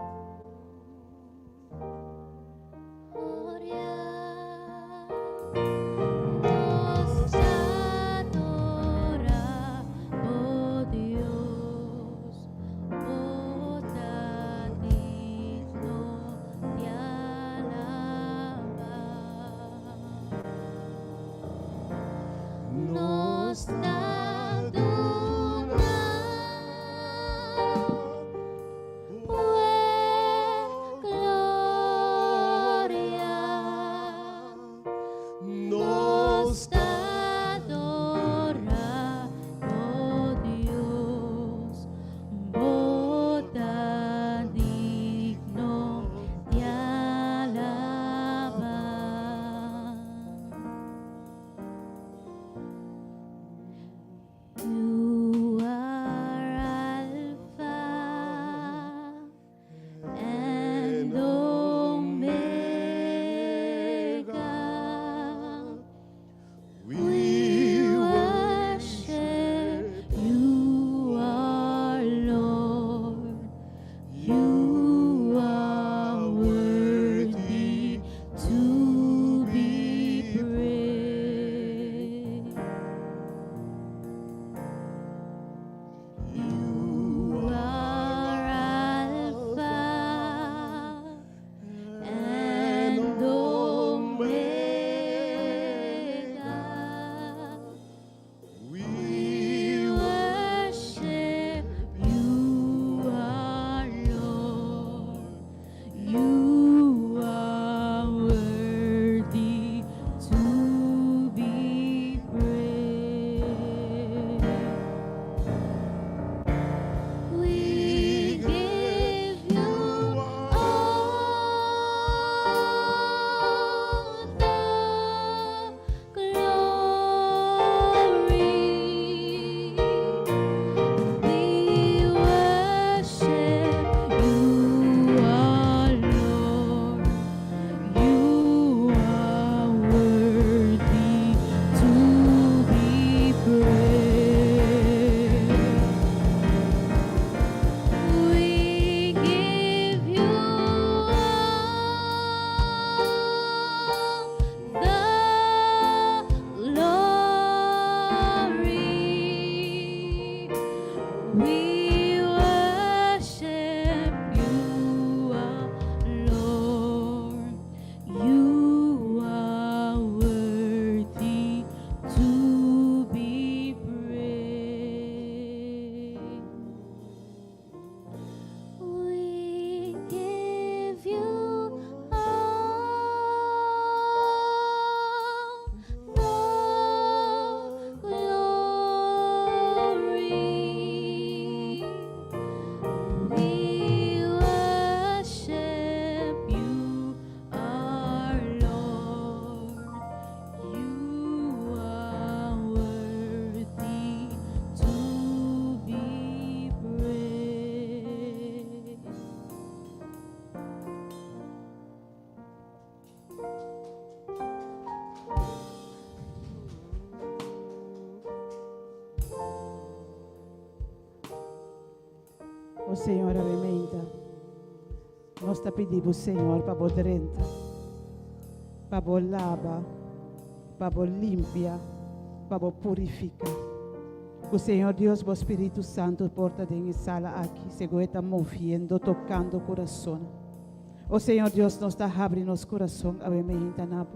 O Señor, awe meinta, nos ta pidi bo, Señor, pa bo drenta, pa bo laba, pa bo limpia, pa bo purifica. Ku Señor Dios bo Spiritu Santo por ta den e sala aki, segun e ta moviendo, tocando curason. O Señor Dios, nos ta habri nos curason awe meinta na bo.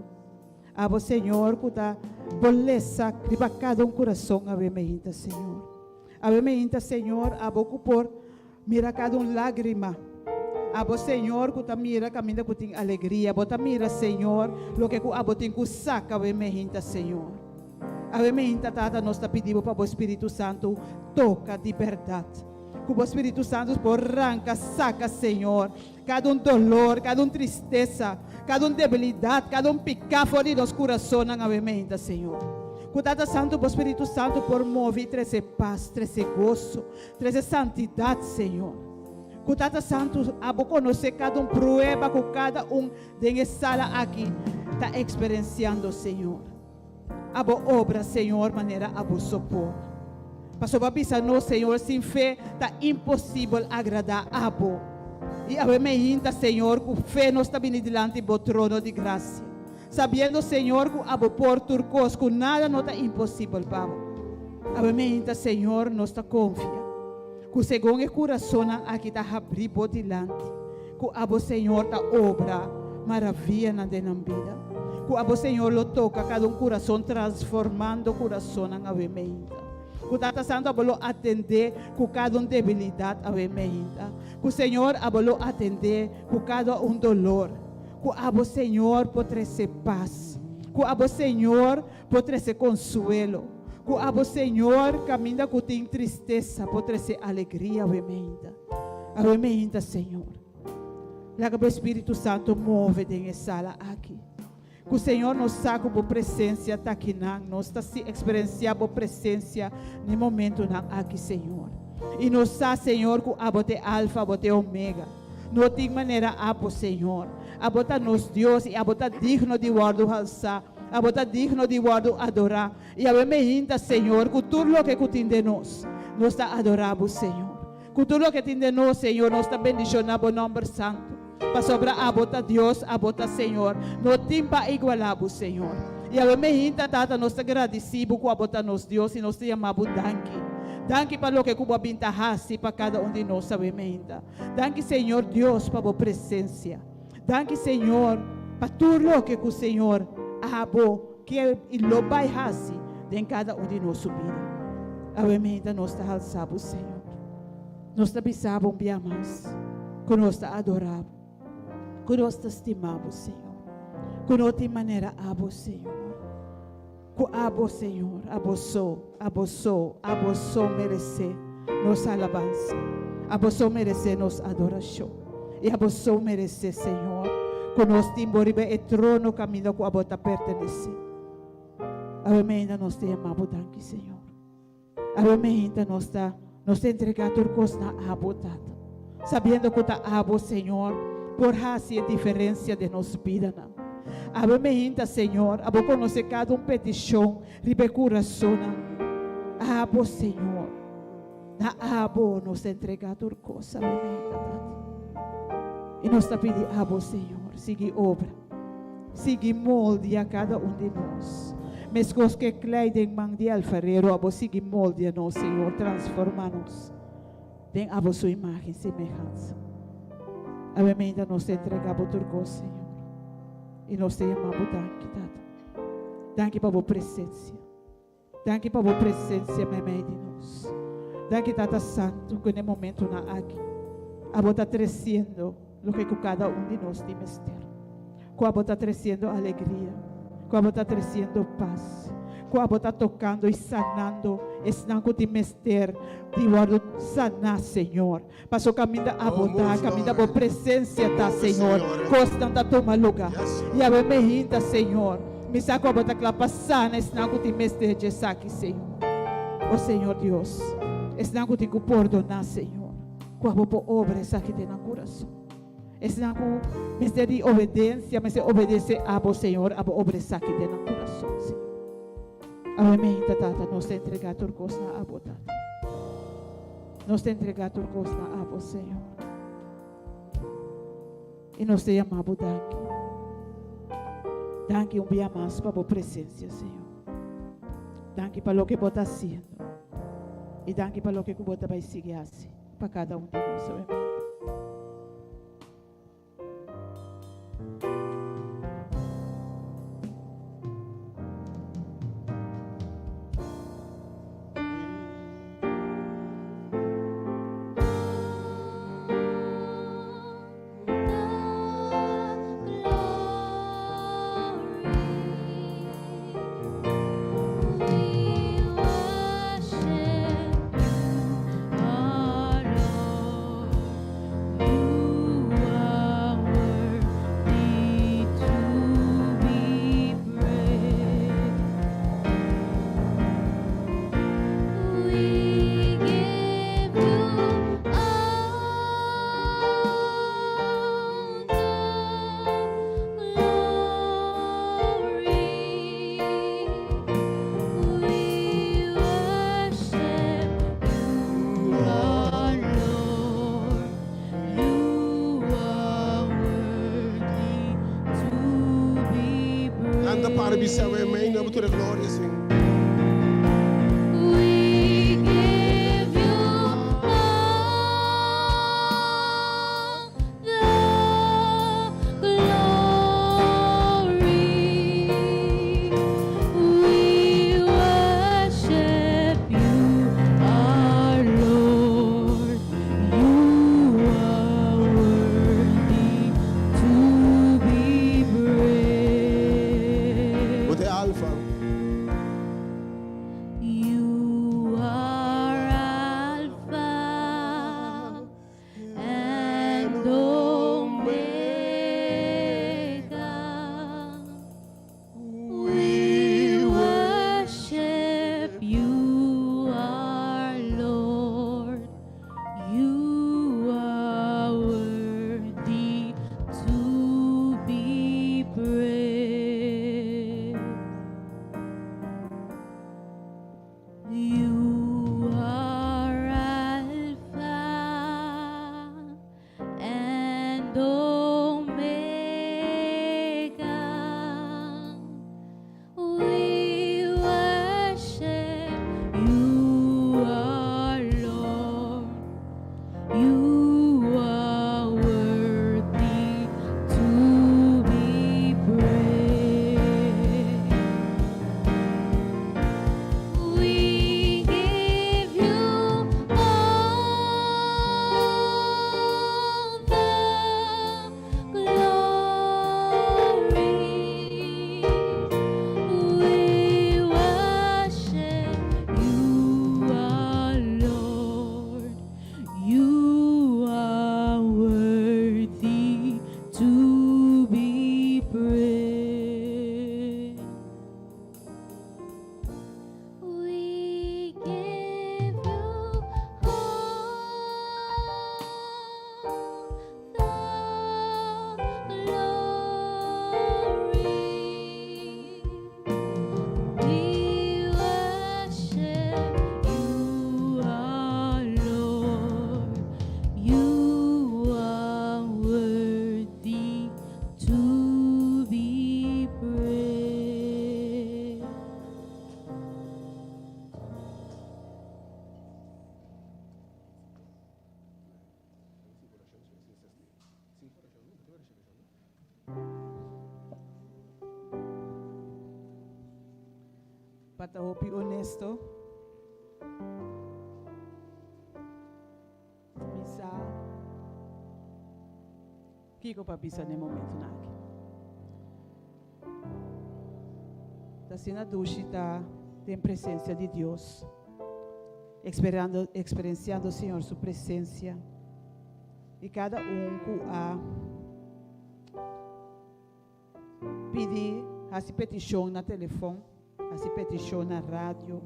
Abo Señor ku ta bo lesa riba kada un kurason awe meinta Señor. Awe meinta Señor abo ku por mira kada un lágrima. Abo Señor ku ta mira kaminda ku tin alegria. Bo ta mira Señor loke ku abo tin ku saka awe meinta Señor. Awe meinta Tata nos ta pidi bo pa bo Spiritu Santu toka di bèrdat. Ku bo Spiritu Santu por ranka saka Señor. Kada un dolor, kada un tristesa, kada un debilidat, kada un piká for di nos kurasonnan awe meinta, Señor. Ku Tata Santu, Bo Spiritu Santu por move i trese pas, trese goso, trese santidat, Señor. Ku Tata Santu, abo konosé kada un prueba ku kada un den e sala aki ta eksperensiando, Señor. Abo obra, Señor, manera abo so por. Pasobra bisa nos, Señor, sin fe ta imposibel agradá abo. I awe meinta, Señor, ku fe nos ta bini dilanti bo trono di grasia, sabiendo, Señor, ku abo por tur kos, ku nada no ta imposibel pa bo. Awe meinta, Señor, nos ta konfia ku segun e kurasonnan aki ta habrí bo dilanti, Ku abo Señor ta obra maravianan den nan bida. Ku abo Señor lo toka kada un kurason transformando kurasonnan awe meinta. Ku Tata Santu abo lo atendé ku kada un debilidat awe meinta. Ku Señor abo lo atendé ku kada un dolor. Ku abo Señor por trese pas. Ku abo Señor por trese konsuelo. Ku abo Señor kaminda ku tin tristesa por trese alegria awe meinta. Awe meinta, Señor. Laga bo Espíritu Santo move den e sala aki. Ku Señor nos sa ku bo presensia ta akinan. Nos ta si eksperensiá bo presensia na e momentunan aki, Señor. I nos sa, Señor, ku abo ta e Alfa, abo ta e Omega. No tin manera abo, Señor. Abo ta nos Dios i abo ta digno di wòrdu halsá. Abo ta digno di wòrdu adorá. I awe meinta, Señor, ku tur loke ku tin den nos, nos ta adorá bo, Señor. Ku tur loke tin den nos, Señor, nos ta bendishoná bo nòmber santu, pasobra abo ta Dios, abo ta Señor. No tin pa igualá bo, Señor. I awe meinta, Tata, nos ta gradisí bo ku abo ta nos Dios i nos ta yama bo danki. Danki pa loke ku bo a bin ta hasi pa kada un di nos awe meinta. Danki, Señor Dios, pa bo presensia. Danki, Señor, pa tur loke ku, Señor, abo Ke i lo bai hasi den kada un di nos su bida. Awe meinta nos ta halsa bo, Señor. Nos ta bisa bo un bia mas ku nos ta adora bo, ku nos ta stima bo, Señor, ku no tin manera abo, Señor. Ku abo, Señor, abo so, abo so, abo so meresé nos alabansa. Abo so meresé nos adorashon. I abo so meresé, Señor, ku nos tin bo riba e trono kaminda ku abo ta pertenesé. Awe meinta nos ta yama bo danki, Señor. Awe meinta nos ta nos ta entregá tur kos na abo, Tata, sabiendo ku ta abo, Señor, por hasi e diferensia den nos bidanan. Awe meinta, Señor, abo konosé kada un petishon riba e kurasonnan. Abo, Señor. Na abo nos ta entregá tur kos awe meinta, Tata. I nos ta pidi abo, Señor, sigui obra, sigui moldia kada un di nos. Meskos ku e klei den man di alfarero, abo sigui moldia nos, Señor, transformá nos den abo su imágen, semehansa. Awe meinta nos ta entregá bo tur kos, Señor. I nos ta yama bo danki, Tata. Danki pa bo presensia. Danki pa bo presencia meimei di nos. Danki Tata Santo cu n'e momentonan aki abo ta treciendo loke cu cada un di nos tin mester. Cu abo ta treciendo alegria, cu abo ta treciendo paz, cu abo ta tocando y sanando esnan cu tin mester di wordo sana, Señor. Paso caminda abo ta, caminda bo presencia ta, Señor, cosnan ta tuma luga. Y awe me hinta, Señor, mi sa cu abo ta cla pa sana esnan cu tin mester dje esaki, Señor. O Señor Dios, esnan cu tin cu pordona, Señor, cu abo por obra esaki den nan curason. Esnan cu mester di obedencia, mester obedece abo, Señor, abo obra esaki den nan curason, Señor. Awe me hinta, Tata, nos ta entrega tur cos na abo, Tata. Nos ta entregá tur kos na abo, Señor. I nos ta yama bo danki. Danki un bia mas pa bo presensia, Señor. Danki pa loke bo ta hasiendo. I danki pa loke ku bo ta bai sigui hasi pa kada un di nos. Amen. Lanta para bisa amén, na bo tur e gloria, Señor. Bo ta e Alfa. And Omega, we worship you, our Lord. You are worthy to be praised. You are Alpha and Omega. We worship you, our Lord. You are worthy to be praised. We give you all the glory. We worship you, our Lord. You are worthy to be praised. We give you all the glory. We worship you, our Lord. You are worthy to be praised. Pa ta hopi honesto, mi sa kiko pa bisa na e momentonan aki. Ta asina dushi ta den presencia di Dios, experando, experienciando Señor su presencia y cada un cu a pidi, haci peticion na telefon, haci peticion na radio,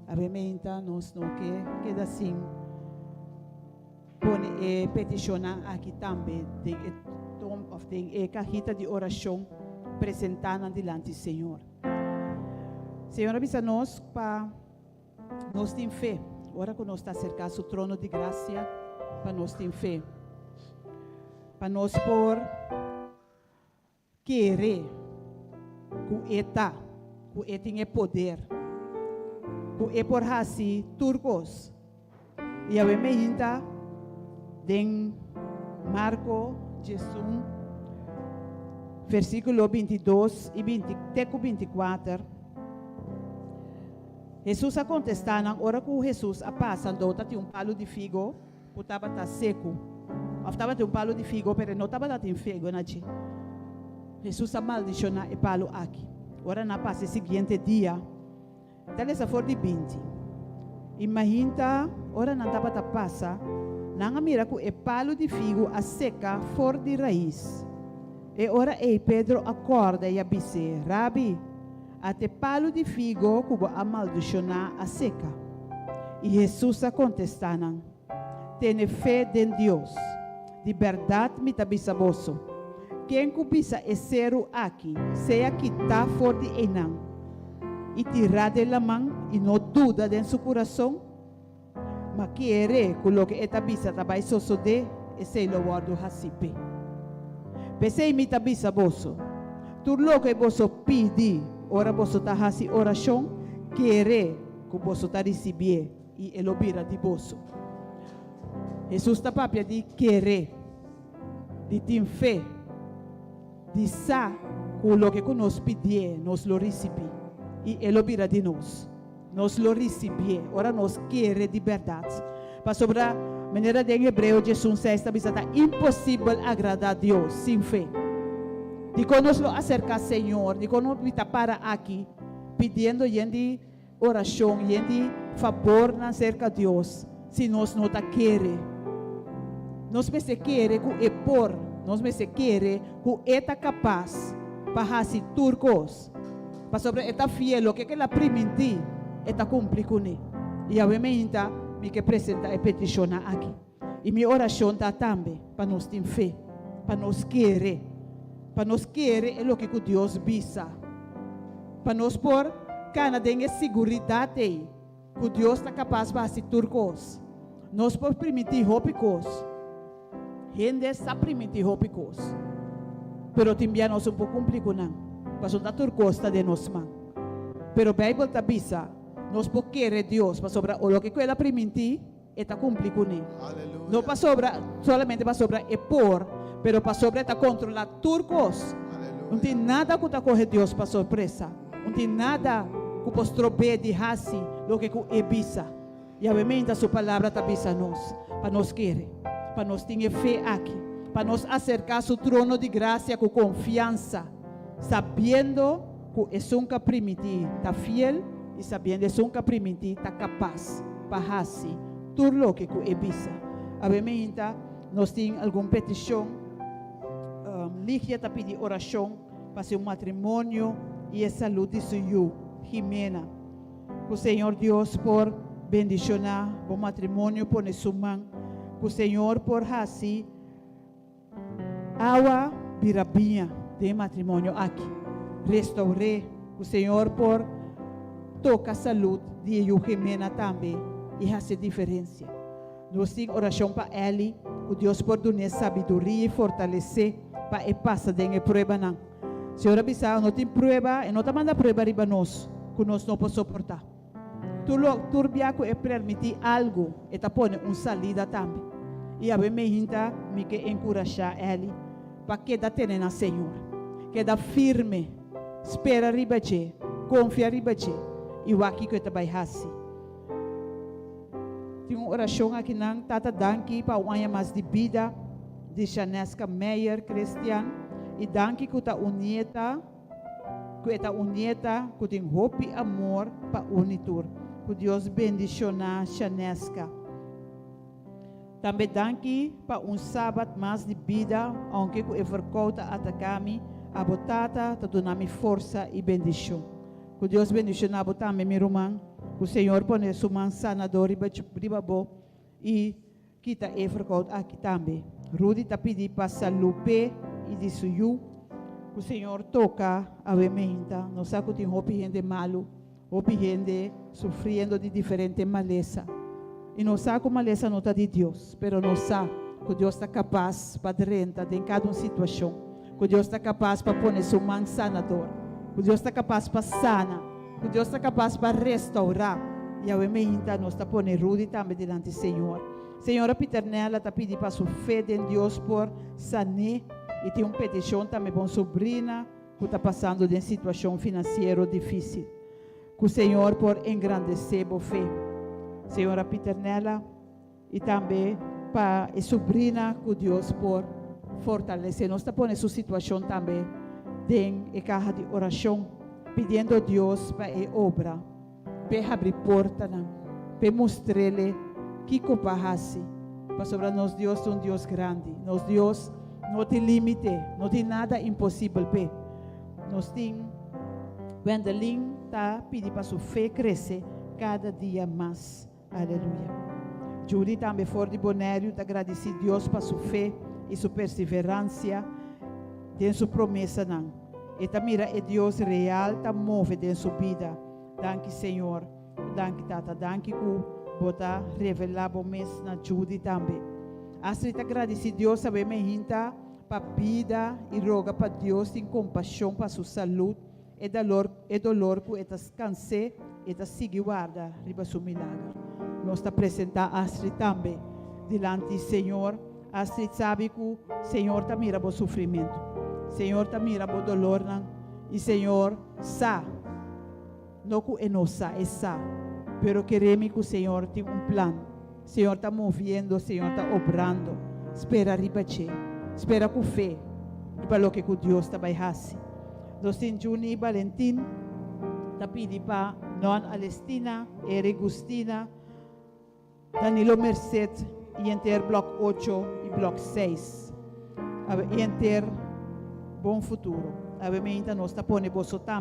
awe-meinta nos no ke keda sin pone e peticionnan aki tambe den e tom of den e cajita di oracion, presenta nan dilanti Señor. Señor a bisa nos pa nos tin fe. ora ku nos ta aserká su trono di grasia pa nos tin fe, pa nos por kere ku E ta, ku E tin e poder, ku E por hasi tur kos. I awe meinta den Marko 11, versíkulo 22 i 20 te ku 24, Hesus a kontestá nan, Ora ku Hesus a pasa, anto tatin un palu di figo ku tabata seku. Òf tabatin un palu di figo, pero e no tabata tin figo na dje. Hesus a maldishoná e palu aki. Ora nan a pasa e siguiente dia, ta lesa for di 20. Imaginta ora nan tabata pasa, nan a mira ku e palu di figu a seka for di rais. E ora ei Pedro a kòrda i a bis'é, Rabi, ata e palu di figo ku bo a maldishoná a seka. I Hesus a kontestá nan, Tene fe den Dios. Di bèrdat mi ta bisa boso, ken ku bisa e seru aki, sea kitá for di einan i tirá den laman, i no duda den su kurason, ma kere ku loke e ta bisa ta bai sosodé, esei lo wòrdu hasí p'e. P'esei mi ta bisa boso, tur loke boso pidi ora boso ta hasi orashon, kere ku boso ta risibié i e lo bira di boso. Hesus ta papia di kere, di tin fe, di sa ku loke ku nos pidié nos lo risibí i e lo bira di nos. Nos lo risibié ora nos kere di bèrdat. Pasobra, manera den Hebreo 11:6 ta bisa, ta imposibel agradá Dios sin fe. Dikon nos lo aserká Señor? Dikon nos ta para aki pidiendo yen di orashon, yen di fabornan serka Dios, si nos no ta kere? Nos mester kere ku e por. Nos mester kere ku e ta kapas pa hasi tur kos. Pasobra e ta fiel, loke ku el a primintí, e ta kumpli kuné. I awe meinta mi ke presentá e petishonnan aki. I mi orashon ta tambe pa nos tin fe, pa nos kere, pa nos kere e loke ku Dios bisa, pa nos por kana den e siguridat ei ku Dios ta kapas pa hasi tur kos. Nos por primintí hopi kos. Hende sa primintí hopi kos, pero tin bia nos un por kumpli ku nan, pasobra ta tur kos ta den nos man. Pero Beibel ta bisa, nos por kere Dios, pasobra loke ku el a primintí, e ta kumpli kuné. No pasobra solamente pasobra e por, pero pasobra e ta kontrolá tur kos. No tin nada ku ta kohe Dios pa sorpresa. No tin nada ku por strob'é di hasi loke ku e bisa. Yahweh meinta su palabra ta bisa nos pa nos kere, pa nos tin e fe aki, pa nos aserká su trono di grasia ku konfiansa, sabiendo ku esun ku a primintí ta fiel i sabiendo esun ku a primintí ta kapas pa hasi tur loke ku e bisa. Awe meinta nos tin algun petishon. Ligia ta pidi orashon pa su matrimonio i e salud di su yu, Jimena. Ku Señor Dios por bendishoná bo matrimonio pone su man. Ku Señor por hasi awa bira biña den e matrimonio aki. Restour'é. Ku Señor por toka salud di e yu Jimena tambe i hasi e diferensia. Nos tin orashon pa Elly, ku Dios por dun'é sabiduria i fortales'é pa e pasa den e pruebanan. Señor a bisa, No tin prueba, e no ta manda prueba riba nos ku nos no por soportá. Tur lo, tur bia ku e permití algu, e ta pone un salida tambe. I awe meinta mi ke enkurashá Elly pa keda tene na Señor. Keda firme, spera riba dje, konfia riba dje i wak kiko e ta bai hasi. Tin un orashon akinan, Tata danki pa un aña mas di bida di Shaneska Meyer Christian i danki ku ta un nieta ku e ta un nieta ku tin hopi amor pa uni tur. Ku Dios bendishoná Shaneska. Tambe danki pa un sabat mas di bida ounke ku e verkoud ta ataká mi, abo Tata ta duna mi forsa i bendishon. Ku Dios bendishoná bo tambe mi ruman. Ku Señor pone su man sanador riba riba bo i kita e verkoud aki tambe. Rudy ta pidi pa salú p'e i di su yu. Ku Señor toka awe meinta. Nos sa ku tin hopi hende malu, hopi hende sufriendo di diferente malesa. I nos sa ku malesa no ta di Dios, pero nos sa ku Dios ta kapas pa drenta den kada un situashon, ku Dios ta kapas pa pone su man sanador, ku Dios ta kapas pa sana, ku Dios ta kapas pa restourá. I awe meinta nos ta pone Rudy tambe dilanti Señor. Señora Piternella ta pidi pa su fe den Dios por san'é i tin un petishon tambe pa un sobrina ku ta pasando den situashon finansiero difísil. Ku Señor por engrandesé bo fe. Señora Piternella i tambe pa e sobrina ku Dios por fortalesé. Nos ta pone su situashon tambe den e kaha di orashon pidiendo Dios pa e obra. P'e habri portanan, p'e mustr'ele kiko pa hasi, pasobra nos Dios ta un Dios grandi. Nos Dios no tin límite, no tin nada imposibel p'e. Nos tin Wendelin ta pidi pa su fe krese kada dia mas. Aleluya. Judy tambe for di Boneriu ta gradisí Dios pa su fe i su perseveransia den su promesanan. E ta mira e Dios real ta move den su bida. Danki Señor. Danki Tata. Danki ku bo ta revelá bo mes na Judy tambe. Astrid ta gradisí Dios awe mehinta pa bida i roga pa Dios tin kompashon pa su salud. E dalor, e dolor ku e ta skans'é, e ta sigui warda riba su milager. Nos ta presentá Astrid tambe dilanti Señor. Astrid sabi ku Señor ta mira bo sufrimentu. Señor ta mira bo dolornan i Señor sa, no ku e no sa, e sa, pero kere mi ku Señor tin un plan. Señor ta moviendo, Señor ta obrando. Spera riba dje. Spera ku fe riba loke ku Dios ta bai hasi. Nos tin Juni Balentin ta pidi pa Non Alestina, Eric Gustina, Danilo Merced i henter blòk ocho i blòk seis. Awe i henter Bon Futuro. Awe meinta nos ta pone boso tambe.